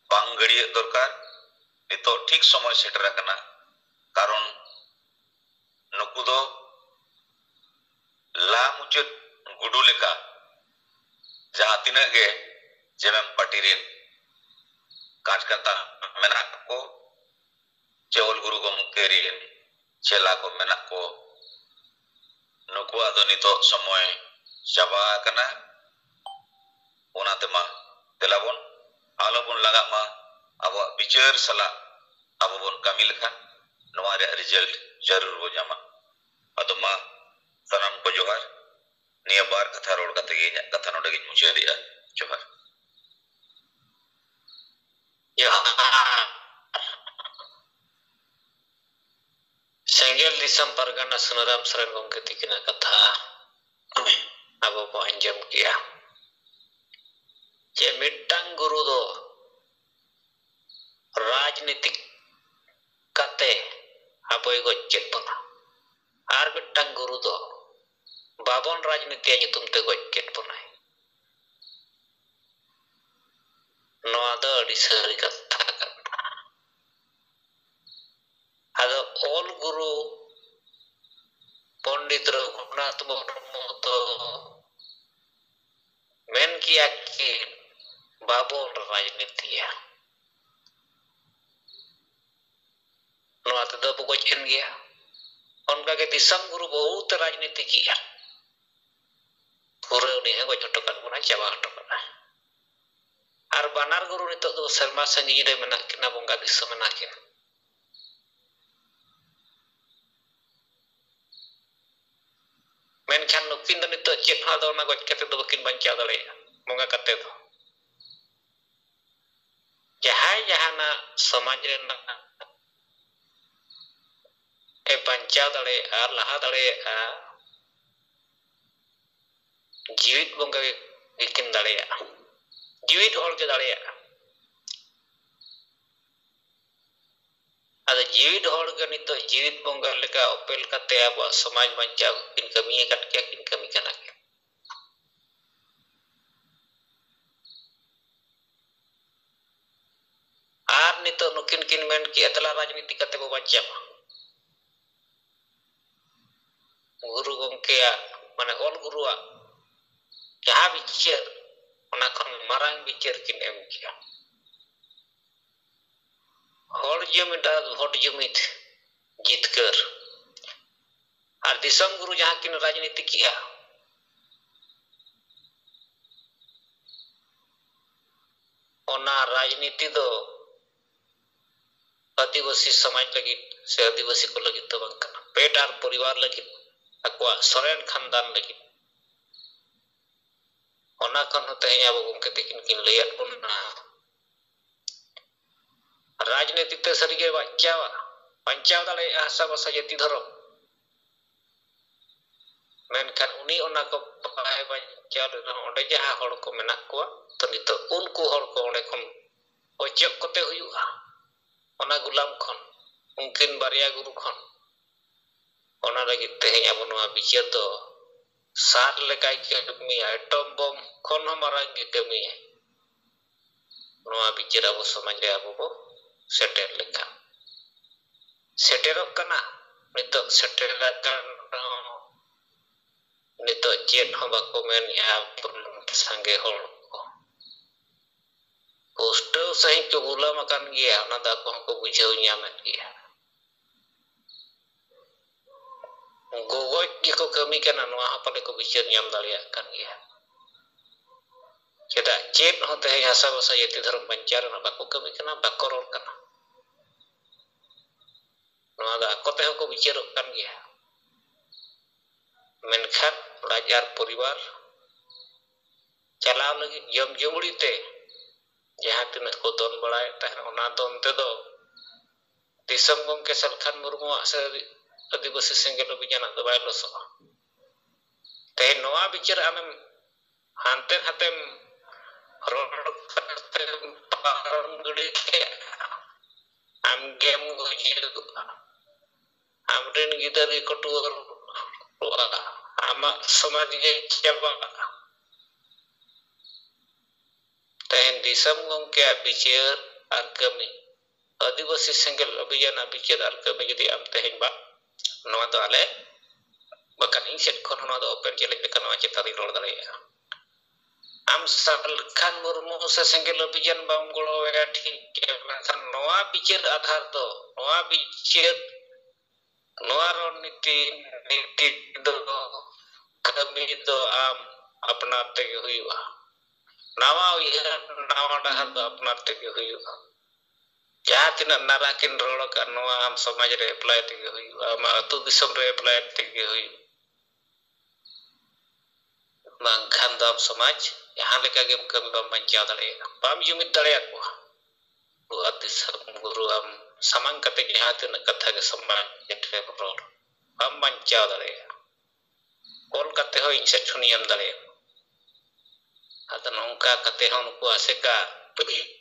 ᱵᱟᱝ ᱜᱟᱹᱲᱭᱟᱹᱜ ᱫᱚᱨᱠᱟᱨ᱾ ᱱᱤᱛᱚᱜ ᱴᱷᱤᱠ ᱥᱚᱢᱚᱭ ᱥᱮᱴᱮᱨ ᱟᱠᱟᱱᱟ ᱠᱟᱨᱚᱱ ᱱᱩᱠᱩ ᱫᱚ ᱞᱟ ᱢᱩᱪᱟᱹᱫ ᱜᱩᱰᱩ ᱞᱮᱠᱟ ᱡᱟᱦᱟᱸ ᱛᱤᱱᱟᱹᱜ ᱜᱮ ᱡᱮᱢᱮᱢ ᱯᱟᱹᱴᱤ ᱨᱮᱱ ᱠᱟᱸᱪ ᱠᱟᱛᱟ ᱢᱮᱱᱟᱜ ᱠᱚ, ᱪᱮ ᱚᱞ ᱜᱩᱨᱩ ᱜᱚᱢᱠᱮ ᱨᱮᱱ ᱪᱮᱞᱟ ᱠᱚ ᱢᱮᱱᱟᱜ ᱠᱚ, ᱱᱩᱠᱩᱣᱟᱜ ᱫᱚ ᱱᱤᱛᱚᱜ ᱥᱚᱢᱚᱭ ᱪᱟᱵᱟ ᱟᱠᱟᱱᱟ᱾ ᱚᱱᱟᱛᱮ ᱢᱟ ᱫᱮᱞᱟ ᱵᱚᱱ ᱟᱞᱚ ᱵᱚᱱ ᱞᱟᱸᱜᱟᱜ ᱢᱟ, ᱟᱵᱚᱣᱟᱜ ᱵᱤᱪᱟᱹᱨ ᱥᱟᱞᱟᱜ ᱟᱵᱚ ᱵᱚᱱ ᱠᱟᱹᱢᱤ ᱞᱮᱠᱷᱟᱱ ᱱᱚᱣᱟ ᱨᱮᱭᱟᱜ ᱨᱤᱡᱟᱞᱴ ᱡᱟᱹᱨᱩᱲ ᱵᱚ ᱧᱟᱢᱟ᱾ ᱟᱫᱚ ᱢᱟ ᱥᱟᱱᱟᱢ ᱠᱚ ᱡᱚᱦᱟᱨ᱾ ᱱᱤᱭᱟᱹ ᱵᱟᱨ ᱠᱟᱛᱷᱟ ᱨᱚᱲ ᱠᱟᱛᱮ ᱜᱮ ᱤᱧᱟᱹᱜ ᱠᱟᱛᱷᱟ ᱱᱚᱰᱮ ᱜᱤᱧ ᱢᱩᱪᱟᱹᱫᱮᱜᱼᱟ᱾ ᱡᱚᱦᱟᱨ᱾ ᱡᱚᱦᱟᱨ᱾ ᱥᱮᱸᱜᱮᱞ ᱫᱤᱥᱚᱢ ᱯᱟᱨᱜᱟᱱᱟ ᱥᱩᱱᱟᱹᱨᱟᱢ ᱥᱚᱨᱮᱱ ᱜᱚᱢᱠᱮ ᱛᱤᱠᱤᱱᱟᱜ ᱠᱟᱛᱷᱟ ᱟᱵᱚ ᱵᱚ ᱟᱸᱡᱚᱢ ᱠᱮᱜᱼᱟ ᱡᱮ ᱢᱤᱫᱴᱟᱝ ᱜᱩᱨᱩ ᱫᱚ ᱨᱟᱡᱽᱱᱤᱛᱤ ᱠᱟᱛᱮ ᱟᱵᱚᱭ ᱜᱚᱡ ᱠᱮᱫ ᱵᱚᱱᱟ, ᱟᱨ ᱢᱤᱫᱴᱟᱝ ᱜᱩᱨᱩ ᱫᱚ ᱵᱟᱵᱚᱱ ᱨᱟᱡᱽᱱᱤᱛᱤᱭᱟ ᱧᱩᱛᱩᱢ ᱛᱮ ᱜᱚᱡ ᱠᱮᱫ ᱵᱚᱱᱟᱭ᱾ ᱱᱚᱣᱟ ᱫᱚ ᱟᱹᱰᱤ ᱥᱟᱹᱨᱤ ᱠᱟᱛᱷᱟ ᱠᱟᱱᱟ᱾ ᱟᱫᱚ ᱚᱞ ᱜᱩᱨᱩ ᱯᱚᱱᱰᱤᱛ ᱨᱚᱜᱷᱩᱱᱟᱛᱷ ᱢᱩᱨᱢᱩ ᱫᱚ ᱢᱮᱱ ᱠᱮᱭᱟ ᱠᱤᱱ, ᱵᱟᱵᱚᱱ ᱨᱟᱡᱽᱱᱤᱛᱤᱭᱟ, ᱱᱚᱣᱟ ᱛᱮᱫᱚ ᱵᱚ ᱜᱚᱡ ᱮᱱ ᱜᱮᱭᱟ᱾ ᱚᱱᱠᱟᱜᱮ ᱫᱤᱥᱚᱢ ᱜᱩᱨᱩ ᱵᱚᱦᱩᱛ ᱨᱟᱡᱽᱱᱤᱛᱤ ᱠᱮᱜᱼᱟ, ᱯᱩᱨᱟᱹ ᱩᱱᱤ ᱦᱚᱸ ᱜᱚᱡ ᱦᱚᱴᱚ ᱠᱟᱫ ᱵᱚᱱᱟ, ᱪᱟᱵᱟ ᱦᱚᱴᱚ ᱠᱟᱫᱟ᱾ ᱟᱨ ᱵᱟᱱᱟᱨ ᱜᱩᱨᱩ ᱱᱤᱛᱚᱜ ᱫᱚ ᱥᱮᱨᱢᱟ ᱥᱟᱺᱜᱤᱧ ᱨᱮ ᱢᱮᱱᱟᱜ ᱠᱤᱱᱟ, ᱵᱚᱸᱜᱟ ᱫᱤᱥᱚᱢ ᱢᱮᱱᱟᱜ ᱠᱤᱱᱟ᱾ ᱢᱮᱱᱠᱷᱟᱱ ᱱᱩᱠᱤᱱ ᱫᱚ ᱱᱤᱛᱚᱜ ᱪᱮᱫ ᱦᱚᱸ ᱟᱫᱚ ᱚᱱᱟ ᱜᱚᱡ ᱠᱟᱛᱮ ᱫᱚ ᱵᱟᱹᱠᱤᱱ ᱵᱟᱧᱪᱟᱣ ᱫᱟᱲᱮᱭᱟᱜᱼᱟ, ᱵᱚᱸᱜᱟ ᱠᱟᱛᱮ ᱫᱚ᱾ ᱡᱟᱦᱟᱸᱭ ᱡᱟᱦᱟᱱᱟᱜ ᱥᱚᱢᱟᱡᱽ ᱨᱮᱱᱟᱜ ᱮ ᱵᱟᱧᱪᱟᱣ ᱫᱟᱲᱮᱭᱟᱜᱼᱟ, ᱞᱟᱦᱟ ᱫᱟᱲᱮᱭᱟᱜᱼᱟ, ᱡᱤᱣᱤᱫ ᱵᱚᱸᱜᱟ ᱜᱮ, ᱜᱮᱠᱤᱱ ᱫᱟᱲᱮᱭᱟᱜᱼᱟ, ᱡᱤᱣᱤᱫ ᱦᱚᱲ ᱜᱮ ᱫᱟᱲᱮᱭᱟᱜᱼᱟ᱾ ᱟᱫᱚ ᱡᱤᱣᱤᱫ ᱦᱚᱲ ᱜᱮ ᱱᱤᱛᱚᱜ ᱡᱤᱣᱤᱫ ᱵᱚᱸᱜᱟ ᱞᱮᱠᱟ ᱚᱯᱮᱞ ᱠᱟᱛᱮ ᱟᱵᱚᱣᱟᱜ ᱥᱚᱢᱟᱡᱽ ᱵᱟᱧᱪᱟᱣ ᱠᱤᱱ ᱠᱟᱹᱢᱤ ᱟᱠᱟᱫ ᱜᱮᱭᱟ, ᱠᱤᱱ ᱠᱟᱹᱢᱤ ᱠᱟᱱᱟ ᱠᱤᱱ᱾ ᱟᱨ ᱱᱤᱛᱚᱜ ᱱᱩᱠᱤᱱ ᱠᱤᱱ ᱢᱮᱱ ᱠᱮᱜᱼᱟ, ᱫᱮᱞᱟ ᱨᱟᱡᱽᱱᱤᱛᱤ ᱠᱟᱛᱮ ᱵᱚ ᱵᱟᱧᱪᱟᱣᱟ᱾ ᱜᱚᱢᱠᱮᱭᱟᱜ, ᱢᱟᱱᱮ ᱚᱞ ᱜᱩᱨᱩᱣᱟᱜ ᱡᱟᱦᱟᱸ ᱵᱤᱪᱟᱹᱨ, ᱚᱱᱟ ᱠᱷᱚᱱ ᱢᱟᱨᱟᱝ ᱵᱤᱪᱟᱹᱨ ᱠᱤᱱ ᱮᱢ ᱠᱮᱜᱼᱟ᱾ ᱦᱚᱲ ᱡᱩᱢᱤᱫ ᱟᱨ ᱵᱷᱳᱴ ᱡᱩᱢᱤᱫ ᱡᱤᱛᱠᱟᱹᱨ᱾ ᱟᱨ ᱫᱤᱥᱚᱢ ᱜᱩᱨᱩ ᱡᱟᱦᱟᱸ ᱠᱤᱱ ᱨᱟᱡᱽᱱᱤᱛᱤ ᱠᱮᱜᱼᱟ, ᱚᱱᱟ ᱨᱟᱡᱽᱱᱤᱛᱤ ᱫᱚ ᱟᱹᱫᱤᱵᱟᱹᱥᱤ ᱥᱚᱢᱟᱡᱽ ᱞᱟᱹᱜᱤᱫ ᱥᱮ ᱟᱹᱫᱤᱵᱟᱹᱥᱤ ᱠᱚ ᱞᱟᱹᱜᱤᱫ ᱫᱚ ᱵᱟᱝ ᱠᱟᱱᱟ, ᱯᱮᱴ ᱟᱨ ᱯᱚᱨᱤᱵᱟᱨ ᱞᱟᱹᱜᱤᱫ, ᱟᱠᱚᱣᱟᱜ ᱥᱚᱨᱮᱱ ᱠᱷᱟᱱᱫᱟᱱ ᱞᱟᱹᱜᱤᱫ᱾ ᱚᱱᱟ ᱠᱷᱚᱱ ᱦᱚᱸ ᱛᱮᱦᱮᱧ ᱟᱵᱚ ᱜᱚᱢᱠᱮ ᱛᱤᱠᱤᱱ ᱠᱤᱱ ᱞᱟᱹᱭᱟᱫ ᱵᱚᱱᱟ, ᱨᱟᱡᱽᱱᱤᱛᱤ ᱛᱮ ᱥᱟᱹᱨᱤᱜᱮ ᱵᱟᱧᱪᱟᱣᱟ, ᱵᱟᱧᱪᱟᱣ ᱫᱟᱲᱮᱭᱟᱜᱼᱟ ᱦᱟᱥᱟ ᱵᱷᱟᱥᱟ ᱡᱟᱹᱛᱤ ᱫᱷᱚᱨᱚᱢ᱾ ᱢᱮᱱᱠᱷᱟᱱ ᱩᱱᱤ ᱚᱱᱟ ᱠᱚ ᱵᱟᱭ ᱵᱟᱧᱪᱟᱣ ᱞᱮ ᱨᱮᱦᱚᱸ, ᱚᱸᱰᱮ ᱡᱟᱦᱟᱸ ᱦᱚᱲ ᱠᱚ ᱢᱮᱱᱟᱜ ᱠᱚᱣᱟ, ᱛᱚ ᱱᱤᱛᱚᱜ ᱩᱱᱠᱩ ᱦᱚᱲ ᱠᱚ ᱚᱸᱰᱮ ᱠᱷᱚᱱ ᱚᱪᱚᱜ ᱠᱚᱛᱮ ᱦᱩᱭᱩᱜᱼᱟ, ᱚᱱᱟ ᱜᱩᱞᱟᱢ ᱠᱷᱚᱱ, ᱩᱱᱠᱤᱱ ᱵᱟᱨᱭᱟ ᱜᱩᱨᱩ ᱠᱷᱚᱱ᱾ ᱚᱱᱟ ᱞᱟᱹᱜᱤᱫ ᱛᱮᱦᱮᱧ ᱟᱵᱚ ᱱᱚᱣᱟ ᱵᱤᱪᱟᱹᱨ ᱫᱚ ᱥᱟᱨ ᱞᱮᱠᱟᱭ ᱠᱟᱹᱢᱤᱭᱟ, ᱮᱴᱚᱢ ᱵᱚᱢ ᱠᱷᱚᱱ ᱦᱚᱸ ᱢᱟᱨᱟᱝ ᱜᱮ ᱠᱟᱹᱢᱤᱭᱟᱭ᱾ ᱱᱚᱣᱟ ᱵᱤᱪᱟᱹᱨ ᱟᱵᱚ ᱥᱚᱢᱟᱡᱽ ᱨᱮ ᱟᱵᱚ ᱵᱚ ᱥᱮᱴᱮᱨ ᱞᱮᱠᱷᱟᱱ, ᱥᱮᱴᱮᱨᱚᱜ ᱠᱟᱱᱟ᱾ ᱱᱤᱛᱚᱜ ᱥᱮᱴᱮᱨ ᱟᱠᱟᱱ ᱨᱮᱦᱚᱸ ᱱᱤᱛᱚᱜ ᱪᱮᱫ ᱦᱚᱸ ᱵᱟᱠᱚ ᱢᱮᱱᱮᱜᱼᱟ ᱟᱵᱚᱨᱮᱱ ᱥᱟᱸᱜᱮ ᱦᱚᱲ ᱠᱚ᱾ ᱯᱩᱥᱴᱟᱹᱣ ᱥᱟᱺᱦᱤᱡ ᱠᱚ ᱜᱩᱞᱟᱢ ᱟᱠᱟᱱ ᱜᱮᱭᱟ, ᱚᱱᱟ ᱫᱚ ᱟᱠᱚ ᱦᱚᱸᱠᱚ ᱵᱩᱡᱷᱟᱹᱣ ᱧᱟᱢᱮᱫ ᱜᱮᱭᱟ᱾ ᱜᱚᱜᱚᱡ ᱜᱮᱠᱚ ᱠᱟᱹᱢᱤ ᱠᱟᱱᱟ, ᱱᱚᱣᱟ ᱦᱚᱸ ᱯᱟᱞᱮ ᱠᱚ ᱵᱤᱪᱟᱹᱨ ᱧᱟᱢ ᱫᱟᱲᱮᱭᱟᱜ ᱠᱟᱱ ᱜᱮᱭᱟ᱾ ᱪᱮᱫᱟᱜ ᱪᱮᱫ ᱦᱚᱸ ᱛᱮᱦᱮᱧ ᱦᱟᱥᱟ ᱵᱷᱟᱥᱟ ᱡᱟᱹᱛᱤ ᱫᱷᱚᱨᱚᱢ ᱵᱟᱧᱪᱟᱣ ᱨᱮᱱᱟᱜ ᱵᱟᱠᱚ ᱠᱟᱹᱢᱤ ᱠᱟᱱᱟ, ᱵᱟᱠᱚ ᱨᱚᱲ ᱠᱟᱱᱟ᱾ ᱱᱚᱣᱟ ᱫᱚ ᱟᱠᱚ ᱛᱮᱦᱚᱸ ᱠᱚ ᱵᱤᱪᱟᱹᱨᱚᱜ ᱠᱟᱱ ᱜᱮᱭᱟ᱾ ᱢᱮᱱᱠᱷᱟᱱ ᱞᱟᱡ ᱟᱨ ᱯᱚᱨᱤᱵᱟᱨ ᱪᱟᱞᱟᱣ ᱞᱟᱹᱜᱤᱫ ᱡᱚᱢ ᱡᱩᱢᱲᱤ ᱛᱮ ᱡᱟᱦᱟᱸ ᱛᱤᱱᱟᱹᱜ ᱠᱚ ᱫᱚᱱ ᱵᱟᱲᱟᱭᱮᱫ ᱛᱟᱦᱮᱸᱫ, ᱚᱱᱟ ᱫᱚᱱ ᱛᱮᱫᱚ ᱫᱤᱥᱚᱢ ᱜᱚᱢᱠᱮ ᱥᱟᱞᱠᱷᱟᱱ ᱢᱩᱨᱢᱩᱣᱟᱜ ᱥᱮ ᱟᱹᱫᱤᱵᱟᱹᱥᱤ ᱥᱮᱸᱜᱮᱞ ᱚᱵᱷᱤᱡᱟᱱᱟᱜ ᱫᱚ ᱵᱟᱭ ᱞᱚᱥᱚᱜᱼᱟ᱾ ᱛᱮᱦᱮᱧ ᱱᱚᱣᱟ ᱵᱤᱪᱟᱹᱨ ᱟᱢᱮᱢ ᱦᱟᱱᱛᱮ ᱱᱟᱛᱮᱢ ᱨᱚᱲ ᱠᱟᱛᱮᱢ ᱯᱟᱨᱚᱢ ᱜᱤᱰᱤ ᱠᱮᱫᱼᱟ, ᱟᱢᱜᱮᱢ ᱜᱩᱡᱩᱜᱼᱟ, ᱟᱢᱨᱮᱱ ᱜᱤᱫᱟᱹᱨ ᱜᱮᱠᱚ ᱴᱩᱣᱟᱹᱨᱚᱜᱼᱟ, ᱟᱢᱟᱜ ᱥᱚᱢᱟᱡᱽ ᱜᱮ ᱪᱟᱵᱟᱜᱼᱟ᱾ ᱛᱮᱦᱮᱧ ᱫᱤᱥᱚᱢ ᱜᱚᱢᱠᱮᱭᱟᱜ ᱵᱤᱪᱟᱹᱨ ᱟᱨ ᱠᱟᱹᱢᱤ, ᱟᱹᱫᱤᱵᱟᱹᱥᱤ ᱥᱮᱸᱜᱮᱞ ᱚᱵᱷᱤᱡᱟᱱᱟᱜ ᱵᱤᱪᱟᱹᱨ ᱟᱨ ᱠᱟᱹᱢᱤ ᱡᱩᱫᱤ ᱟᱢ ᱛᱮᱦᱮᱧ ᱵᱟ-, ᱱᱚᱣᱟ ᱫᱚ ᱟᱞᱮ ᱵᱟᱠᱷᱟᱱ ᱤᱧ ᱥᱮᱫ ᱠᱷᱚᱱ ᱦᱚᱸ ᱱᱚᱣᱟ ᱫᱚ open challenge ᱞᱮᱠᱟ ᱱᱚᱣᱟ ᱪᱮᱛᱟᱱ ᱨᱤᱧ ᱨᱚᱲ ᱫᱟᱲᱮᱭᱟᱜᱼᱟ᱾ ᱟᱢ ᱥᱟᱞᱠᱷᱟᱱ ᱢᱩᱨᱢᱩ ᱥᱮ ᱥᱮᱸᱜᱮᱞ ᱚᱵᱷᱤᱡᱟᱱ ᱵᱟᱢ ᱜᱚᱲᱚᱣᱟᱭᱟ, ᱴᱷᱤᱠ ᱜᱮᱭᱟ, ᱢᱮᱱᱠᱷᱟᱱ ᱱᱚᱣᱟ ᱵᱤᱪᱟᱹᱨ ᱟᱫᱷᱟᱨ ᱫᱚ, ᱱᱚᱣᱟ ᱵᱤᱪᱟᱹᱨ, ᱱᱚᱣᱟ ᱨᱚᱱᱱᱤᱛᱤ ᱱᱤᱛᱤ ᱫᱚ, ᱠᱟᱹᱢᱤ ᱫᱚ ᱟᱢ ᱟᱯᱱᱟᱨ ᱛᱮᱜᱮ ᱦᱩᱭᱩᱜᱼᱟ᱾ ᱱᱟᱣᱟ ᱩᱭᱦᱟᱹᱨ, ᱱᱟᱣᱟ ᱰᱟᱦᱟᱨ ᱫᱚ ᱟᱯᱱᱟᱨ ᱛᱮᱜᱮ ᱦᱩᱭᱩᱜᱼᱟ᱾ ᱡᱟᱦᱟᱸ ᱛᱤᱱᱟᱹᱜ ᱱᱟᱨᱟ ᱠᱤᱱ ᱨᱚᱲ ᱟᱠᱟᱫ, ᱱᱚᱣᱟ ᱟᱢ ᱥᱚᱢᱟᱡᱽ ᱨᱮ apply ᱛᱮᱜᱮ ᱦᱩᱭᱩᱜᱼᱟ, ᱟᱢᱟᱜ ᱟᱹᱛᱩ ᱫᱤᱥᱚᱢ ᱨᱮ apply ᱛᱮᱜᱮ ᱦᱩᱭᱩᱜᱼᱟ᱾ ᱵᱟᱝᱠᱷᱟᱱ ᱫᱚ ᱟᱢ ᱥᱚᱢᱟᱡᱽ ᱡᱟᱦᱟᱸ ᱞᱮᱠᱟ ᱜᱮᱢ ᱠᱟᱹᱢᱤ, ᱵᱟᱢ ᱵᱟᱧᱪᱟᱣ ᱫᱟᱲᱮᱭᱟᱜᱼᱟ, ᱵᱟᱢ ᱡᱩᱢᱤᱫ ᱫᱟᱲᱮᱭᱟᱠᱚᱣᱟ᱾ ᱟᱹᱛᱩ ᱫᱤᱥᱚᱢ ᱜᱩᱨᱩ ᱟᱢ ᱥᱟᱢᱟᱝ ᱠᱟᱛᱮ ᱡᱟᱦᱟᱸ ᱛᱤᱱᱟᱹᱜ ᱠᱟᱛᱷᱟ ᱜᱮ ᱥᱚᱢᱟᱡᱽ ᱴᱷᱮᱱ ᱨᱚᱲ, ᱵᱟᱢ ᱵᱟᱧᱪᱟᱣ ᱫᱟᱲᱮᱭᱟᱜᱼᱟ᱾ ᱚᱞ ᱠᱟᱛᱮ ᱦᱚᱸ ᱤᱧ ᱥᱮᱫ ᱠᱷᱚᱱᱤᱧ ᱮᱢ ᱫᱟᱲᱮᱭᱟᱜᱼᱟ᱾ ᱟᱫᱚ ᱱᱚᱝᱠᱟ ᱠᱟᱛᱮ ᱦᱚᱸ ᱱᱩᱠᱩ ᱟᱥᱮᱠᱟ,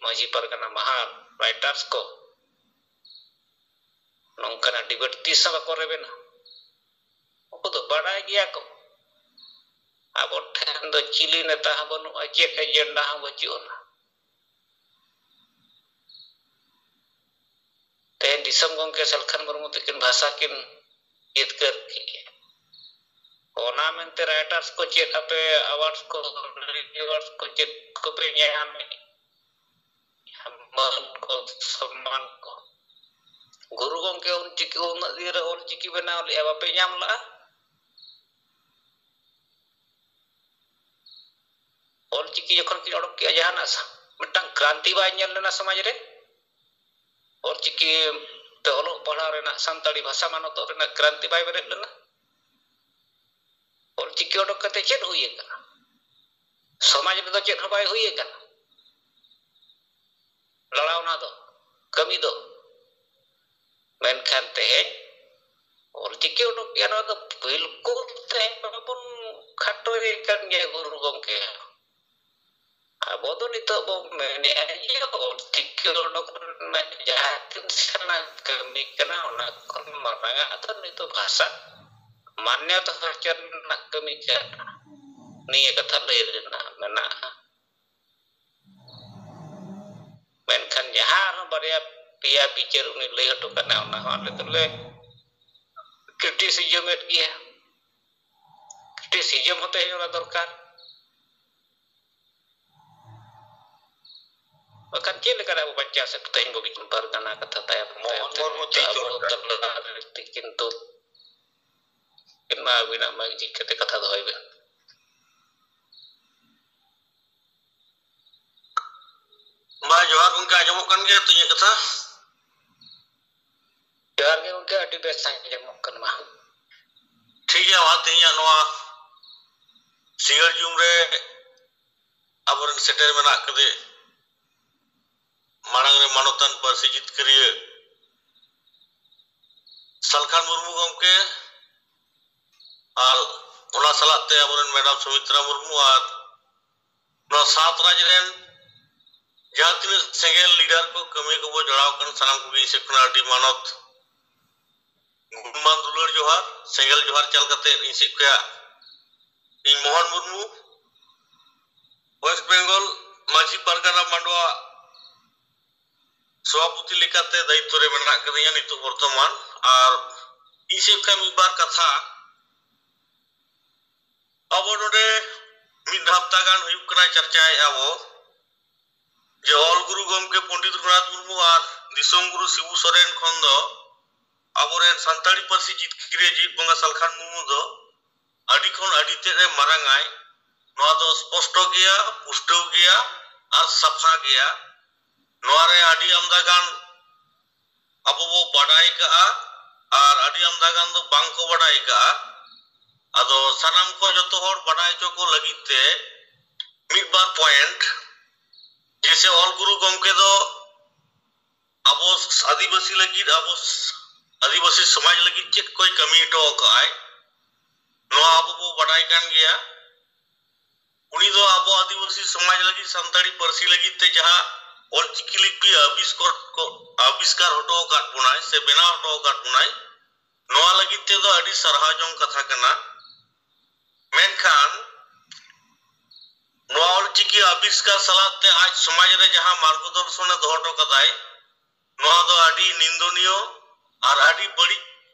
ᱢᱟᱹᱡᱷᱤ ᱯᱟᱨᱜᱟᱱᱟ ᱢᱟᱦᱟᱞ, writers ᱠᱚ ᱱᱚᱝᱠᱟᱱᱟᱜ debate ᱛᱤᱥ ᱦᱚᱸ ᱵᱟᱠᱚ ᱨᱮᱵᱮᱱᱟ᱾ ᱩᱱᱠᱩ ᱫᱚ ᱵᱟᱲᱟᱭ ᱜᱮᱭᱟ ᱠᱚ, ᱟᱵᱚ ᱴᱷᱮᱱ ᱫᱚ ᱪᱤᱞᱤ ᱱᱮᱛᱟ ᱦᱚᱸ ᱵᱟᱹᱱᱩᱜᱼᱟ, ᱪᱮᱫ agenda ᱦᱚᱸ ᱵᱟᱹᱪᱩᱜ ᱟᱱᱟ᱾ ᱛᱮᱦᱮᱧ ᱫᱤᱥᱚᱢ ᱜᱚᱢᱠᱮ ᱥᱟᱞᱠᱷᱟᱱ ᱢᱩᱨᱢᱩ ᱛᱟᱹᱠᱤᱱ ᱵᱷᱟᱥᱟ ᱠᱤᱱ ᱡᱤᱛᱠᱟᱹᱨ ᱠᱮᱜᱼᱟ᱾ ᱚᱱᱟ ᱢᱮᱱᱛᱮ writers ᱠᱚ ᱪᱮᱫ ᱟᱯᱮ awards ᱠᱚ, reviewers ᱠᱚ ᱪᱮᱫ ᱠᱚᱯᱮ ᱧᱟᱢᱮᱫ? ᱢᱟᱹᱱ ᱠᱚ, ᱥᱚᱱᱢᱟᱱ ᱠᱚ᱾ ᱜᱩᱨᱩ ᱜᱚᱢᱠᱮ ᱩᱱ ᱪᱤᱠᱤ, ᱩᱱᱟᱹᱜ ᱫᱤᱱ ᱨᱮ ᱚᱞ ᱪᱤᱠᱤ ᱵᱮᱱᱟᱣ ᱞᱮᱜᱼᱟ, ᱵᱟᱯᱮ ᱧᱟᱢ ᱞᱮᱜᱼᱟ? ᱚᱞ ᱪᱤᱠᱤ ᱡᱚᱠᱷᱚᱱ ᱠᱤᱱ ᱚᱰᱚᱠ ᱠᱮᱜᱼᱟ, ᱡᱟᱦᱟᱱᱟᱜ ᱥᱟ-, ᱢᱤᱫᱴᱟᱝ ᱠᱨᱟᱱᱛᱤ ᱵᱟᱭ ᱧᱮᱞ ᱞᱮᱱᱟ ᱥᱚᱢᱟᱡᱽ ᱨᱮ? ᱚᱞ ᱪᱤᱠᱤ ᱛᱮ ᱚᱞᱚᱜ ᱯᱟᱲᱦᱟᱣ ᱨᱮᱱᱟᱜ, ᱥᱟᱱᱛᱟᱲᱤ ᱵᱷᱟᱥᱟ ᱢᱟᱱᱚᱛᱚᱜ ᱨᱮᱱᱟᱜ ᱠᱨᱟᱱᱛᱤ ᱵᱟᱭ ᱵᱮᱨᱮᱫ ᱞᱮᱱᱟ? ᱚᱞ ᱪᱤᱠᱤ ᱚᱰᱚᱠ ᱠᱟᱛᱮ ᱪᱮᱫ ᱦᱩᱭ ᱟᱠᱟᱱᱟ? ᱥᱚᱢᱟᱡᱽ ᱨᱮᱫᱚ ᱪᱮᱫ ᱦᱚᱸ ᱵᱟᱭ ᱦᱩᱭ ᱟᱠᱟᱱᱟ᱾ ᱞᱟᱲᱟᱣᱱᱟ ᱫᱚ, ᱠᱟᱹᱢᱤ ᱫᱚ᱾ ᱢᱮᱱᱠᱷᱟᱱ ᱛᱮᱦᱮᱧ ᱚᱞ ᱪᱤᱠᱤ ᱚᱰᱚᱠ ᱜᱮᱭᱟ, ᱱᱚᱣᱟ ᱫᱚ ᱵᱤᱞᱠᱩᱞ ᱛᱮᱦᱮᱧ ᱵᱟᱵᱚᱱ ᱠᱷᱟᱴᱚᱭᱮ ᱠᱟᱱ ᱜᱮᱭᱟ ᱜᱩᱨᱩ ᱜᱚᱢᱠᱮ᱾ ᱟᱵᱚ ᱫᱚ ᱱᱤᱛᱚᱜ ᱵᱚᱱ ᱢᱮᱱᱮᱜᱼᱟ ᱡᱮ ᱚᱞ ᱪᱤᱠᱤ ᱚᱰᱚᱠ ᱨᱮᱱᱟᱜ ᱡᱟᱦᱟᱸ ᱛᱤᱱ ᱥᱮᱬᱟ ᱠᱟᱹᱢᱤ ᱠᱟᱱᱟ, ᱚᱱᱟ ᱠᱷᱚᱱ ᱢᱟᱨᱟᱝ ᱟᱜ ᱫᱚ ᱱᱤᱛᱚᱜ ᱵᱷᱟᱥᱟ ᱢᱟᱱᱭᱚᱛᱟ ᱦᱚᱪᱚ ᱨᱮᱱᱟᱜ ᱠᱟᱹᱢᱤ ᱠᱟᱱᱟ᱾ ᱱᱤᱭᱟᱹ ᱠᱟᱛᱷᱟ ᱞᱟᱹᱭ ᱨᱮᱱᱟᱜ ᱢᱮᱱᱟᱜᱼᱟ᱾ ᱢᱮᱱᱠᱷᱟᱱ ᱡᱟᱦᱟᱸ ᱟᱨᱦᱚᱸ ᱵᱟᱨᱭᱟ ᱯᱮᱭᱟ ᱵᱤᱪᱟᱹᱨ ᱩᱱᱤ ᱞᱟᱹᱭ ᱦᱚᱴᱚ ᱠᱟᱱᱟ, ᱚᱱᱟ ᱦᱚᱸ ᱟᱞᱮ ᱫᱚᱞᱮ criticism ᱮᱫ ᱜᱮᱭᱟ᱾ ᱢᱤᱫᱴᱮᱡ ᱥᱤᱨᱡᱚᱱ ᱦᱚᱸ ᱛᱟᱦᱮᱸ ᱦᱩᱭᱩᱜᱼᱟ ᱫᱚᱨᱠᱟᱨ᱾ ᱵᱟᱠᱷᱟᱱ ᱪᱮᱫ ᱞᱮᱠᱟᱨᱮ ᱟᱵᱚ ᱵᱟᱧᱪᱟᱣ ᱥᱮ ᱛᱮᱦᱮᱧ ᱵᱚ ᱵᱤᱪᱷᱱᱟᱹ ᱯᱟᱨᱜᱟᱱᱟ ᱠᱟᱛᱷᱟ ᱛᱟᱭᱚᱢ ᱢᱚᱦᱚᱱ ᱛᱟᱭᱚᱢ ᱛᱮ ᱢᱩᱨᱢᱩ ᱛᱤ ᱟᱵᱚ ᱡᱳᱨ ᱠᱟᱱᱟ᱾ ᱛᱟᱞᱟ ᱨᱮ ᱛᱤᱠᱤᱱ ᱛᱚ ᱢᱟ ᱟᱹᱵᱤᱱᱟᱜ ᱢᱟᱭᱤᱠ ᱡᱷᱤᱡ ᱠᱟᱛᱮ ᱠᱟᱛᱷᱟ ᱫᱚᱦᱚᱭ ᱵᱮᱱ᱾ ᱢᱟ ᱡᱚᱦᱟᱨ ᱜᱚᱝᱠᱮ, ᱟᱸᱡᱚᱢᱚᱜ ᱠᱟᱱ ᱜᱮᱭᱟ ᱛᱚ ᱤᱧᱟᱹᱜ ᱠᱟᱛᱷᱟ? ᱡᱚᱦᱟᱨ ᱜᱮ ᱜᱚᱝᱠᱮ, ᱟᱹᱰᱤ ᱵᱮᱥ ᱟᱸᱡᱚᱢᱚᱜ ᱠᱟᱱᱟ᱾ ᱢᱟ ᱴᱷᱤᱠ ᱜᱮᱭᱟ, ᱢᱟ ᱛᱮᱦᱮᱧᱟᱜ ᱱᱚᱣᱟ ᱥᱤᱸᱜᱟᱹᱲ ᱡᱩᱢ ᱨᱮ ᱟᱵᱚᱨᱮᱱ ᱥᱮᱴᱮᱨ ᱢᱮᱱᱟᱜ ᱠᱟᱫᱮ ᱢᱟᱲᱟᱝ ᱨᱮ ᱢᱟᱱᱚᱛᱟᱱ ᱯᱟᱹᱨᱥᱤ ᱡᱤᱛᱠᱟᱹᱨᱤᱭᱟᱹ ᱥᱟᱞᱠᱷᱟᱱ ᱢᱩᱨᱢᱩ ᱜᱚᱢᱠᱮ ᱟᱨ ᱚᱱᱟ ᱥᱟᱞᱟᱜ ᱛᱮ ᱟᱵᱚᱨᱮᱱ ᱢᱮᱰᱟᱢ ᱥᱩᱢᱤᱛᱨᱟ ᱢᱩᱨᱢᱩ ᱟᱨ ᱱᱚᱣᱟ ᱥᱟᱶᱛ ᱨᱟᱡᱽ ᱨᱮᱱ ᱡᱟᱦᱟᱸ ᱛᱤᱱᱟᱹᱜ ᱥᱮᱸᱜᱮᱞ ᱞᱤᱰᱟᱨ ᱠᱚ ᱠᱟᱹᱢᱤ ᱠᱚᱵᱚ ᱡᱚᱲᱟᱣ ᱠᱟᱱ ᱥᱟᱱᱟᱢ ᱠᱚᱜᱮ ᱤᱧ ᱥᱮᱫ ᱠᱷᱚᱱᱟᱜ ᱟᱹᱰᱤ ᱢᱟᱱᱚᱛ ᱜᱩᱱᱢᱟᱱ ᱫᱩᱞᱟᱹᱲ ᱡᱚᱦᱟᱨ, ᱥᱮᱸᱜᱮᱞ ᱡᱚᱦᱟᱨ ᱪᱟᱞ ᱠᱟᱛᱮ ᱤᱧ ᱥᱮᱫ ᱠᱷᱚᱱᱟᱜ ᱤᱧ ᱢᱳᱦᱚᱱ ᱢᱩᱨᱢᱩ, ᱳᱭᱮᱥᱴ ᱵᱮᱝᱜᱚᱞ ᱢᱟᱹᱡᱷᱤ ᱯᱟᱨᱜᱟᱱᱟ ᱢᱟᱰᱣᱟ ᱥᱚᱵᱷᱟᱯᱚᱛᱤ ᱞᱮᱠᱟᱛᱮ ᱫᱟᱭᱤᱛᱛᱚ ᱨᱮ ᱢᱮᱱᱟᱜ ᱟᱠᱟᱫᱤᱧᱟ ᱱᱤᱛᱚᱜ ᱵᱚᱨᱛᱚᱢᱟᱱ᱾ ᱟᱨ ᱤᱧ ᱥᱮᱫ ᱠᱷᱚᱱ ᱢᱤᱫ ᱵᱟᱨ ᱠᱟᱛᱷᱟ, ᱟᱵᱚ ᱱᱚᱰᱮ ᱢᱤᱫ ᱦᱟᱯᱛᱟ ᱜᱟᱱ ᱦᱩᱭᱩᱜ ᱠᱟᱱᱟ ᱪᱟᱨᱪᱟᱭᱮᱫᱼᱟ ᱵᱚ ᱡᱮ ᱚᱞ ᱜᱩᱨᱩ ᱜᱚᱢᱠᱮ ᱯᱚᱱᱰᱤᱛ ᱨᱚᱜᱷᱩᱱᱟᱛᱷ ᱢᱩᱨᱢᱩ ᱟᱨ ᱫᱤᱥᱚᱢ ᱜᱩᱨᱩ ᱥᱤᱵᱩ ᱥᱚᱨᱮᱱ ᱠᱷᱚᱱ ᱫᱚ ᱟᱵᱚᱨᱮᱱ ᱥᱟᱱᱛᱟᱲᱤ ᱯᱟᱹᱨᱥᱤ ᱡᱤᱛᱠᱤᱨᱤᱭᱟᱹ ᱡᱤᱛ ᱵᱚᱸᱜᱟ ᱥᱟᱞᱠᱷᱟᱱ ᱢᱩᱨᱢᱩ ᱫᱚ ᱟᱹᱰᱤ ᱠᱷᱚᱱ ᱟᱹᱰᱤ ᱛᱮᱫ ᱮ ᱢᱟᱨᱟᱝ ᱟᱭ᱾ ᱱᱚᱣᱟ ᱫᱚ ᱥᱯᱚᱥᱴᱚ ᱜᱮᱭᱟ, ᱯᱩᱥᱴᱟᱹᱣ ᱜᱮᱭᱟ ᱟᱨ ᱥᱟᱯᱷᱟ ᱜᱮᱭᱟ᱾ ᱱᱚᱣᱟ ᱨᱮ ᱟᱹᱰᱤ ᱟᱢᱫᱟ ᱜᱟᱱ ᱟᱵᱚ ᱵᱚ ᱵᱟᱰᱟᱭ ᱠᱟᱜᱼᱟ ᱟᱨ ᱟᱹᱰᱤ ᱟᱢᱫᱟ ᱜᱟᱱ ᱫᱚ ᱵᱟᱝ ᱠᱚ ᱵᱟᱰᱟᱭ ᱠᱟᱜᱼᱟ᱾ ᱟᱫᱚ ᱥᱟᱱᱟᱢ ᱠᱚ ᱡᱚᱛᱚ ᱦᱚᱲ ᱵᱟᱰᱟᱭ ᱦᱚᱪᱚ ᱠᱚ ᱞᱟᱹᱜᱤᱫ ᱛᱮ ᱢᱤᱫ ᱵᱟᱨ ᱯᱚᱭᱮᱱᱴ, ᱡᱮᱭᱥᱮ ᱚᱞ ᱜᱩᱨᱩ ᱜᱚᱢᱠᱮ ᱫᱚ ᱟᱵᱚ ᱟᱹᱫᱤᱵᱟᱹᱥᱤ ᱞᱟᱹᱜᱤᱫ, ᱟᱵᱚ ᱟᱹᱫᱤᱵᱟᱹᱥᱤ ᱥᱚᱢᱟᱡᱽ ᱞᱟᱹᱜᱤᱫ ᱪᱮᱫ ᱠᱚᱭ ᱠᱟᱹᱢᱤ ᱦᱚᱴᱚ ᱟᱠᱟᱫ ᱟᱭ, ᱱᱚᱣᱟ ᱟᱵᱚ ᱵᱚ ᱵᱟᱰᱟᱭ ᱠᱟᱱ ᱜᱮᱭᱟ᱾ ᱩᱱᱤ ᱫᱚ ᱟᱵᱚ ᱟᱹᱫᱤᱵᱟᱹᱥᱤ ᱥᱚᱢᱟᱡᱽ ᱞᱟᱹᱜᱤᱫ, ᱥᱟᱱᱛᱟᱲᱤ ᱯᱟᱹᱨᱥᱤ ᱞᱟᱹᱜᱤᱫ ᱛᱮ ᱡᱟᱦᱟᱸ ᱚᱞᱪᱤᱠᱤ ᱞᱤᱯᱤ ᱟᱵᱤᱥᱠᱚᱨ ᱠᱚ, ᱟᱵᱤᱥᱠᱟᱨ ᱦᱚᱴᱚ ᱟᱠᱟᱫ ᱵᱚᱱᱟᱭ ᱥᱮ ᱵᱮᱱᱟᱣ ᱦᱚᱴᱚ ᱟᱠᱟᱫ ᱵᱚᱱᱟᱭ, ᱱᱚᱣᱟ ᱞᱟᱹᱜᱤᱫ ᱛᱮᱫᱚ ᱟᱹᱰᱤ ᱥᱟᱨᱦᱟᱣ ᱡᱚᱝ ᱠᱟᱛᱷᱟ ᱠᱟᱱᱟ᱾ ᱢᱮᱱᱠᱷᱟᱱ ᱱᱚᱣᱟ ᱚᱞᱪᱤᱠᱤ ᱟᱵᱤᱥᱠᱟᱨ ᱥᱟᱞᱟᱜ ᱛᱮ ᱟᱡ ᱥᱚᱢᱟᱡᱽ ᱨᱮ ᱡᱟᱦᱟᱸ ᱢᱟᱨᱜᱚᱫᱚᱨᱥᱚᱱ ᱮ ᱫᱚᱦᱚ ᱦᱚᱴᱚ ᱠᱟᱫᱟᱭ, ᱱᱚᱣᱟ ᱫᱚ ᱟᱹᱰᱤ ᱱᱤᱱᱫᱚᱱᱤᱭᱚ ᱟᱨ ᱟᱹᱰᱤ ᱵᱟᱹᱲᱤᱡ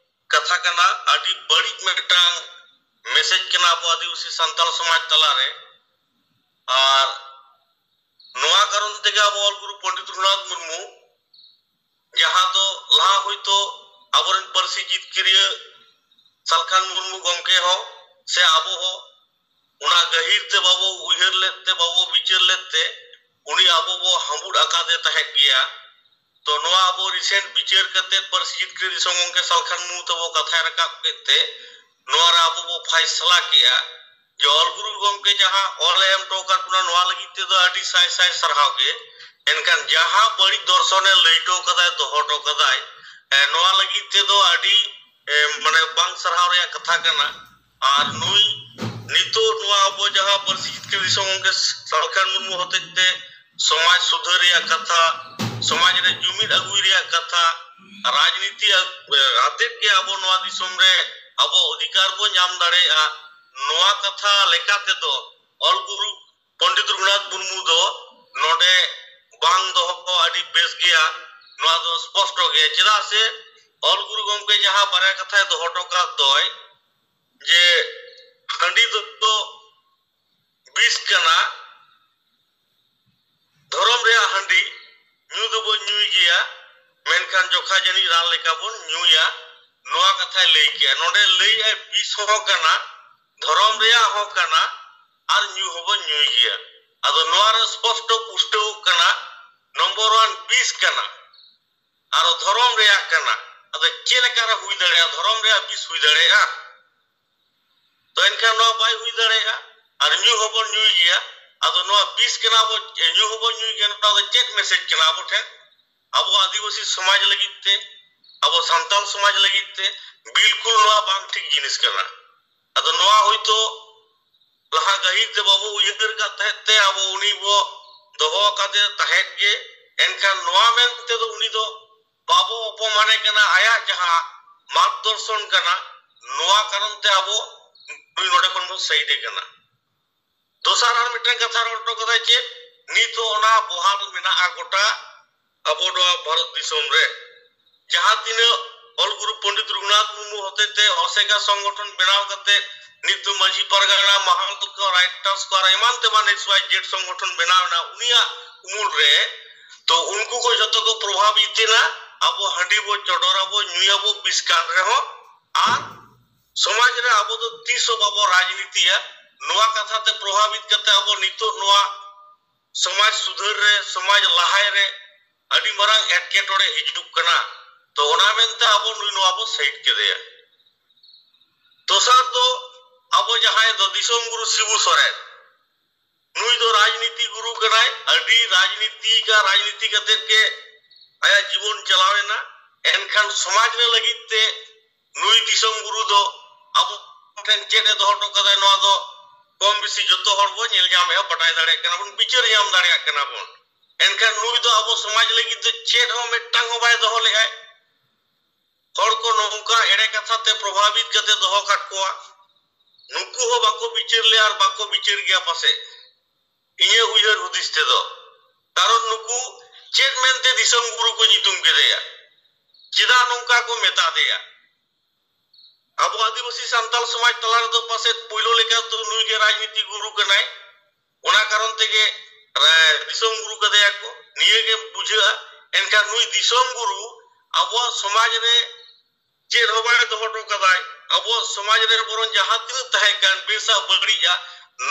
ᱠᱟᱛᱷᱟ ᱠᱟᱱᱟ, ᱟᱹᱰᱤ ᱵᱟᱹᱲᱤᱡ ᱢᱤᱫᱴᱟᱝ ᱢᱮᱥᱮᱡᱽ ᱠᱟᱱᱟ ᱟᱵᱚ ᱟᱹᱫᱤᱵᱟᱹᱥᱤ ᱥᱟᱱᱛᱟᱲ ᱥᱚᱢᱟᱡᱽ ᱛᱟᱞᱟᱨᱮ᱾ ᱟᱨ ᱱᱚᱣᱟ ᱠᱟᱨᱚᱱ ᱛᱮᱜᱮ ᱟᱵᱚ ᱚᱞ ᱜᱩᱨᱩ ᱯᱚᱱᱰᱤᱛ ᱨᱚᱜᱷᱩᱱᱟᱛᱷ ᱢᱩᱨᱢᱩ, ᱡᱟᱦᱟᱸ ᱫᱚ ᱞᱟᱦᱟ ᱦᱚᱭᱛᱳ ᱟᱵᱚᱨᱮᱱ ᱯᱟᱹᱨᱥᱤ ᱡᱤᱛᱠᱟᱹᱨᱤᱭᱟᱹ ᱥᱟᱞᱠᱷᱟᱱ ᱢᱩᱨᱢᱩ ᱜᱚᱢᱠᱮ ᱦᱚᱸ ᱥᱮ ᱟᱵᱚ ᱦᱚᱸ ᱚᱱᱟ ᱜᱟᱹᱦᱤᱨ ᱛᱮ ᱵᱟᱵᱚ ᱩᱭᱦᱟᱹᱨ ᱞᱮᱫ ᱛᱮ, ᱵᱟᱵᱚ ᱵᱤᱪᱟᱹᱨ ᱞᱮᱫ ᱛᱮ, ᱩᱱᱤ ᱟᱵᱚ ᱵᱚ ᱦᱟᱹᱢᱵᱩᱲ ᱟᱠᱟᱫᱮ ᱛᱟᱦᱮᱸᱫ ᱜᱮᱭᱟ᱾ ᱛᱚ ᱱᱚᱣᱟ ᱟᱵᱚ ᱨᱤᱥᱮᱱᱴ ᱵᱤᱪᱟᱹᱨ ᱠᱟᱛᱮ ᱯᱟᱹᱨᱥᱤ ᱡᱤᱛᱠᱟᱹᱨᱤᱭᱟᱹ ᱫᱤᱥᱚᱢ ᱜᱚᱢᱠᱮ ᱥᱟᱞᱠᱷᱟᱱ ᱢᱩᱨᱢᱩ ᱛᱟᱵᱚ ᱠᱟᱛᱷᱟᱭ ᱨᱟᱠᱟᱵ ᱠᱮᱫ ᱛᱮ, ᱱᱚᱣᱟ ᱨᱮ ᱟᱵᱚ ᱵᱚ ᱯᱷᱟᱭᱥᱟᱞᱟ ᱠᱮᱜᱼᱟ ᱡᱮ ᱚᱞ ᱜᱩᱨᱩ ᱜᱚᱢᱠᱮ ᱡᱟᱦᱟᱸ ᱚᱞ ᱮ ᱮᱢ ᱦᱚᱴᱚ ᱟᱠᱟᱫ ᱵᱚᱱᱟ, ᱱᱚᱣᱟ ᱞᱟᱹᱜᱤᱫ ᱛᱮᱫᱚ ᱟᱹᱰᱤ ᱥᱟᱭ ᱥᱟᱭ ᱥᱟᱨᱦᱟᱣ ᱜᱮ᱾ ᱮᱱᱠᱷᱟᱱ ᱡᱟᱦᱟᱸ ᱵᱟᱹᱲᱤᱡ ᱫᱚᱨᱥᱚᱱ ᱮ ᱞᱟᱹᱭ ᱦᱚᱴᱚ ᱠᱟᱫᱟᱭ, ᱫᱚᱦᱚ ᱦᱚᱴᱚ ᱠᱟᱫᱟᱭ, ᱮ, ᱱᱚᱣᱟ ᱞᱟᱹᱜᱤᱫ ᱛᱮᱫᱚ ᱟᱹᱰᱤ, ᱮ, ᱢᱟᱱᱮ ᱵᱟᱝ ᱥᱟᱨᱦᱟᱣ ᱨᱮᱭᱟᱜ ᱠᱟᱛᱷᱟ ᱠᱟᱱᱟ᱾ ᱟᱨ ᱱᱩᱭ ᱱᱤᱛᱚᱜ ᱱᱚᱣᱟ ᱟᱵᱚ ᱡᱟᱦᱟᱸ ᱯᱟᱹᱨᱥᱤ ᱡᱤᱛᱠᱟᱹᱨᱤᱭᱟᱹ ᱫᱤᱥᱚᱢ ᱜᱚᱢᱠᱮ ᱥᱟᱞᱠᱷᱟᱱ ᱢᱩᱨᱢᱩ ᱦᱚᱛᱮᱡ ᱛᱮ ᱥᱚᱢᱟᱡᱽ ᱥᱩᱫᱷᱟᱹᱨ ᱨᱮᱭᱟᱜ ᱠᱟᱛᱷᱟ, ᱥᱚᱢᱟᱡᱽ ᱨᱮ ᱡᱩᱢᱤᱫ ᱟᱹᱜᱩᱭ ᱨᱮᱭᱟᱜ ᱠᱟᱛᱷᱟ, ᱨᱟᱡᱽᱱᱤᱛᱤ ᱟᱹᱜ-, ᱟᱛᱮᱫ ᱜᱮ ᱟᱵᱚ ᱱᱚᱣᱟ ᱫᱤᱥᱚᱢ ᱨᱮ ᱟᱵᱚ ᱚᱫᱷᱤᱠᱟᱨ ᱵᱚ ᱧᱟᱢ ᱫᱟᱲᱮᱭᱟᱜᱼᱟ᱾ ᱱᱚᱣᱟ ᱠᱟᱛᱷᱟ ᱞᱮᱠᱟ ᱛᱮᱫᱚ ᱚᱞ ᱜᱩᱨᱩ ᱯᱚᱱᱰᱤᱛ ᱨᱚᱜᱷᱩᱱᱟᱛᱷ ᱢᱩᱨᱢᱩ ᱫᱚ ᱱᱚᱰᱮ ᱵᱟᱝ ᱫᱚᱦᱚ ᱟᱹᱰᱤ ᱵᱮᱥ ᱜᱮᱭᱟ᱾ ᱱᱚᱣᱟ ᱫᱚ ᱥᱯᱚᱥᱴᱚ ᱜᱮ, ᱪᱮᱫᱟᱜ ᱥᱮ ᱚᱞ ᱜᱩᱨᱩ ᱜᱚᱢᱠᱮ ᱡᱟᱦᱟᱸ ᱵᱟᱨᱭᱟ ᱠᱟᱛᱷᱟᱭ ᱫᱚᱦᱚ ᱦᱚᱴᱚ ᱠᱟᱫ ᱫᱚᱭ ᱡᱮ ᱦᱟᱺᱰᱤ ᱫᱚ ᱵᱤᱥ ᱠᱟᱱᱟ, ᱫᱷᱚᱨᱚᱢ ᱨᱮᱭᱟᱜ ᱦᱟᱺᱰᱤ ᱧᱩ ᱫᱚᱵᱚᱱ ᱧᱩᱭ ᱜᱮᱭᱟ, ᱢᱮᱱᱠᱷᱟᱱ ᱡᱚᱠᱷᱟ ᱡᱟᱹᱱᱤᱡ ᱨᱟᱱ ᱞᱮᱠᱟ ᱵᱚᱱ ᱧᱩᱭᱟ, ᱱᱚᱣᱟ ᱠᱟᱛᱷᱟᱭ ᱞᱟᱹᱭ ᱠᱮᱜᱼᱟ᱾ ᱱᱚᱰᱮ ᱞᱟᱹᱭᱮᱜᱼᱟᱭ ᱵᱤᱥ ᱦᱚᱸ ᱠᱟᱱᱟ, ᱫᱷᱚᱨᱚᱢ ᱨᱮᱭᱟᱜ ᱦᱚᱸ ᱠᱟᱱᱟ, ᱟᱨ ᱧᱩ ᱦᱚᱸᱵᱚᱱ ᱧᱩᱭ ᱜᱮᱭᱟ᱾ ᱟᱫᱚ ᱱᱚᱣᱟ ᱨᱮ ᱥᱯᱚᱥᱴᱚ ᱯᱩᱥᱴᱟᱹᱣ ᱠᱟᱱᱟ, ᱱᱚᱢᱵᱚᱨ ᱚᱣᱟᱱ ᱵᱤᱥ ᱠᱟᱱᱟ, ᱟᱨᱚ ᱫᱷᱚᱨᱚᱢ ᱨᱮᱭᱟᱜ ᱠᱟᱱᱟ᱾ ᱟᱫᱚ ᱪᱮᱫ ᱞᱮᱠᱟ ᱨᱮ ᱦᱩᱭ ᱫᱟᱲᱮᱭᱟᱜᱼᱟ? ᱫᱷᱚᱨᱚᱢ ᱨᱮᱭᱟᱜ ᱵᱤᱥ ᱦᱩᱭ ᱫᱟᱲᱮᱭᱟᱜᱼᱟ? ᱛᱚ ᱮᱱᱠᱷᱟᱱ ᱱᱚᱣᱟ ᱵᱟᱭ ᱦᱩᱭ ᱫᱟᱲᱮᱭᱟᱜᱼᱟ᱾ ᱟᱨ ᱧᱩ ᱦᱚᱸᱵᱚᱱ ᱧᱩᱭ ᱜᱮᱭᱟ᱾ ᱟᱫᱚ ᱱᱚᱣᱟ ᱵᱤᱥ ᱠᱟᱱᱟ, ᱟᱵᱚ ᱧᱩ ᱦᱚᱸᱵᱚᱱ ᱧᱩᱭ ᱜᱮᱭᱟ, ᱱᱚᱣᱟ ᱫᱚ ᱪᱮᱫ ᱢᱮᱥᱮᱡᱽ ᱠᱟᱱᱟ ᱟᱵᱚ ᱴᱷᱮᱱ? ᱟᱵᱚ ᱟᱹᱫᱤᱵᱟᱹᱥᱤ ᱥᱚᱢᱟᱡᱽ ᱞᱟᱹᱜᱤᱫ ᱛᱮ, ᱟᱵᱚ ᱥᱟᱱᱛᱟᱲ ᱥᱚᱢᱟᱡᱽ ᱞᱟᱹᱜᱤᱫ ᱛᱮ ᱵᱤᱞᱠᱩᱞ ᱱᱚᱣᱟ ᱵᱟᱝ ᱴᱷᱤᱠ ᱡᱤᱱᱤᱥ ᱠᱟᱱᱟ᱾ ᱟᱫᱚ ᱱᱚᱣᱟ ᱦᱚᱭᱛᱳ ᱞᱟᱦᱟ ᱜᱟᱹᱦᱤᱨ ᱛᱮ ᱵᱟᱵᱚ ᱩᱭᱦᱟᱹᱨ ᱠᱟᱫ ᱛᱟᱦᱮᱸᱫ ᱛᱮ ᱟᱵᱚ ᱩᱱᱤ ᱵᱚ ᱫᱚᱦᱚ ᱟᱠᱟᱫᱮ ᱛᱟᱦᱮᱸᱫ ᱜᱮ᱾ ᱮᱱᱠᱷᱟᱱ ᱱᱚᱣᱟ ᱢᱮᱱ ᱛᱮᱫᱚ ᱩᱱᱤ ᱫᱚ ᱵᱟᱵᱚ ᱚᱯᱚᱢᱟᱱᱮ ᱠᱟᱱᱟ, ᱟᱭᱟᱜ ᱡᱟᱦᱟᱸ ᱢᱟᱨᱜᱽᱫᱚᱨᱥᱚᱱ ᱠᱟᱱᱟ, ᱱᱚᱣᱟ ᱠᱟᱨᱚᱱ ᱛᱮ ᱟᱵᱚ ᱱᱩᱭ ᱱᱚᱰᱮ ᱠᱷᱚᱱ ᱵᱚᱱ ᱥᱟᱭᱤᱰᱮ ᱠᱟᱱᱟ᱾ ᱫᱚᱥᱟᱨ ᱟᱨ ᱢᱤᱫᱴᱟᱝ ᱠᱟᱛᱷᱟ ᱨᱚᱲ ᱦᱚᱴᱚ ᱠᱟᱫᱟᱭ ᱪᱮᱫ, ᱱᱤᱛ ᱦᱚᱸ ᱚᱱᱟ ᱵᱚᱦᱟᱞ ᱢᱮᱱᱟᱜᱼᱟ ᱜᱚᱴᱟ ᱟᱵᱚ ᱱᱚᱣᱟ ᱵᱷᱟᱨᱚᱛ ᱫᱤᱥᱚᱢ ᱨᱮ᱾ ᱡᱟᱦᱟᱸ ᱛᱤᱱᱟᱹᱜ ᱚᱞ ᱜᱩᱨᱩ ᱯᱚᱱᱰᱤᱛ ᱨᱚᱜᱷᱩᱱᱟᱛᱷ ᱢᱩᱨᱢᱩ ᱦᱚᱛᱮᱛᱮ ᱚᱥᱮᱠᱟ ᱥᱚᱝᱜᱚᱴᱷᱚᱱ ᱵᱮᱱᱟᱣ ᱠᱟᱛᱮ ᱱᱤᱛ ᱫᱚ ᱢᱟᱹᱡᱷᱤ ᱯᱟᱨᱜᱟᱱᱟ, ᱢᱟᱦᱟᱞ ᱠᱚ, ᱨᱟᱭᱴᱟᱨᱥ ᱠᱚ ᱟᱨ ᱮᱢᱟᱱ ᱛᱮᱢᱟᱱ ᱮᱠᱥ ᱣᱟᱭ ᱡᱮᱰ ᱥᱚᱝᱜᱚᱴᱷᱚᱱ ᱵᱮᱱᱟᱣ ᱮᱱᱟ ᱩᱱᱤᱭᱟᱜ ᱩᱢᱩᱞ ᱨᱮ᱾ ᱛᱚ ᱩᱱᱠᱩ ᱠᱚ ᱡᱷᱚᱛᱚ ᱠᱚ ᱯᱨᱚᱵᱷᱟᱵᱤᱛ ᱮᱱᱟ᱾ ᱟᱵᱚ ᱦᱟᱺᱰᱤ ᱵᱚ ᱪᱚᱰᱚᱨᱟᱵᱚ, ᱧᱩᱭᱟᱵᱚ ᱵᱤᱥ ᱠᱟᱱ ᱨᱮᱦᱚᱸ, ᱟᱨ ᱥᱚᱢᱟᱡᱽ ᱨᱮ ᱟᱵᱚ ᱫᱚ ᱛᱤᱥ ᱦᱚᱸ ᱵᱟᱵᱚ ᱨᱟᱡᱽᱱᱤᱛᱤᱭᱟ᱾ ᱱᱚᱣᱟ ᱠᱟᱛᱷᱟ ᱛᱮ ᱯᱨᱚᱵᱷᱟᱵᱤᱛ ᱠᱟᱛᱮ ᱟᱵᱚ ᱱᱤᱛᱚᱜ ᱱᱚᱣᱟ ᱥᱚᱢᱟᱡᱽ ᱥᱩᱫᱷᱟᱹᱨ ᱨᱮ, ᱥᱚᱢᱟᱡᱽ ᱞᱟᱦᱟᱭ ᱨᱮ ᱟᱹᱰᱤ ᱢᱟᱨᱟᱝ ᱮᱴᱠᱮᱴᱚᱬᱮ ᱦᱤᱡᱩᱜ ᱠᱟᱱᱟ᱾ ᱛᱚ ᱚᱱᱟ ᱢᱮᱱᱛᱮ ᱟᱵᱚ ᱱᱩᱭ ᱱᱚᱣᱟ ᱵᱚ ᱥᱟᱭᱤᱰ ᱠᱮᱫᱮᱭᱟ᱾ ᱫᱚᱥᱟᱨ ᱫᱚ ᱟᱵᱚ ᱡᱟᱦᱟᱸᱭ ᱫᱚ ᱫᱤᱥᱚᱢ ᱜᱩᱨᱩ ᱥᱤᱵᱩ ᱥᱚᱨᱮᱱ, ᱱᱩᱭ ᱫᱚ ᱨᱟᱡᱽᱱᱤᱛᱤ ᱜᱩᱨᱩ ᱠᱟᱱᱟᱭ, ᱟᱹᱰᱤ ᱨᱟᱡᱽᱱᱤᱛᱤ ᱠᱟ-, ᱨᱟᱡᱽᱱᱤᱛᱤ ᱠᱟᱛᱮᱫ ᱜᱮ ᱟᱭᱟᱜ ᱡᱤᱵᱚᱱ ᱪᱟᱞᱟᱣ ᱮᱱᱟ᱾ ᱮᱱᱠᱷᱟᱱ ᱥᱚᱢᱟᱡᱽ ᱨᱮ ᱞᱟᱹᱜᱤᱫ ᱛᱮ ᱱᱩᱭ ᱫᱤᱥᱚᱢ ᱜᱩᱨᱩ ᱫᱚ ᱟᱵᱚ ᱴᱷᱮᱱ ᱪᱮᱫ ᱮ ᱫᱚᱦᱚ ᱦᱚᱴᱚ ᱠᱟᱫᱟᱭ, ᱱᱚᱣᱟ ᱫᱚ ᱠᱚᱢ ᱵᱮᱥᱤ ᱡᱚᱛᱚ ᱦᱚᱲ ᱵᱚ ᱧᱮᱞ ᱧᱟᱢᱮᱫᱼᱟ, ᱵᱟᱰᱟᱭ ᱫᱟᱲᱮᱭᱟᱜ ᱠᱟᱱᱟ ᱵᱚᱱ, ᱵᱤᱪᱟᱹᱨ ᱧᱟᱢ ᱫᱟᱲᱮᱭᱟᱜ ᱠᱟᱱᱟ ᱵᱚᱱ᱾ ᱮᱱᱠᱷᱟᱱ ᱱᱩᱭ ᱫᱚ ᱟᱵᱚ ᱥᱚᱢᱟᱡᱽ ᱞᱟᱹᱜᱤᱫ ᱫᱚ ᱪᱮᱫ ᱦᱚᱸ ᱢᱤᱫᱴᱟᱝ ᱦᱚᱸ ᱵᱟᱭ ᱫᱚᱦᱚ ᱞᱮᱫᱼᱟᱭ᱾ ᱦᱚᱲ ᱠᱚ ᱱᱚᱝᱠᱟ ᱮᱲᱮ ᱠᱟᱛᱷᱟ ᱛᱮ ᱯᱨᱚᱵᱷᱟᱵᱤᱛ ᱠᱟᱛᱮ ᱫᱚᱦᱚ ᱠᱟᱫ ᱠᱚᱣᱟ᱾ ᱱᱩᱠᱩ ᱦᱚᱸ ᱵᱟᱠᱚ ᱵᱤᱪᱟᱹᱨ ᱞᱮᱭᱟ ᱟᱨ ᱵᱟᱠᱚ ᱵᱤᱪᱟᱹᱨ ᱜᱮᱭᱟ ᱯᱟᱥᱮᱡ, ᱤᱧᱟᱹᱜ ᱩᱭᱦᱟᱹᱨ ᱦᱩᱫᱤᱥ ᱛᱮᱫᱚ᱾ ᱠᱟᱨᱚᱱ ᱱᱩᱠᱩ ᱪᱮᱫ ᱢᱮᱱᱛᱮ ᱫᱤᱥᱚᱢ ᱜᱩᱨᱩ ᱠᱚ ᱧᱩᱛᱩᱢ ᱠᱮᱫᱮᱭᱟ? ᱪᱮᱫᱟᱜ ᱱᱚᱝᱠᱟ ᱠᱚ ᱢᱮᱛᱟ ᱫᱮᱭᱟ? ᱟᱵᱚ ᱟᱹᱫᱤᱵᱟᱹᱥᱤ ᱥᱟᱱᱛᱟᱲ ᱥᱚᱢᱟᱡᱽ ᱛᱟᱞᱟ ᱨᱮᱫᱚ ᱯᱟᱥᱮᱡ ᱯᱳᱭᱞᱳ ᱞᱮᱠᱟ ᱫᱚ ᱱᱩᱭ ᱜᱮ ᱨᱟᱡᱽᱱᱤᱛᱤ ᱜᱩᱨᱩ ᱠᱟᱱᱟᱭ᱾ ᱚᱱᱟ ᱠᱟᱨᱚᱱ ᱛᱮᱜᱮ ᱨᱟ-, ᱫᱤᱥᱚᱢ ᱜᱩᱨᱩ ᱠᱟᱫᱮᱭᱟ ᱠᱚ, ᱱᱤᱭᱟᱹ ᱜᱮ ᱵᱩᱡᱷᱟᱹᱜᱼᱟ᱾ ᱮᱱᱠᱷᱟᱱ ᱱᱩᱭ ᱫᱤᱥᱚᱢ ᱜᱩᱨᱩ ᱟᱵᱚᱣᱟᱜ ᱥᱚᱢᱟᱡᱽ ᱨᱮ ᱪᱮᱫ ᱦᱚᱸ ᱵᱟᱭ ᱫᱚᱦᱚ ᱦᱚᱴᱚ ᱠᱟᱫᱟᱭ᱾ ᱟᱵᱚᱣᱟᱜ ᱥᱚᱢᱟᱡᱽ ᱨᱮ ᱵᱚᱨᱚᱝ ᱡᱟᱦᱟᱸ ᱛᱤᱱᱟᱹᱜ ᱛᱟᱦᱮᱸ ᱠᱟᱱ ᱵᱮᱥᱟ ᱵᱟᱹᱲᱤᱡᱟ,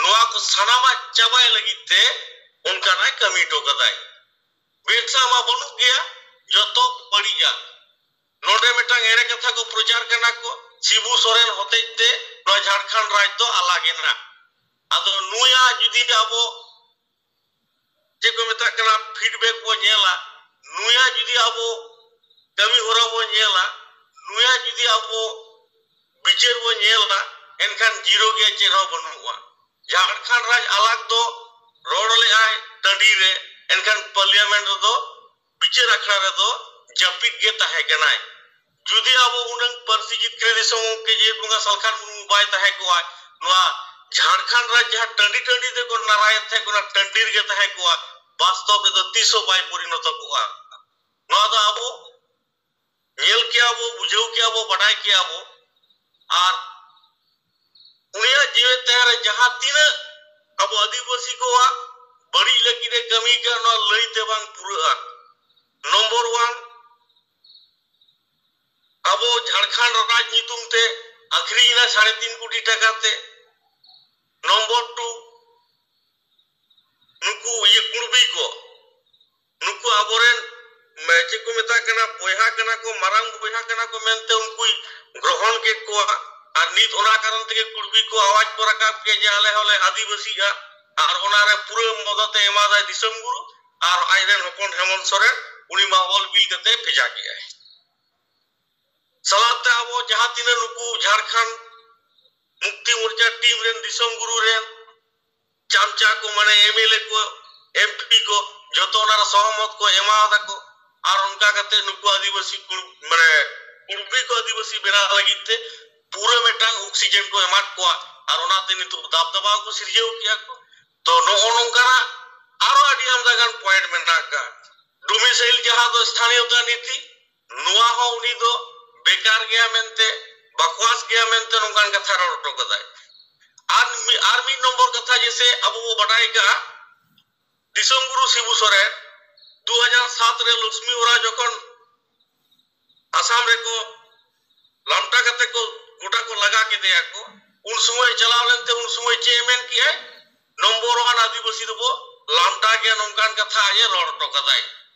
ᱱᱚᱣᱟ ᱠᱚ ᱥᱟᱱᱟᱢᱟᱜ ᱪᱟᱵᱟᱭ ᱞᱟᱹᱜᱤᱫ ᱛᱮ ᱚᱱᱠᱟᱱᱟᱜ ᱠᱟᱹᱢᱤ ᱦᱚᱴᱚ ᱠᱟᱫᱟᱭ᱾ ᱵᱮᱥᱟ ᱢᱟ ᱵᱟᱹᱱᱩᱜ ᱜᱮᱭᱟ, ᱡᱚᱛᱚ ᱵᱟᱹᱲᱤᱡᱟ᱾ ᱱᱚᱰᱮ ᱢᱤᱫᱴᱟᱝ ᱮᱲᱮ ᱠᱟᱛᱷᱟ ᱠᱚ ᱯᱨᱚᱪᱟᱨ ᱠᱟᱱᱟ ᱠᱚ, ᱥᱤᱵᱩ ᱥᱚᱨᱮᱱ ᱦᱚᱛᱮᱡ ᱛᱮ ᱱᱚᱣᱟ ᱡᱷᱟᱲᱠᱷᱚᱸᱰ ᱨᱟᱡᱽ ᱫᱚ ᱟᱞᱟᱜ ᱮᱱᱟ᱾ ᱟᱫᱚ ᱱᱩᱭᱟᱜ ᱡᱩᱫᱤ ᱟᱵᱚ ᱪᱮᱫ ᱠᱚ ᱢᱮᱛᱟᱜ ᱠᱟᱱᱟ, ᱯᱷᱤᱰᱵᱮᱠ ᱵᱚ ᱧᱮᱞᱟ, ᱱᱩᱭᱟᱜ ᱡᱩᱫᱤ ᱟᱵᱚ ᱠᱟᱹᱢᱤ ᱦᱚᱨᱟ ᱵᱚ ᱧᱮᱞᱟ, ᱱᱩᱭᱟᱜ ᱡᱩᱫᱤ ᱟᱵᱚ ᱵᱤᱪᱟᱹᱨ ᱵᱚ ᱧᱮᱞᱟ, ᱮᱱᱠᱷᱟᱱ ᱡᱤᱨᱳ ᱜᱮᱭᱟ, ᱪᱮᱫ ᱦᱚᱸ ᱵᱟᱹᱱᱩᱜᱼᱟ᱾ ᱡᱷᱟᱲᱠᱷᱚᱸᱰ ᱨᱟᱡᱽ ᱟᱞᱟᱜᱽ ᱫᱚ ᱨᱚᱲ ᱞᱮᱜᱼᱟᱭ ᱴᱟᱺᱰᱤ ᱨᱮ, ᱮᱱᱠᱷᱟᱱ ᱯᱟᱨᱞᱤᱭᱟᱢᱮᱱᱴ ᱨᱮᱫᱚ, ᱵᱤᱪᱟᱹᱨ ᱟᱠᱷᱲᱟ ᱨᱮᱫᱚ ᱡᱟᱹᱯᱤᱫ ᱜᱮ ᱛᱟᱦᱮᱸ ᱠᱟᱱᱟᱭ᱾ ᱡᱩᱫᱤ ᱟᱵᱚ ᱩᱱᱟᱹᱝ ᱯᱟᱹᱨᱥᱤ ᱡᱤᱛᱠᱟᱹᱨᱤ ᱫᱤᱥᱚᱢ ᱜᱚᱢᱠᱮ ᱡᱤᱭᱮᱫ ᱵᱚᱸᱜᱟ ᱥᱟᱞᱠᱷᱟᱱ ᱢᱩᱨᱢᱩ ᱵᱟᱭ ᱛᱟᱦᱮᱸ ᱠᱚᱜᱼᱟ, ᱱᱚᱣᱟ ᱡᱷᱟᱲᱠᱷᱚᱸᱰ ᱨᱟᱡᱽ ᱡᱟᱦᱟᱸ ᱴᱟᱺᱰᱤ ᱴᱟᱺᱰᱤ ᱛᱮᱠᱚ ᱱᱟᱨᱟᱭᱮᱫ ᱛᱟᱦᱮᱸ ᱠᱟᱱᱟ, ᱴᱟᱺᱰᱤ ᱨᱮᱜᱮ ᱛᱟᱦᱮᱸ ᱠᱚᱜᱼᱟ, ᱵᱟᱥᱛᱚᱵ ᱨᱮᱫᱚ ᱛᱤᱥ ᱦᱚᱸ ᱵᱟᱭ ᱯᱚᱨᱤᱱᱚᱛᱚ ᱠᱚᱜᱼᱟ᱾ ᱱᱚᱣᱟ ᱫᱚ ᱟᱵᱚ ᱧᱮᱞ ᱠᱮᱭᱟ ᱵᱚ, ᱵᱩᱡᱷᱟᱹᱣ ᱠᱮᱭᱟ ᱵᱚ, ᱵᱟᱰᱟᱭ ᱠᱮᱭᱟ ᱵᱚ᱾ ᱟᱨ ᱡᱟᱦᱟᱸ ᱛᱤᱱᱟᱹᱜ ᱟᱵᱚ ᱟᱹᱫᱤᱵᱟᱹᱥᱤ ᱠᱚᱣᱟᱜ ᱵᱟᱹᱲᱤᱡ ᱞᱟᱹᱜᱤᱫ ᱮ ᱠᱟᱹᱢᱤ ᱠᱟᱱ, ᱱᱚᱣᱟ ᱞᱟᱹᱭ ᱛᱮ ᱵᱟᱝ ᱯᱩᱨᱟᱹᱜᱼᱟ᱾ ᱱᱚᱢᱵᱚᱨ ᱚᱣᱟᱱ, ᱟᱵᱚ ᱡᱷᱟᱲᱠᱷᱚᱸᱰ ᱨᱟᱡᱽ ᱧᱩᱛᱩᱢ ᱛᱮ ᱟᱹᱠᱷᱨᱤᱧ ᱮᱱᱟ ᱥᱟᱲᱮ ᱛᱤᱱ ᱠᱳᱴᱤ ᱴᱟᱠᱟ ᱛᱮ᱾ ᱱᱚᱢᱵᱚᱨ ᱴᱩ, ᱱᱩᱠᱩ ᱤᱭᱟᱹ ᱠᱩᱲᱵᱤ ᱠᱚ, ᱱᱩᱠᱩ ᱟᱵᱚᱨᱮᱱ ᱢᱮ-, ᱪᱮᱫ ᱠᱚ ᱢᱮᱛᱟᱜ ᱠᱟᱱᱟ, ᱵᱚᱭᱦᱟ ᱠᱟᱱᱟ ᱠᱚ, ᱢᱟᱨᱟᱝ ᱵᱚᱭᱦᱟ ᱠᱟᱱᱟ ᱠᱚ ᱢᱮᱱᱛᱮ ᱩᱱᱠᱩᱭ ᱜᱨᱚᱦᱚᱱ ᱠᱮᱫ ᱠᱚᱣᱟ᱾ ᱟᱨ ᱱᱤᱛ ᱚᱱᱟ ᱠᱟᱨᱚᱱ ᱛᱮᱜᱮ ᱠᱩᱲᱵᱤ ᱠᱚ ᱟᱣᱟᱡᱽ ᱠᱚ ᱨᱟᱠᱟᱵ ᱠᱮᱫ ᱡᱮ ᱟᱞᱮ ᱦᱚᱸᱞᱮ ᱟᱹᱫᱤᱵᱟᱹᱥᱤᱜᱼᱟ᱾ ᱟᱨ ᱚᱱᱟᱨᱮ ᱯᱩᱨᱟᱹ ᱢᱚᱫᱚᱛ ᱮ ᱮᱢᱟᱫᱟᱭ ᱫᱤᱥᱚᱢ ᱜᱩᱨᱩ ᱟᱨ ᱟᱡᱨᱮᱱ ᱦᱚᱯᱚᱱ ᱦᱮᱢᱚᱱᱛ ᱥᱚᱨᱮᱱ, ᱩᱱᱤ ᱢᱟ ᱚᱞ ᱵᱤᱞ ᱠᱟᱛᱮ ᱵᱷᱮᱡᱟ ᱠᱮᱫᱟᱭ᱾ ᱥᱟᱞᱟᱜ ᱛᱮ ᱟᱵᱚ ᱡᱟᱦᱟᱸ ᱛᱤᱱᱟᱹᱜ ᱱᱩᱠᱩ ᱡᱷᱟᱲᱠᱷᱚᱸᱰ ᱢᱩᱠᱛᱤ ᱢᱳᱨᱪᱟ ᱴᱤᱢ ᱨᱮᱱ, ᱫᱤᱥᱚᱢ ᱜᱩᱨᱩ ᱨᱮᱱ ᱪᱟᱢᱪᱟ ᱠᱚ, ᱢᱟᱱᱮ ᱮᱢ ᱮᱞ ᱮ ᱠᱚ, ᱮᱢ ᱯᱤ ᱠᱚ, ᱡᱚᱛᱚ ᱚᱱᱟᱨᱮ ᱥᱚᱦᱚᱢᱚᱛ ᱠᱚ ᱮᱢᱟᱣᱟᱫᱟ ᱠᱚ᱾ ᱟᱨ ᱚᱱᱠᱟ ᱠᱟᱛᱮ ᱱᱩᱠᱩ ᱟᱹᱫᱤᱵᱟᱹᱥᱤ ᱠᱩᱲ-, ᱢᱟᱱᱮ ᱠᱩᱲᱵᱤ ᱠᱚ ᱟᱹᱫᱤᱵᱟᱹᱥᱤ ᱵᱮᱱᱟᱣ ᱞᱟᱹᱜᱤᱫ ᱛᱮ ᱯᱩᱨᱟᱹ ᱢᱤᱫᱴᱟᱝ ᱚᱠᱥᱤᱡᱮᱱ ᱠᱚ ᱮᱢᱟᱫ ᱠᱚᱣᱟ᱾ ᱟᱨ ᱚᱱᱟᱛᱮ ᱱᱤᱛᱚᱜ ᱫᱟᱵ ᱫᱟᱵᱟᱣ ᱠᱚ ᱥᱤᱨᱡᱟᱹᱣ ᱠᱮᱜᱼᱟ ᱠᱚ᱾ ᱛᱚ ᱱᱚᱜᱼᱚ ᱱᱚᱝᱠᱟᱱᱟᱜ ᱟᱨᱚ ᱟᱹᱰᱤ ᱟᱢᱫᱟ ᱜᱟᱱ ᱯᱚᱭᱮᱱᱴ ᱢᱮᱱᱟᱜ ᱟᱠᱟᱫ᱾ ᱰᱳᱢᱤᱥᱟᱭᱤᱞ ᱡᱟᱦᱟᱸ ᱫᱚ ᱥᱛᱷᱟᱱᱤᱭᱚᱛᱟ ᱱᱤᱛᱤ, ᱱᱚᱣᱟ ᱦᱚᱸ ᱩᱱᱤ ᱫᱚ ᱵᱮᱠᱟᱨ ᱜᱮᱭᱟ ᱢᱮᱱᱛᱮ, ᱵᱟᱠᱣᱟᱥ ᱜᱮᱭᱟ ᱢᱮᱱᱛᱮ ᱱᱚᱝᱠᱟᱱ ᱠᱟᱛᱷᱟ ᱨᱚᱲ ᱦᱚᱴᱚ ᱠᱟᱫᱟᱭ᱾ ᱟᱨ ᱢᱤ-, ᱟᱨ ᱢᱤᱫ ᱱᱚᱢᱵᱚᱨ ᱠᱟᱛᱷᱟ, ᱡᱮᱥᱮ ᱟᱵᱚ ᱵᱚ ᱵᱟᱰᱟᱭ ᱠᱟᱜᱼᱟ, ᱫᱤᱥᱚᱢ ᱜᱩᱨᱩ ᱥᱤᱵᱩ ᱥᱚᱨᱮᱱ ᱫᱩ ᱦᱟᱡᱟᱨ ᱥᱟᱛ ᱨᱮ ᱞᱚᱠᱥᱢᱤ ᱚᱨᱟ ᱡᱚᱠᱷᱚᱱ ᱟᱥᱟᱢ ᱨᱮᱠᱚ ᱞᱟᱢᱴᱟ ᱠᱟᱛᱮ ᱠᱚ ᱜᱚᱴᱟ ᱠᱚ ᱞᱟᱜᱟ ᱠᱮᱫᱮᱭᱟ ᱠᱚ, ᱩᱱ ᱥᱚᱢᱚᱭ ᱪᱟᱞᱟᱣ ᱞᱮᱱᱛᱮ ᱩᱱ ᱥᱚᱢᱚᱭ ᱪᱮᱫ ᱮ ᱢᱮᱱ ᱠᱮᱜᱼᱟᱭ? ᱱᱚᱢᱵᱚᱨ ᱚᱣᱟᱱ ᱟᱹᱫᱤᱵᱟᱹᱥᱤ ᱫᱚᱵᱚ ᱞᱟᱢᱴᱟ ᱜᱮᱭᱟ, ᱱᱚᱝᱠᱟᱱ ᱠᱟᱛᱷᱟ ᱟᱡ ᱮ ᱨᱚᱲ ᱦᱚᱴᱚ ᱠᱟᱫᱟᱭ᱾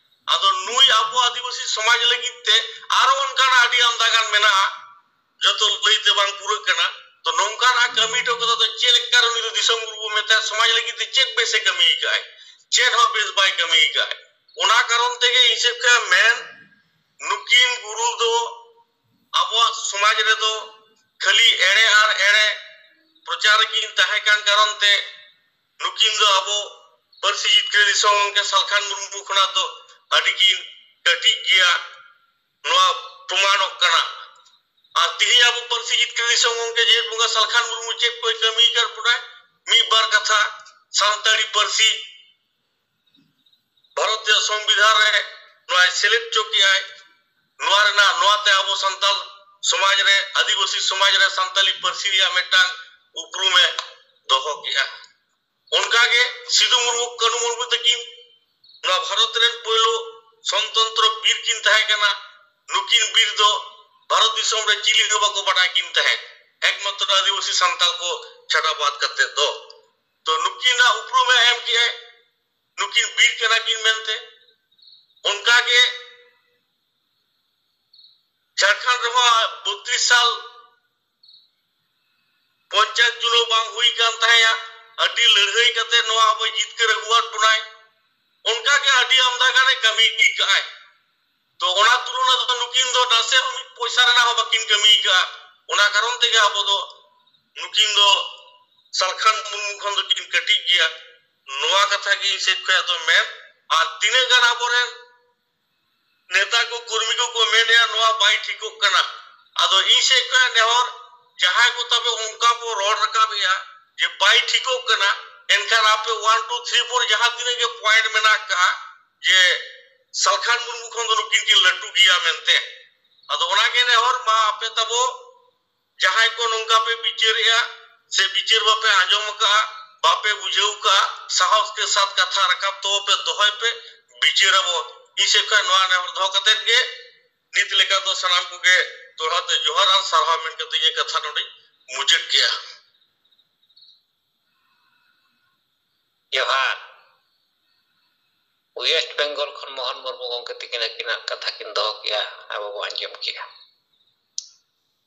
ᱟᱫᱚ ᱱᱩᱭ ᱟᱵᱚ ᱟᱹᱫᱤᱵᱟᱹᱥᱤ ᱥᱚᱢᱟᱡᱽ ᱞᱟᱹᱜᱤᱫ ᱛᱮ ᱟᱨᱚ ᱚᱱᱠᱟᱱᱟᱜ ᱟᱹᱰᱤ ᱟᱢᱫᱟ ᱜᱟᱱ ᱢᱮᱱᱟᱜᱼᱟ, ᱡᱚᱛᱚ ᱞᱟᱹᱭ ᱛᱮ ᱵᱟᱝ ᱯᱩᱨᱟᱹᱜ ᱠᱟᱱᱟ᱾ ᱛᱚ ᱱᱚᱝᱠᱟᱱᱟᱜ ᱠᱟᱹᱢᱤ ᱦᱚᱴᱚ ᱠᱟᱫᱟ, ᱛᱚ ᱪᱮᱫ ᱞᱮᱠᱟ ᱨᱮ ᱩᱱᱤ ᱫᱚ ᱫᱤᱥᱚᱢ ᱜᱩᱨᱩ ᱵᱚ ᱢᱮᱛᱟᱭᱟ? ᱥᱚᱢᱟᱡᱽ ᱞᱟᱹᱜᱤᱫ ᱛᱮ ᱪᱮᱫ ᱵᱮᱥ ᱮ ᱠᱟᱹᱢᱤ ᱟᱠᱟᱫᱼᱟᱭ? ᱪᱮᱫ ᱦᱚᱸ ᱵᱮᱥ ᱵᱟᱭ ᱠᱟᱹᱢᱤ ᱟᱠᱟᱫᱼᱟᱭ᱾ ᱚᱱᱟ ᱠᱟᱨᱚᱱ ᱛᱮᱜᱮ ᱤᱧ ᱥᱮᱫ ᱠᱷᱚᱱ ᱢᱮᱱ, ᱱᱩᱠᱤᱱ ᱜᱩᱨᱩ ᱫᱚ ᱟᱵᱚᱣᱟᱜ ᱥᱚᱢᱟᱡᱽ ᱨᱮᱫᱚ ᱠᱷᱟᱹᱞᱤ ᱮᱲᱮ ᱟᱨ ᱮᱲᱮ ᱯᱨᱚᱪᱟᱨ ᱨᱮᱠᱤᱱ ᱛᱟᱦᱮᱸ ᱠᱟᱱ ᱠᱟᱨᱚᱱ ᱛᱮ ᱱᱩᱠᱤᱱ ᱫᱚ ᱟᱵᱚ ᱯᱟᱹᱨᱥᱤ ᱡᱤᱛᱠᱟᱹᱨ ᱫᱤᱥᱚᱢ ᱜᱚᱢᱠᱮ ᱥᱟᱞᱠᱷᱟᱱ ᱢᱩᱨᱢᱩ ᱠᱷᱚᱱᱟᱜ ᱫᱚ ᱟᱹᱰᱤ ᱠᱤᱱ ᱠᱟᱹᱴᱤᱡ ᱜᱮᱭᱟ, ᱱᱚᱣᱟ ᱯᱨᱚᱢᱟᱬᱚᱜ ᱠᱟᱱᱟ᱾ ᱟᱨ ᱛᱮᱦᱮᱧ ᱟᱵᱚ ᱯᱟᱹᱨᱥᱤ ᱡᱤᱛᱠᱟᱹᱨ ᱫᱤᱥᱚᱢ ᱜᱚᱢᱠᱮ ᱡᱮᱦᱮᱛ ᱵᱚᱸᱜᱟ ᱥᱟᱞᱠᱷᱟᱱ ᱢᱩᱨᱢᱩ ᱪᱮᱫ ᱠᱚᱭ ᱠᱟᱹᱢᱤ ᱟᱠᱟᱫ ᱵᱚᱱᱟᱭ, ᱢᱤᱫ ᱵᱟᱨ ᱠᱟᱛᱷᱟ ᱥᱟᱱᱛᱟᱲᱤ ᱯᱟᱹᱨᱥᱤ ᱵᱷᱟᱨᱚᱛ ᱨᱮᱭᱟᱜ ᱥᱚᱝᱵᱤᱫᱷᱟᱱ ᱨᱮ ᱱᱚᱣᱟᱭ ᱥᱮᱞᱮᱫ ᱦᱚᱪᱚ ᱠᱮᱜᱼᱟᱭ᱾ ᱱᱚᱣᱟ ᱨᱮᱱᱟᱜ, ᱱᱚᱣᱟᱛᱮ ᱟᱵᱚ ᱥᱟᱱᱛᱟᱲ ᱥᱚᱢᱟᱡᱽ ᱨᱮ, ᱟᱹᱫᱤᱵᱟᱹᱥᱤ ᱥᱚᱢᱟᱡᱽ ᱨᱮ ᱥᱟᱱᱛᱟᱞᱤ ᱯᱟᱹᱨᱥᱤ ᱨᱮᱭᱟᱜ ᱢᱤᱫᱴᱟᱝ ᱩᱯᱨᱩᱢᱮ ᱫᱚᱦᱚ ᱠᱮᱜᱼᱟ᱾ ᱚᱱᱠᱟᱜᱮ ᱥᱤᱫᱩ ᱢᱩᱨᱢᱩ, ᱠᱟᱹᱱᱩ ᱢᱩᱨᱢᱩ ᱛᱟᱹᱠᱤᱱ ᱱᱚᱣᱟ ᱵᱷᱟᱨᱚᱛ ᱨᱮᱱ ᱯᱳᱭᱞᱳ ᱥᱚᱱᱛᱚᱱᱛᱨᱚ ᱵᱤᱨ ᱠᱤᱱ ᱛᱟᱦᱮᱸ ᱠᱟᱱᱟ᱾ ᱱᱩᱠᱤᱱ ᱵᱤᱨ ᱫᱚ ᱵᱷᱟᱨᱚᱛ ᱫᱤᱥᱚᱢ ᱨᱮ ᱪᱤᱞᱤ ᱦᱚᱸ ᱵᱟᱠᱚ ᱵᱟᱰᱟᱭ ᱠᱤᱱ ᱛᱟᱦᱮᱸᱫ, ᱮᱠᱢᱟᱛᱨᱚ ᱟᱹᱫᱤᱵᱟᱹᱥᱤ ᱥᱟᱱᱛᱟᱲ ᱠᱚ ᱪᱷᱟᱰᱟ ᱵᱟᱫ ᱠᱟᱛᱮ ᱫᱚ᱾ ᱛᱚ ᱱᱩᱠᱤᱱᱟᱜ ᱩᱯᱨᱩᱢ ᱮ ᱮᱢ ᱠᱮᱜᱼᱟᱭ, ᱱᱩᱠᱤᱱ ᱵᱤᱨ ᱠᱟᱱᱟ ᱠᱤᱱ ᱢᱮᱱᱛᱮ᱾ ᱚᱱᱠᱟᱜᱮ ᱡᱷᱟᱲᱠᱷᱚᱸᱰ ᱨᱮᱦᱚᱸ ᱵᱚᱛᱨᱤᱥ ᱥᱟᱞ ᱯᱚᱧᱪᱟᱭᱮᱛ ᱪᱩᱱᱟᱹᱣ ᱵᱟᱝ ᱦᱩᱭ ᱠᱟᱱ ᱛᱟᱦᱮᱸᱭᱟ᱾ ᱟᱹᱰᱤ ᱞᱟᱹᱲᱦᱟᱹᱭ ᱠᱟᱛᱮ ᱱᱚᱣᱟ ᱟᱵᱚᱭ ᱡᱤᱛᱠᱟᱹᱨ ᱟᱹᱜᱩᱣᱟᱫ ᱵᱚᱱᱟᱭ᱾ ᱚᱱᱠᱟᱜᱮ ᱟᱹᱰᱤ ᱟᱢᱫᱟ ᱜᱟᱱᱮ ᱠᱟᱹᱢᱤ ᱤᱫᱤ ᱠᱟᱜᱼᱟᱭ᱾ ᱛᱚ ᱚᱱᱟ ᱛᱩᱞᱚᱱᱟ ᱫᱚ ᱱᱩᱠᱤᱱ ᱫᱚ ᱱᱟᱥᱮ ᱦᱚᱸ ᱢᱤᱫ ᱯᱚᱭᱥᱟ ᱨᱮᱱᱟᱜ ᱦᱚᱸ ᱵᱟᱹᱠᱤᱱ ᱠᱟᱹᱢᱤ ᱠᱟᱜᱼᱟ᱾ ᱚᱱᱟ ᱠᱟᱨᱚᱱ ᱛᱮᱜᱮ ᱟᱵᱚ ᱫᱚ ᱱᱩᱠᱤᱱ ᱫᱚ ᱥᱟᱞᱠᱷᱟᱱ ᱢᱩᱨᱢᱩ ᱠᱷᱚᱱ ᱫᱚ ᱠᱤᱱ ᱠᱟᱹᱴᱤᱡ ᱜᱮᱭᱟ᱾ ᱱᱚᱣᱟ ᱠᱟᱛᱷᱟ ᱜᱮ ᱤᱧ ᱥᱮᱫ ᱠᱷᱚᱱ ᱫᱚ ᱢᱮᱱ᱾ ᱟᱨ ᱛᱤᱱᱟᱹᱜ ᱜᱟᱱ ᱟᱵᱚᱨᱮᱱ ᱱᱮᱛᱟ ᱠᱚ, ᱠᱚᱨᱢᱤ ᱠᱚᱠᱚ ᱢᱮᱱᱮᱜᱼᱟ ᱱᱚᱣᱟ ᱵᱟᱭ ᱴᱷᱤᱠᱚᱜ ᱠᱟᱱᱟ, ᱟᱫᱚ ᱤᱧ ᱥᱮᱫ ᱠᱷᱚᱱ ᱱᱮᱦᱚᱨ, ᱡᱟᱦᱟᱸᱭ ᱠᱚ ᱛᱟᱵᱮ ᱚᱱᱠᱟ ᱵᱚ ᱨᱚᱲ ᱨᱟᱠᱟᱵᱮᱜᱼᱟ ᱡᱮ ᱵᱟᱭ ᱴᱷᱤᱠᱚᱜ ᱠᱟᱱᱟ, ᱮᱱᱠᱷᱟᱱ ᱟᱯᱮ one two three four ᱡᱟᱦᱟᱸ ᱛᱤᱱᱟᱹᱜ ᱜᱮ point ᱢᱮᱱᱟᱜ ᱠᱟᱜᱼᱟ ᱡᱮ ᱥᱟᱞᱠᱷᱟᱱ ᱢᱩᱨᱢᱩ ᱠᱷᱚᱱ ᱫᱚ ᱱᱩᱠᱤᱱ ᱠᱤᱱ ᱞᱟᱹᱴᱩ ᱜᱮᱭᱟ ᱢᱮᱱᱛᱮ, ᱟᱫᱚ ᱚᱱᱟᱜᱮ ᱱᱮᱦᱚᱨ, ᱢᱟ ᱟᱯᱮ ᱛᱟᱵᱚ ᱡᱟᱦᱟᱸᱭ ᱠᱚ ᱱᱚᱝᱠᱟ ᱯᱮ ᱵᱤᱪᱟᱹᱨᱮᱜᱼᱟ ᱥᱮ ᱵᱤᱪᱟᱹᱨ ᱵᱟᱯᱮ ᱟᱸᱡᱚᱢ ᱟᱠᱟᱜᱼᱟ, ᱵᱟᱯᱮ ᱵᱩᱡᱷᱟᱹᱣ ᱠᱟᱜᱼᱟ, ᱥᱟᱦᱚᱥ ᱠᱮ ᱥᱟᱛ ᱠᱟᱛᱷᱟ ᱨᱟᱠᱟᱵ ᱛᱟᱵᱚ ᱯᱮ, ᱫᱚᱦᱚᱭ ᱯᱮ, ᱵᱤᱪᱟᱹᱨ ᱟᱵᱚ᱾ ᱤᱧ ᱥᱮᱫ ᱠᱷᱚᱱ ᱱᱚᱣᱟ ᱱᱮᱦᱚᱨ ᱫᱚᱦᱚ ᱠᱟᱛᱮᱫ ᱜᱮ ᱱᱤᱛ ᱞᱮᱠᱟ ᱫᱚ ᱥᱟᱱᱟᱢ ᱠᱚᱜᱮ ᱫᱚᱦᱲᱟ ᱛᱮ ᱡᱚᱦᱟᱨ ᱟᱨ ᱥᱟᱨᱦᱟᱣ ᱢᱮᱱ ᱠᱟᱛᱮ ᱤᱧᱟᱹᱜ ᱠᱟᱛᱷᱟ ᱱᱚᱰᱮᱧ ᱢᱩᱪᱟᱹᱫ ᱠᱮᱜᱼᱟ᱾ ᱡᱚᱦᱟᱨ᱾ ᱳᱭᱮᱥᱴ ᱵᱮᱝᱜᱚᱞ ᱠᱷᱚᱱ ᱢᱳᱦᱚᱱ ᱢᱩᱨᱢᱩ ᱜᱚᱢᱠᱮ ᱛᱤᱠᱤᱱ ᱟᱹᱠᱤᱱᱟᱜ ᱠᱟᱛᱷᱟ ᱠᱤᱱ ᱫᱚᱦᱚ ᱠᱮᱜᱼᱟ, ᱟᱵᱚ ᱵᱚ ᱟᱸᱡᱚᱢ ᱠᱮᱜᱼᱟ᱾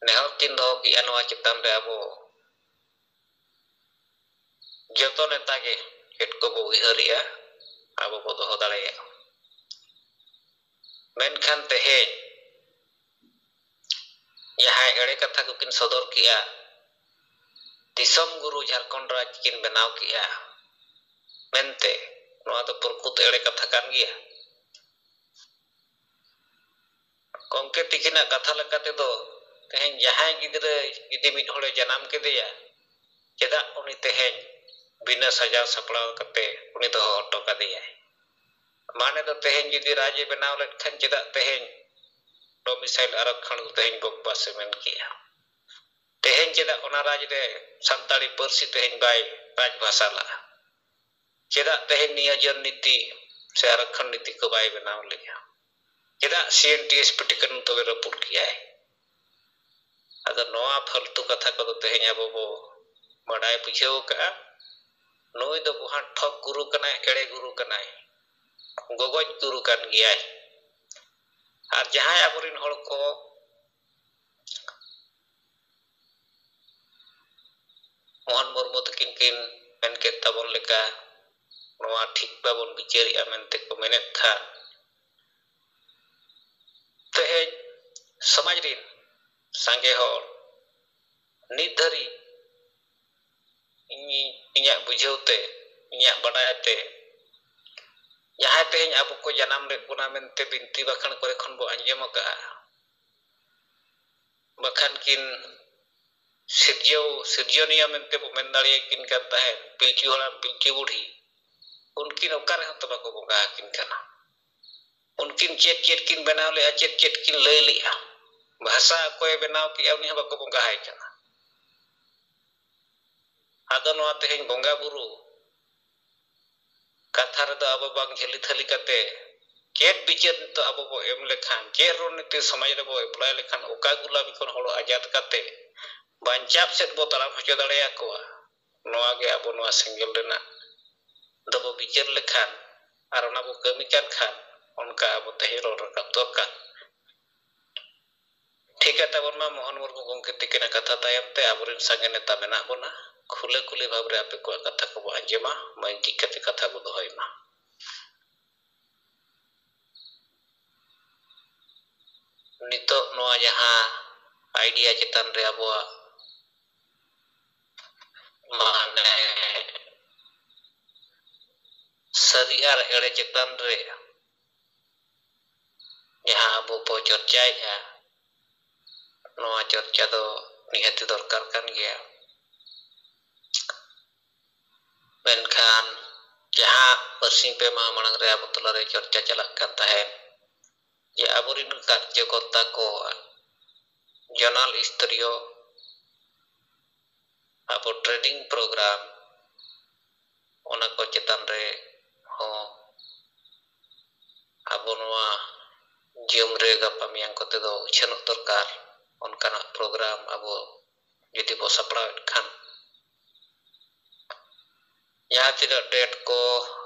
ᱱᱮᱦᱚᱨ ᱠᱤᱱ ᱫᱚᱦᱚ ᱠᱮᱜᱼᱟ ᱱᱚᱣᱟ ᱪᱮᱛᱟᱱ ᱨᱮ ᱟᱵᱚ ᱡᱚᱛᱚ ᱱᱮᱛᱟ ᱜᱮ ᱪᱮᱫ ᱠᱚᱵᱚ ᱩᱭᱦᱟᱹᱨᱮᱜᱼᱟ, ᱟᱵᱚ ᱵᱚ ᱫᱚᱦᱚ ᱫᱟᱲᱮᱭᱟᱜᱼᱟ᱾ ᱢᱮᱱᱠᱷᱟᱱ ᱛᱮᱦᱮᱧ ᱡᱟᱦᱟᱸᱭ ᱮᱲᱮ ᱠᱟᱛᱷᱟ ᱠᱚᱠᱤᱱ ᱥᱚᱫᱚᱨ ᱠᱮᱜᱼᱟ, ᱫᱤᱥᱚᱢ ᱜᱩᱨᱩ ᱡᱷᱟᱲᱠᱷᱚᱸᱰ ᱨᱟᱡᱽ ᱠᱤᱱ ᱵᱮᱱᱟᱣ ᱠᱮᱜᱼᱟ ᱢᱮᱱᱛᱮ, ᱱᱚᱣᱟ ᱫᱚ ᱯᱨᱚᱠᱩᱛ ᱮᱲᱮ ᱠᱟᱛᱷᱟ ᱠᱟᱱ ᱜᱮᱭᱟ᱾ ᱜᱚᱢᱠᱮ ᱛᱤᱠᱤᱱᱟᱜ ᱠᱟᱛᱷᱟ ᱞᱮᱠᱟ ᱛᱮᱫᱚ, ᱛᱮᱦᱮᱧ ᱡᱟᱦᱟᱸᱭ ᱜᱤᱫᱽᱨᱟᱹ ᱡᱩᱫᱤ ᱢᱤᱫ ᱦᱚᱲᱮ ᱡᱟᱱᱟᱢ ᱠᱮᱫᱮᱭᱟ, ᱪᱮᱫᱟᱜ ᱩᱱᱤ ᱛᱮᱦᱮᱧ ᱵᱤᱱᱟᱹ ᱥᱟᱡᱟᱣ ᱥᱟᱯᱲᱟᱣ ᱠᱟᱛᱮ ᱩᱱᱤ ᱫᱚᱦᱚ ᱦᱚᱴᱚ ᱠᱟᱫᱮᱭᱟᱭ? ᱢᱟᱱᱮ ᱫᱚ ᱛᱮᱦᱮᱧ ᱡᱩᱫᱤ ᱨᱟᱡᱽ ᱮ ᱵᱮᱱᱟᱣ ᱞᱮᱫ ᱠᱷᱟᱱ ᱪᱮᱫᱟᱜ ᱛᱮᱦᱮᱧ ᱰᱚᱢᱤᱥᱟᱭᱤᱞ ᱟᱨᱚᱠᱠᱷᱚᱬ ᱫᱚ ᱛᱮᱦᱮᱧ ᱵᱚᱠᱵᱟᱥ ᱮ ᱢᱮᱱ ᱠᱮᱜᱼᱟ? ᱛᱮᱦᱮᱧ ᱪᱮᱫᱟᱜ ᱚᱱᱟ ᱨᱟᱡᱽ ᱨᱮ ᱥᱟᱱᱛᱟᱲᱤ ᱯᱟᱹᱨᱥᱤ ᱛᱮᱦᱮᱧ ᱵᱟᱭ ᱨᱟᱡᱽ ᱵᱷᱟᱥᱟ ᱞᱟᱜᱼᱟ? ᱪᱮᱫᱟᱜ ᱛᱮᱦᱮᱧ ᱱᱤᱭᱳᱡᱚᱱ ᱱᱤᱛᱤ ᱥᱮ ᱟᱨᱚᱠᱠᱷᱚᱱ ᱱᱤᱛᱤ ᱠᱚ ᱵᱟᱭ ᱵᱮᱱᱟᱣ ᱞᱮᱫᱼᱟ? ᱪᱮᱫᱟᱜ ᱥᱤ N T S P T ᱠᱟᱹᱱᱩᱱ ᱛᱚᱵᱮ ᱨᱟᱹᱯᱩᱫ ᱠᱮᱜᱼᱟᱭ? ᱟᱫᱚ ᱱᱚᱣᱟ ᱯᱷᱟᱞᱛᱩ ᱠᱟᱛᱷᱟ ᱠᱚᱫᱚ ᱛᱮᱦᱮᱧ ᱟᱵᱚ ᱵᱚ ᱵᱟᱰᱟᱭ ᱵᱩᱡᱷᱟᱹᱣ ᱠᱟᱜᱼᱟ᱾ ᱱᱩᱭ ᱫᱚ ᱢᱚᱦᱟ ᱴᱷᱚᱠ ᱜᱩᱨᱩ ᱠᱟᱱᱟᱭ, ᱮᱲᱮ ᱜᱩᱨᱩ ᱠᱟᱱᱟᱭ, ᱜᱚᱜᱚᱡ ᱜᱩᱨᱩ ᱠᱟᱱ ᱜᱮᱭᱟᱭ᱾ ᱟᱨ ᱡᱟᱦᱟᱸᱭ ᱟᱵᱚᱨᱮᱱ ᱦᱚᱲ ᱠᱚ ᱢᱳᱦᱚᱱ ᱢᱩᱨᱢᱩ ᱛᱟᱹᱠᱤᱱ ᱠᱤᱱ ᱢᱮᱱ ᱠᱮᱫ ᱛᱟᱵᱚᱱ ᱞᱮᱠᱟ, ᱱᱚᱣᱟ ᱴᱷᱤᱠ ᱵᱟᱵᱚᱱ ᱵᱤᱪᱟᱹᱨᱮᱜᱼᱟ ᱢᱮᱱᱛᱮ ᱠᱚ ᱢᱮᱱᱮᱫ ᱠᱷᱟᱱ, ᱛᱮᱦᱮᱧ ᱥᱚᱢᱟᱡᱽ ᱨᱤᱱ ᱥᱟᱸᱜᱮ ᱦᱚᱲ ᱱᱤᱛ ᱫᱷᱟᱹᱨᱤᱡ ᱤᱧ, ᱤᱧᱟᱹᱜ ᱵᱩᱡᱷᱟᱹᱣ ᱛᱮ, ᱤᱧᱟᱹᱜ ᱵᱟᱰᱟᱭ ᱛᱮ, ᱡᱟᱦᱟᱸᱭ ᱛᱮᱦᱮᱧ ᱟᱵᱚ ᱠᱚ ᱡᱟᱱᱟᱢ ᱞᱮᱫ ᱵᱚᱱᱟ ᱢᱮᱱᱛᱮ ᱵᱤᱱᱛᱤ ᱵᱟᱠᱷᱮᱬ ᱠᱚᱨᱮ ᱠᱷᱚᱱ ᱵᱚ ᱟᱸᱡᱚᱢ ᱟᱠᱟᱫᱼᱟ, ᱵᱟᱠᱷᱟᱱ ᱠᱤᱱ ᱥᱤᱨᱡᱟᱹᱣ, ᱥᱤᱨᱡᱚᱱᱤᱭᱟᱹ ᱢᱮᱱᱛᱮ ᱵᱚ ᱢᱮᱱ ᱫᱟᱲᱮᱭᱟᱠᱤᱱ ᱠᱟᱱ ᱛᱟᱦᱮᱸᱫ, ᱯᱤᱞᱪᱩ ᱦᱟᱲᱟᱢ, ᱯᱤᱞᱪᱩ ᱵᱩᱲᱦᱤ, ᱩᱱᱠᱤᱱ ᱚᱠᱟ ᱨᱮᱦᱚᱸ ᱛᱚ ᱵᱟᱠᱚ ᱵᱚᱸᱜᱟ ᱟᱹᱠᱤᱱ ᱠᱟᱱᱟ᱾ ᱩᱱᱠᱤᱱ ᱪᱮᱫ ᱪᱮᱫ ᱠᱤᱱ ᱵᱮᱱᱟᱣ ᱞᱮᱜᱼᱟ, ᱪᱮᱫ ᱪᱮᱫ ᱠᱤᱱ ᱞᱟᱹᱭ ᱞᱮᱜᱼᱟ, ᱵᱷᱟᱥᱟ ᱚᱠᱚᱭᱮ ᱵᱮᱱᱟᱣ ᱠᱮᱜᱼᱟ, ᱩᱱᱤ ᱦᱚᱸ ᱵᱟᱠᱚ ᱵᱚᱸᱜᱟ ᱟᱭ ᱠᱟᱱᱟ᱾ ᱟᱫᱚ ᱱᱚᱣᱟ ᱛᱮᱦᱮᱧ ᱵᱚᱸᱜᱟ ᱵᱩᱨᱩ ᱠᱟᱛᱷᱟ ᱨᱮᱫᱚ ᱟᱵᱚ ᱵᱟᱝ ᱡᱷᱟᱹᱞᱤ ᱛᱷᱟᱹᱞᱤ ᱠᱟᱛᱮ ᱪᱮᱫ ᱵᱤᱪᱟᱹᱨ ᱱᱤᱛᱚᱜ ᱟᱵᱚ ᱵᱚ ᱮᱢ ᱞᱮᱠᱷᱟᱱ, ᱪᱮᱫ ᱨᱚᱱᱱᱤᱛᱤ ᱥᱚᱢᱟᱡᱽ ᱨᱮᱵᱚ apply ᱞᱮᱠᱷᱟᱱ, ᱚᱠᱟ ᱜᱩᱞᱟᱢᱤ ᱠᱷᱚᱱ ᱦᱚᱲ ᱟᱡᱟᱫ ᱠᱟᱛᱮ ᱵᱟᱧᱪᱟᱣ ᱥᱮᱫ ᱵᱚ ᱛᱟᱲᱟᱢ ᱦᱚᱪᱚ ᱫᱟᱲᱮᱭᱟᱠᱚᱣᱟ, ᱱᱚᱣᱟ ᱜᱮ ᱟᱵᱚ ᱱᱚᱣᱟ ᱥᱮᱸᱜᱮᱞ ᱨᱮᱱᱟᱜ ᱫᱚᱵᱚ ᱵᱤᱪᱟᱹᱨ ᱞᱮᱠᱷᱟᱱ ᱟᱨ ᱚᱱᱟ ᱵᱚ ᱠᱟᱹᱢᱤ ᱠᱟᱱ ᱠᱷᱟᱱ, ᱚᱱᱠᱟ ᱟᱵᱚ ᱛᱮᱦᱮᱧ ᱨᱚᱲ ᱨᱟᱠᱟᱵ ᱫᱚᱨᱠᱟᱨ᱾ ᱴᱷᱤᱠ ᱜᱮ ᱛᱟᱵᱚᱱ ᱢᱟ, ᱢᱳᱦᱚᱱ ᱢᱩᱨᱢᱩ ᱜᱚᱢᱠᱮ ᱛᱤᱠᱤᱱᱟᱜ ᱠᱟᱛᱷᱟ ᱛᱟᱭᱚᱢ ᱛᱮ ᱟᱵᱚᱨᱮᱱ ᱥᱟᱸᱜᱮ ᱱᱮᱛᱟ ᱢᱮᱱᱟᱜ ᱵᱚᱱᱟ᱾ ᱠᱷᱩᱞᱟᱹ ᱠᱷᱩᱞᱤ ᱵᱷᱟᱵᱽ ᱨᱮ ᱟᱯᱮ ᱠᱚᱣᱟᱜ ᱠᱟᱛᱷᱟ ᱠᱚᱵᱚ ᱟᱸᱡᱚᱢᱟ, ᱢᱟᱹᱭ ᱴᱷᱤᱠ ᱠᱟᱛᱮ ᱠᱟᱛᱷᱟ ᱵᱚ ᱫᱚᱦᱚᱭ ᱢᱟ᱾ ᱱᱤᱛᱚᱜ ᱱᱚᱣᱟ ᱡᱟᱦᱟᱸ idea ᱪᱮᱛᱟᱱ ᱨᱮ ᱟᱵᱚᱣᱟᱜ ᱢᱟᱱᱮ ᱥᱟᱹᱨᱤ ᱟᱨ ᱮᱲᱮ ᱪᱮᱛᱟᱱ ᱨᱮ ᱡᱟᱦᱟᱸ ᱟᱵᱚ ᱵᱚ ᱪᱚᱨᱪᱟᱭᱮᱫᱼᱟ, ᱱᱚᱣᱟ ᱪᱚᱨᱪᱟ ᱫᱚ ᱱᱤᱦᱟᱹᱛᱤ ᱫᱚᱨᱠᱟᱨ ᱠᱟᱱ ᱜᱮᱭᱟ᱾ ᱢᱮᱱᱠᱷᱟᱱ ᱡᱟᱦᱟᱸ ᱵᱟᱨᱥᱤᱧ ᱯᱮ ᱢᱟᱦᱟ ᱢᱟᱲᱟᱝ ᱨᱮ ᱟᱵᱚ ᱛᱟᱞᱟᱨᱮ ᱪᱚᱨᱪᱟ ᱪᱟᱞᱟᱜ ᱠᱟᱱ ᱛᱟᱦᱮᱸᱫ, ᱡᱮ ᱟᱵᱚᱨᱮᱱ ᱠᱟᱨᱡᱚᱠᱚᱨᱛᱟ ᱠᱚ ᱡᱚᱱᱟᱞ ᱥᱛᱚᱨᱤᱭᱚ ᱟᱵᱚ training program, ᱚᱱᱟ ᱠᱚ ᱪᱮᱛᱟᱱ ᱨᱮ ᱦᱚᱸ ᱟᱵᱚ ᱱᱚᱣᱟ ᱡᱤᱭᱚᱱ ᱨᱮ ᱜᱟᱯᱟ ᱢᱮᱭᱟᱝ ᱠᱚᱛᱮ ᱫᱚ ᱩᱪᱷᱟᱹᱱᱚᱜ ᱫᱚᱨᱠᱟᱨ᱾ ᱚᱱᱠᱟᱱᱟᱜ program ᱟᱵᱚ ᱡᱩᱫᱤ ᱵᱚ ᱥᱟᱯᱲᱟᱣᱮᱫ ᱠᱷᱟᱱ, ᱡᱟᱦᱟᱸ ᱛᱤᱱᱟᱹᱜ date ᱠᱚ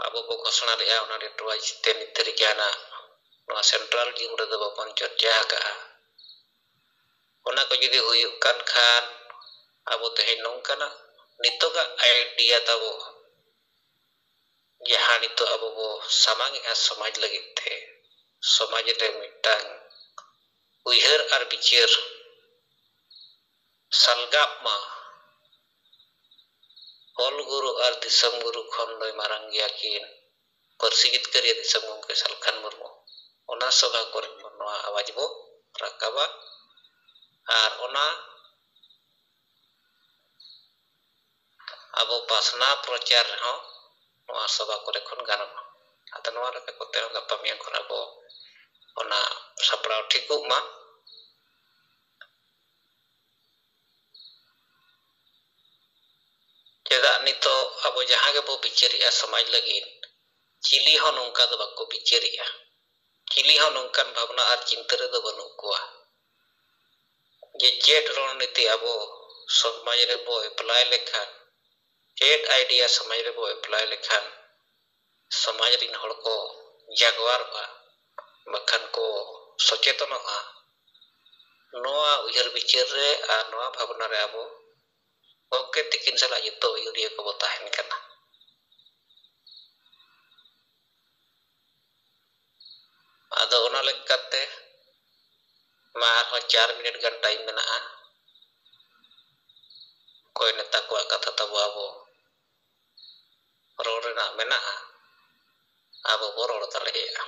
ᱟᱵᱚ ᱵᱚ ᱜᱷᱳᱥᱚᱱᱟ ᱞᱮᱫᱼᱟ, ᱚᱱᱟ date wise ᱛᱮ ᱱᱤᱛ ᱫᱷᱟᱹᱨᱤᱡ ᱡᱟᱦᱟᱱᱟᱜ ᱱᱚᱣᱟ central ᱡᱤᱭᱚᱱ ᱨᱮᱫᱚ ᱵᱟᱵᱚᱱ ᱪᱚᱨᱪᱟ ᱟᱠᱟᱫᱼᱟ᱾ ᱚᱱᱟ ᱠᱚ ᱡᱩᱫᱤ ᱦᱩᱭᱩᱜ ᱠᱟᱱ ᱠᱷᱟᱱ, ᱟᱵᱚ ᱛᱮᱦᱮᱧ ᱱᱚᱝᱠᱟᱱᱟᱜ ᱱᱤᱛᱚᱜᱟᱜ idea ᱛᱟᱵᱚ, ᱡᱟᱦᱟᱸ ᱱᱤᱛᱚᱜ ᱟᱵᱚ ᱵᱚ ᱥᱟᱢᱟᱝ ᱮᱫᱼᱟ ᱥᱚᱢᱟᱡᱽ ᱞᱟᱹᱜᱤᱫ ᱛᱮ, ᱥᱚᱢᱟᱡᱽ ᱨᱮ ᱢᱤᱫᱴᱟᱝ ᱩᱭᱦᱟᱹᱨ ᱟᱨ ᱵᱤᱪᱟᱹᱨ ᱥᱟᱞᱜᱟᱜ ᱢᱟ᱾ ᱚᱞ ᱜᱩᱨᱩ ᱟᱨ ᱫᱤᱥᱚᱢ ᱜᱩᱨᱩ ᱠᱷᱚᱱ ᱫᱚᱭ ᱢᱟᱨᱟᱝ ᱜᱮᱭᱟ ᱠᱤᱱ, ᱯᱟᱹᱨᱥᱤ ᱡᱤᱛᱠᱟᱹᱨᱤᱭᱟᱹ ᱫᱤᱥᱚᱢ ᱜᱚᱢᱠᱮ ᱥᱟᱞᱠᱷᱟᱱ ᱢᱩᱨᱢᱩ᱾ ᱚᱱᱟ ᱥᱚᱵᱷᱟ ᱠᱚᱨᱮ ᱠᱷᱚᱱ ᱱᱚᱣᱟ ᱟᱣᱟᱡ ᱵᱚ ᱨᱟᱠᱟᱵᱟ ᱟᱨ ᱚᱱᱟ ᱟᱵᱚ ᱯᱟᱥᱱᱟᱣ ᱯᱨᱚᱪᱟᱨ ᱨᱮᱦᱚᱸ ᱱᱚᱣᱟ ᱥᱚᱵᱷᱟ ᱠᱚᱨᱮ ᱠᱷᱚᱱ ᱜᱟᱱᱚᱜᱼᱟ᱾ ᱟᱫᱚ ᱱᱚᱣᱟ ᱞᱮᱠᱟ ᱠᱚᱛᱮ ᱦᱚᱸ ᱜᱟᱯᱟ ᱢᱮᱭᱟᱝ ᱠᱷᱚᱱ ᱟᱵᱚ ᱚᱱᱟ ᱥᱟᱯᱲᱟᱣ ᱴᱷᱤᱠᱚᱜ ᱢᱟ᱾ ᱪᱮᱫᱟᱜ ᱱᱤᱛᱚᱜ ᱟᱵᱚ ᱡᱟᱦᱟᱸ ᱜᱮᱵᱚ ᱵᱤᱪᱟᱹᱨᱮᱜᱼᱟ ᱥᱚᱢᱟᱡᱽ ᱞᱟᱹᱜᱤᱫ, ᱪᱤᱞᱤ ᱦᱚᱸ ᱱᱚᱝᱠᱟ ᱫᱚ ᱵᱟᱠᱚ ᱵᱤᱪᱟᱹᱨᱮᱜᱼᱟ᱾ ᱪᱤᱞᱤ ᱦᱚᱸ ᱱᱚᱝᱠᱟᱱ ᱵᱷᱟᱵᱽᱱᱟ ᱟᱨ ᱪᱤᱱᱛᱟᱹ ᱨᱮᱫᱚ ᱵᱟᱹᱱᱩᱜ ᱠᱚᱣᱟ ᱡᱮ ᱪᱮᱫ ᱨᱚᱬᱱᱤᱛᱤ ᱟᱵᱚ ᱥᱚᱢᱟᱡᱽ ᱨᱮᱵᱚ apply ᱞᱮᱠᱷᱟᱱ, ᱪᱮᱫ idea ᱥᱚᱢᱟᱡᱽ ᱨᱮᱵᱚ apply ᱞᱮᱠᱷᱟᱱ ᱥᱚᱢᱟᱡᱽ ᱨᱤᱱ ᱦᱚᱲ ᱠᱚ ᱡᱟᱜᱽᱣᱟᱨᱚᱜᱼᱟ, ᱵᱟᱠᱷᱟᱱ ᱠᱚ ᱥᱚᱪᱮᱛᱚᱱᱚᱜᱼᱟ᱾ ᱱᱚᱣᱟ ᱩᱭᱦᱟᱹᱨ ᱵᱤᱪᱟᱹᱨ ᱨᱮ ᱟᱨ ᱱᱚᱣᱟ ᱵᱷᱟᱵᱽᱱᱟ ᱨᱮ ᱟᱵᱚ ᱜᱚᱢᱠᱮ ᱛᱤᱠᱤᱱ ᱥᱟᱞᱟᱜ ᱡᱚᱛᱚ ᱟᱹᱭᱩᱨᱤᱭᱟᱹ ᱠᱚᱵᱚ ᱛᱟᱦᱮᱱ ᱠᱟᱱᱟ᱾ ᱟᱫᱚ ᱚᱱᱟ ᱞᱮᱠᱟᱛᱮ ᱢᱟ ᱟᱨᱦᱚᱸ ᱪᱟᱨ ᱢᱤᱱᱤᱴ ᱜᱟᱱ time ᱢᱮᱱᱟᱜᱼᱟ᱾ ᱚᱠᱚᱭ ᱱᱮᱛᱟ ᱠᱚᱣᱟᱜ ᱠᱟᱛᱷᱟ ᱛᱟᱵᱚ ᱟᱵᱚ ᱨᱚᱲ ᱨᱮᱱᱟᱜ ᱢᱮᱱᱟᱜᱼᱟ, ᱟᱵᱚ ᱵᱚ ᱨᱚᱲ ᱫᱟᱲᱮᱭᱟᱜᱼᱟ᱾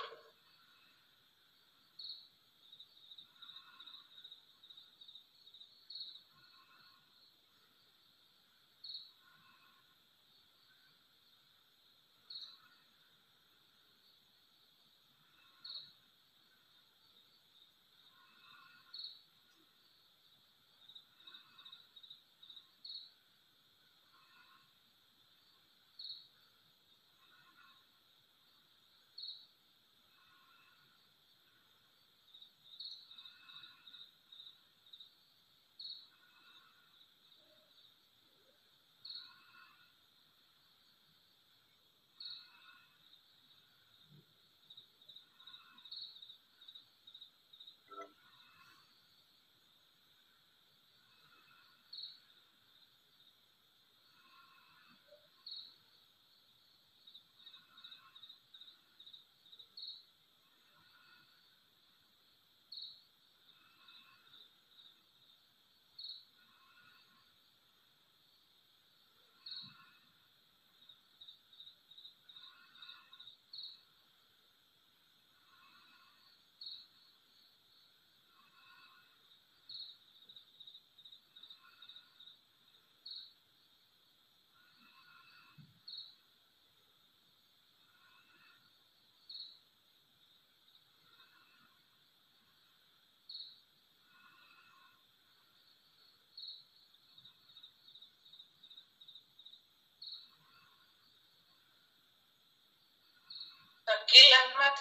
ᱜᱤᱞ ᱟᱦᱢᱟᱫ᱾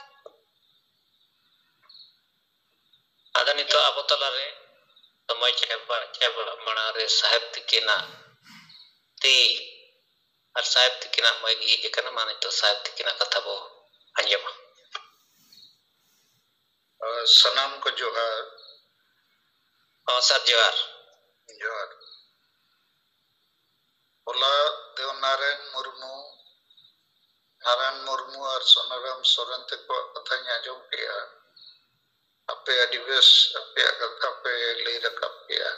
ᱟᱫᱚ ᱱᱤᱛᱚᱜ ᱟᱵᱚ ᱛᱟᱞᱟᱨᱮ ᱥᱚᱢᱚᱭ ᱪᱟᱵᱟ, ᱪᱟᱵᱟ ᱢᱟᱲᱟᱝ ᱨᱮ ᱥᱟᱦᱮᱵᱽ ᱛᱤᱠᱤᱱᱟᱜ ᱛᱤ ᱟᱨ ᱥᱟᱦᱮᱵᱽ ᱛᱤᱠᱤᱱᱟᱜ ᱢᱟᱹᱭ ᱜᱮ ᱦᱮᱡ ᱟᱠᱟᱱᱟ᱾ ᱢᱟ ᱱᱤᱛᱚᱜ ᱥᱟᱦᱮᱵᱽ ᱛᱤᱠᱤᱱᱟᱜ ᱠᱟᱛᱷᱟ ᱵᱚ ᱟᱸᱡᱚᱢᱟ᱾ ᱥᱟᱱᱟᱢ ᱠᱚ ᱡᱚᱦᱟᱨ᱾ ᱦᱚᱸ ᱥᱟᱨ, ᱡᱚᱦᱟᱨ᱾ ᱡᱚᱦᱟᱨ᱾ ᱦᱚᱞᱟ ᱫᱮᱣᱱᱟᱨᱟᱭᱚᱱ ᱢᱩᱨᱢᱩ, ᱱᱟᱨᱟᱭᱚᱱ ᱢᱩᱨᱢᱩ ᱟᱨ ᱥᱳᱱᱟᱨᱟᱢ ᱥᱚᱨᱮᱱ ᱛᱟᱠᱚᱣᱟᱜ ᱠᱟᱛᱷᱟᱧ ᱟᱸᱡᱚᱢ ᱠᱮᱜᱼᱟ᱾ ᱟᱯᱮ ᱟᱹᱰᱤ ᱵᱮᱥ ᱟᱯᱮᱭᱟᱜ ᱠᱟᱛᱷᱟ ᱯᱮ ᱞᱟᱹᱭ ᱨᱟᱠᱟᱵ ᱠᱮᱜᱼᱟ᱾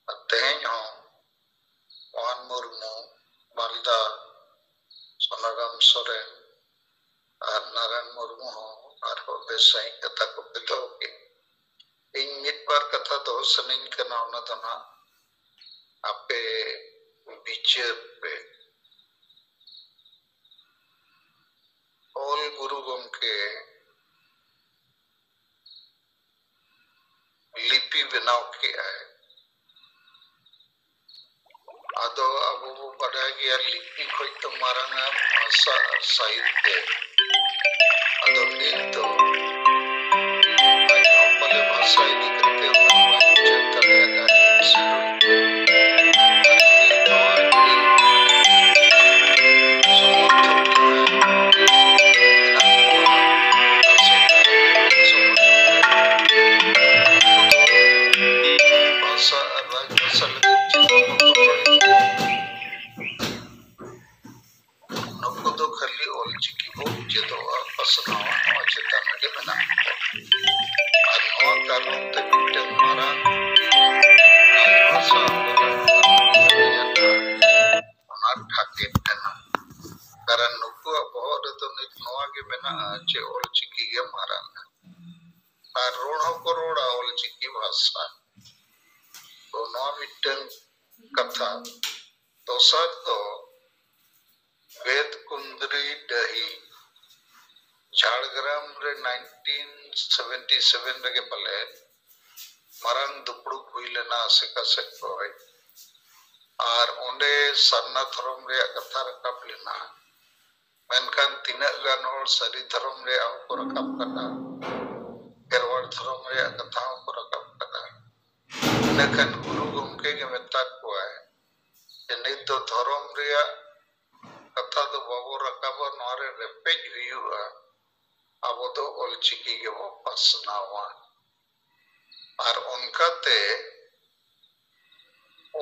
ᱟᱨ ᱛᱮᱦᱮᱧ ᱦᱚᱸ ᱢᱳᱦᱚᱱ ᱢᱩᱨᱢᱩ, ᱢᱟᱞᱫᱟ, ᱥᱳᱱᱟᱨᱟᱢ ᱥᱚᱨᱮᱱ ᱟᱨ ᱱᱟᱨᱟᱭᱚᱱ ᱢᱩᱨᱢᱩ ᱦᱚᱸ ᱟᱨᱦᱚᱸ ᱵᱮᱥ ᱥᱟᱺᱦᱤᱡ ᱠᱟᱛᱷᱟ ᱠᱚᱯᱮ ᱫᱚᱦᱚ ᱠᱮᱜᱼᱟ᱾ ᱤᱧ ᱢᱤᱫ ᱵᱟᱨ ᱠᱟᱛᱷᱟ ᱫᱚᱦᱚ ᱥᱟᱱᱟᱧ ᱠᱟᱱᱟ, ᱚᱱᱟ ᱫᱚ ᱱᱟᱜ ᱟᱯᱮ ᱵᱤᱪᱟᱹᱨ ᱯᱮ᱾ ᱚᱞ ᱜᱩᱨᱩ ᱜᱚᱢᱠᱮ ᱞᱤᱯᱤ ᱵᱮᱱᱟᱣ ᱠᱮᱜᱼᱟᱭ᱾ ᱟᱫᱚ ᱟᱵᱚ ᱵᱚ ᱵᱟᱰᱟᱭ ᱜᱮᱭᱟ, ᱞᱤᱯᱤ ᱠᱷᱚᱡ ᱫᱚ ᱢᱟᱨᱟᱝᱟ ᱵᱷᱟᱥᱟ ᱟᱨ ᱥᱟᱦᱤᱛᱭᱚ᱾ ᱟᱫᱚ ᱱᱤᱛ ᱫᱚ ᱟᱡ ᱦᱚᱸ ᱯᱟᱞᱮ ᱵᱷᱟᱥᱟ ᱤᱫᱤ ᱠᱟᱛᱮ ᱩᱱᱟᱹᱜ ᱵᱟᱭ ᱵᱩᱡᱷᱟᱹᱣ ᱫᱟᱲᱮᱭᱟᱜᱼᱟ᱾ ᱟᱨ ᱱᱤᱛ ᱦᱚᱸ ᱟᱡ ᱜᱮ ᱥᱚᱢᱚᱨᱛᱷᱚᱠ ᱠᱟᱱᱟᱭ᱾ ᱢᱮᱱᱟᱜ ᱠᱚᱣᱟ ᱟᱨ ᱥᱚᱨᱠᱟᱨ ᱥᱚᱢᱚᱨᱛᱷᱚᱠ ᱠᱟᱱᱟᱭ᱾ ᱵᱷᱟᱥᱟ ᱟᱨ ᱨᱟᱡᱽ ᱵᱷᱟᱥᱟ ᱞᱟᱹᱜᱤᱫ ᱪᱮᱫ ᱦᱚᱸ ᱵᱟᱠᱚ ᱨᱚᱲᱮᱫ᱾ ᱱᱩᱠᱩ ᱫᱚ ᱠᱷᱟᱹᱞᱤ ᱚᱞ ᱪᱤᱠᱤ ᱵᱚ ᱪᱮᱫᱚᱜᱼᱟ, ᱯᱟᱥᱱᱟᱣᱟ, ᱱᱚᱣᱟ ᱪᱮᱛᱟᱱ ᱨᱮᱜᱮ ᱢᱮᱱᱟᱜ ᱠᱚᱣᱟ᱾ ᱟᱨ ᱱᱚᱣᱟ ᱠᱟᱨᱚᱱ ᱛᱮ ᱢᱤᱫᱴᱟᱝ ᱢᱟᱨᱟᱝ ᱨᱟᱡᱽ ᱵᱷᱟᱥᱟ ᱟᱱᱫᱳᱞᱚᱱ ᱚᱱᱟ ᱴᱷᱟᱠᱮᱫ ᱠᱟᱱᱟ᱾ ᱠᱟᱨᱚᱱ ᱱᱩᱠᱩᱣᱟᱜ ᱵᱚᱦᱚᱜ ᱨᱮᱫᱚ ᱱᱤᱛ ᱱᱚᱣᱟ ᱜᱮ ᱢᱮᱱᱟᱜᱼᱟ ᱡᱮ ᱚᱞ ᱪᱤᱠᱤ ᱜᱮ ᱢᱟᱨᱟᱝᱟ᱾ ᱟᱨ ᱨᱚᱲ ᱦᱚᱸᱠᱚ ᱨᱚᱲᱟ ᱚᱞ ᱪᱤᱠᱤ ᱵᱷᱟᱥᱟ᱾ ᱛᱚ ᱱᱚᱣᱟ ᱢᱤᱫᱴᱟᱝ ᱠᱟᱛᱷᱟ᱾ ᱫᱚᱥᱟᱨ ᱫᱚ ᱵᱮᱫ ᱠᱩᱸᱫᱽᱨᱤ ᱰᱟᱹᱦᱤ, ᱡᱷᱟᱲᱜᱨᱟᱢ ᱨᱮ nineteen seventy seven ᱨᱮᱜᱮ ᱯᱟᱞᱮ ᱢᱟᱨᱟᱝ ᱫᱩᱯᱲᱩᱵ ᱦᱩᱭ ᱞᱮᱱᱟ ᱟᱥᱮᱠᱟ ᱥᱮᱫ ᱠᱷᱚᱡ᱾ ᱟᱨ ᱚᱸᱰᱮ ᱥᱟᱨᱱᱟ ᱫᱷᱚᱨᱚᱢ ᱨᱮᱭᱟᱜ ᱠᱟᱛᱷᱟ ᱨᱟᱠᱟᱵ ᱞᱮᱱᱟ᱾ ᱢᱮᱱᱠᱷᱟᱱ ᱛᱤᱱᱟᱹᱜ ᱜᱟᱱ ᱦᱚᱲ ᱥᱟᱹᱨᱤ ᱫᱷᱚᱨᱚᱢ ᱨᱮᱭᱟᱜ ᱦᱚᱸᱠᱚ ᱨᱟᱠᱟᱵ ᱠᱟᱱᱟ, ᱠᱷᱮᱨᱣᱟᱲ ᱫᱷᱚᱨᱚᱢ ᱨᱮᱭᱟᱜ ᱠᱟᱛᱷᱟ ᱦᱚᱸᱠᱚ ᱨᱟᱠᱟᱵ ᱠᱟᱱᱟ᱾ ᱤᱱᱟᱹᱠᱷᱟᱱ ᱜᱩᱨᱩ ᱜᱚᱢᱠᱮ ᱜᱮ ᱢᱮᱛᱟ ᱠᱚᱣᱟᱭ ᱡᱮ ᱱᱤᱛ ᱫᱚ ᱫᱷᱚᱨᱚᱢ ᱨᱮᱭᱟᱜ ᱠᱟᱛᱷᱟ ᱫᱚ ᱵᱟᱵᱚ ᱨᱟᱠᱟᱵᱟ, ᱱᱚᱣᱟ ᱨᱮ ᱨᱮᱯᱮᱡ ᱦᱩᱭᱩᱜᱼᱟ, ᱟᱵᱚ ᱫᱚ ᱚᱞᱪᱤᱠᱤ ᱜᱮᱵᱚ ᱯᱟᱥᱱᱟᱣᱟ᱾ ᱟᱨ ᱚᱱᱠᱟᱛᱮ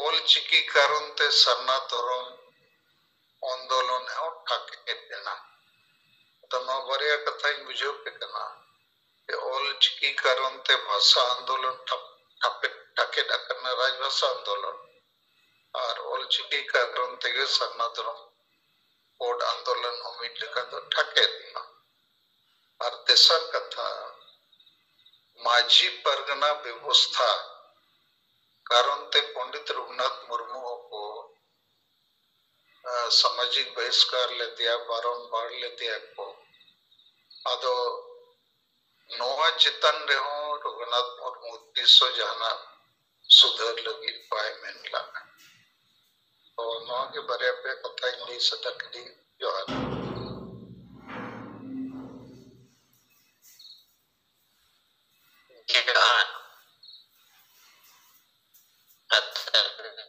ᱚᱞᱪᱤᱠᱤ ᱠᱟᱨᱚᱱ ᱛᱮ ᱥᱟᱨᱱᱟ ᱫᱷᱚᱨᱚᱢ ᱟᱱᱫᱳᱞᱚᱱ ᱦᱚᱸ ᱴᱷᱟᱠᱮᱫ ᱮᱱᱟ᱾ ᱟᱫᱚ ᱱᱚᱣᱟ ᱵᱟᱨᱭᱟ ᱠᱟᱛᱷᱟᱧ ᱵᱩᱡᱷᱟᱹᱣ ᱯᱮ ᱠᱟᱱᱟ ᱡᱮ ᱚᱞᱪᱤᱠᱤ ᱠᱟᱨᱚᱱ ᱛᱮ ᱵᱷᱟᱥᱟ ᱟᱱᱫᱳᱞᱚᱱ ᱴᱷᱟᱯ-, ᱴᱷᱟᱯᱮᱫ, ᱴᱷᱟᱠᱮᱫ ᱟᱠᱟᱱᱟ, ᱨᱟᱡᱽᱵᱷᱟᱥᱟ ᱟᱱᱫᱳᱞᱚᱱ᱾ ᱟᱨ ᱚᱞᱪᱤᱠᱤ ᱠᱟᱨᱚᱱ ᱛᱮᱜᱮ ᱥᱟᱨᱱᱟ ᱫᱷᱚᱨᱚᱢ ᱠᱳᱰ ᱟᱱᱫᱳᱞᱚᱱ ᱦᱚᱸ ᱢᱤᱫ ᱞᱮᱠᱟ ᱫᱚ ᱴᱷᱟᱠᱮᱫ ᱮᱱᱟ᱾ ᱟᱨ ᱛᱮᱥᱟᱨ ᱠᱟᱛᱷᱟ, ᱢᱟᱹᱡᱷᱤ ᱯᱟᱨᱜᱟᱱᱟ ᱵᱮᱵᱚᱥᱛᱷᱟ ᱠᱟᱨᱚᱱ ᱛᱮ ᱯᱚᱱᱰᱤᱛ ᱨᱚᱜᱷᱩᱱᱟᱛᱷ ᱢᱩᱨᱢᱩ ᱦᱚᱸᱠᱚ, ᱟ, ᱥᱟᱢᱟᱡᱤᱠ ᱵᱚᱦᱤᱥᱠᱟᱨ ᱞᱮᱫᱮᱭᱟ, ᱵᱟᱨᱚᱱ ᱵᱟᱲ ᱞᱮᱫᱮᱭᱟ ᱠᱚ᱾ ᱟᱫᱚ ᱱᱚᱣᱟ ᱪᱮᱛᱟᱱ ᱨᱮᱦᱚᱸ ᱨᱚᱜᱷᱩᱱᱟᱛᱷ ᱢᱩᱨᱢᱩ ᱛᱤᱥ ᱦᱚᱸ ᱡᱟᱦᱟᱱᱟᱜ ᱥᱩᱫᱷᱟᱹᱨ ᱞᱟᱹᱜᱤᱫ ᱵᱟᱭ ᱢᱮᱱ ᱞᱟᱜᱼᱟ᱾ ᱛᱚ ᱱᱚᱣᱟ ᱜᱮ ᱵᱟᱨᱭᱟ ᱯᱮᱭᱟ ᱠᱟᱛᱷᱟᱧ ᱞᱟᱹᱭ ᱥᱟᱰᱮ ᱠᱮᱫᱟᱹᱧ᱾ ᱡᱚᱦᱟᱨ᱾ ᱡᱚᱦᱟᱨ᱾ ᱟᱨ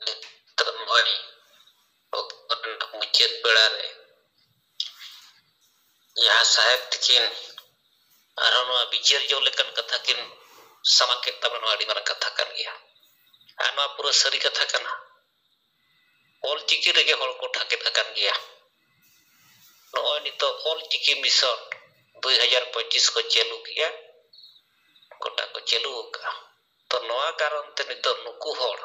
ᱱᱤᱛᱚᱜ ᱱᱚᱜᱼᱚᱭ ᱚᱠᱛᱚ ᱨᱮᱱᱟᱜ ᱢᱩᱪᱟᱹᱫ ᱵᱮᱲᱟ ᱨᱮ ᱡᱟᱦᱟᱸ ᱥᱟᱦᱮᱵ ᱛᱤᱠᱤᱱ ᱟᱨᱦᱚᱸ ᱱᱚᱣᱟ ᱵᱤᱪᱟᱹᱨ ᱡᱚᱝ ᱞᱮᱠᱟᱱ ᱠᱟᱛᱷᱟ ᱠᱤᱱ ᱥᱟᱢᱟᱝ ᱠᱮᱫ ᱛᱟᱵᱚᱱᱟ, ᱱᱚᱣᱟ ᱟᱹᱰᱤ ᱢᱟᱨᱟᱝ ᱠᱟᱛᱷᱟ ᱠᱟᱱ ᱜᱮᱭᱟ᱾ ᱟᱨ ᱱᱚᱣᱟ ᱯᱩᱨᱟᱹ ᱥᱟᱹᱨᱤ ᱠᱟᱛᱷᱟ ᱠᱟᱱᱟ᱾ ᱚᱞ ᱪᱤᱠᱤ ᱨᱮᱜᱮ ᱦᱚᱲ ᱠᱚ ᱴᱷᱟᱠᱮᱫ ᱟᱠᱟᱱ ᱜᱮᱭᱟ᱾ ᱱᱚᱜᱼᱚᱭ ᱱᱤᱛᱚᱜ ᱚᱞ ᱪᱤᱠᱤ ᱢᱤᱥᱚᱱ ᱫᱩᱭ ᱦᱟᱡᱟᱨ ᱯᱚᱸᱪᱤᱥ ᱠᱚ ᱪᱟᱹᱞᱩ ᱠᱮᱜᱼᱟ, ᱜᱚᱴᱟ ᱠᱚ ᱪᱟᱹᱞᱩ ᱟᱠᱟᱫᱼᱟ᱾ ᱛᱚ ᱱᱚᱣᱟ ᱠᱟᱨᱚᱱ ᱛᱮ ᱱᱤᱛᱚᱜ ᱱᱩᱠᱩ ᱦᱚᱲ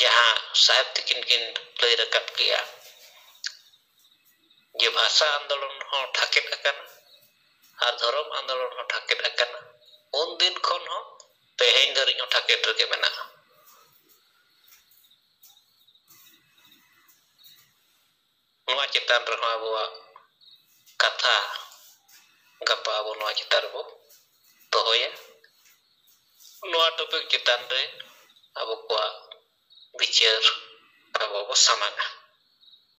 ᱡᱟᱦᱟᱸ ᱥᱟᱦᱮᱵ ᱛᱤᱠᱤᱱ ᱠᱤᱱ ᱞᱟᱹᱭ ᱨᱟᱠᱟᱵ ᱠᱮᱜᱼᱟ ᱡᱮ ᱵᱷᱟᱥᱟ ᱟᱱᱫᱳᱞᱚᱱ ᱦᱚᱸ ᱴᱷᱟᱠᱮᱫ ᱟᱠᱟᱱᱟ ᱟᱨ ᱫᱷᱚᱨᱚᱢ ᱟᱱᱫᱳᱞᱚᱱ ᱦᱚᱸ ᱴᱷᱟᱠᱮᱫ ᱟᱠᱟᱱᱟ, ᱩᱱ ᱫᱤᱱ ᱠᱷᱚᱱ ᱦᱚᱸ ᱛᱮᱦᱮᱧ ᱫᱷᱟᱹᱨᱤᱡ ᱦᱚᱸ ᱴᱷᱟᱠᱮᱫ ᱨᱮᱜᱮ ᱢᱮᱱᱟᱜᱼᱟ᱾ ᱱᱚᱣᱟ ᱪᱮᱛᱟᱱ ᱨᱮᱦᱚᱸ ᱟᱵᱚᱣᱟᱜ ᱠᱟᱛᱷᱟ ᱜᱟᱯᱟ ᱟᱵᱚ ᱱᱚᱣᱟ ᱪᱮᱛᱟᱱ ᱨᱮᱵᱚ ᱫᱚᱦᱚᱭᱟ᱾ ᱱᱚᱣᱟ ᱴᱚᱯᱤᱠ ᱪᱮᱛᱟᱱ ᱨᱮ ᱟᱵᱚ ᱠᱚᱣᱟᱜ ᱵᱤᱪᱟᱹᱨ ᱟᱵᱚ ᱵᱚ ᱥᱟᱢᱟᱝᱟ᱾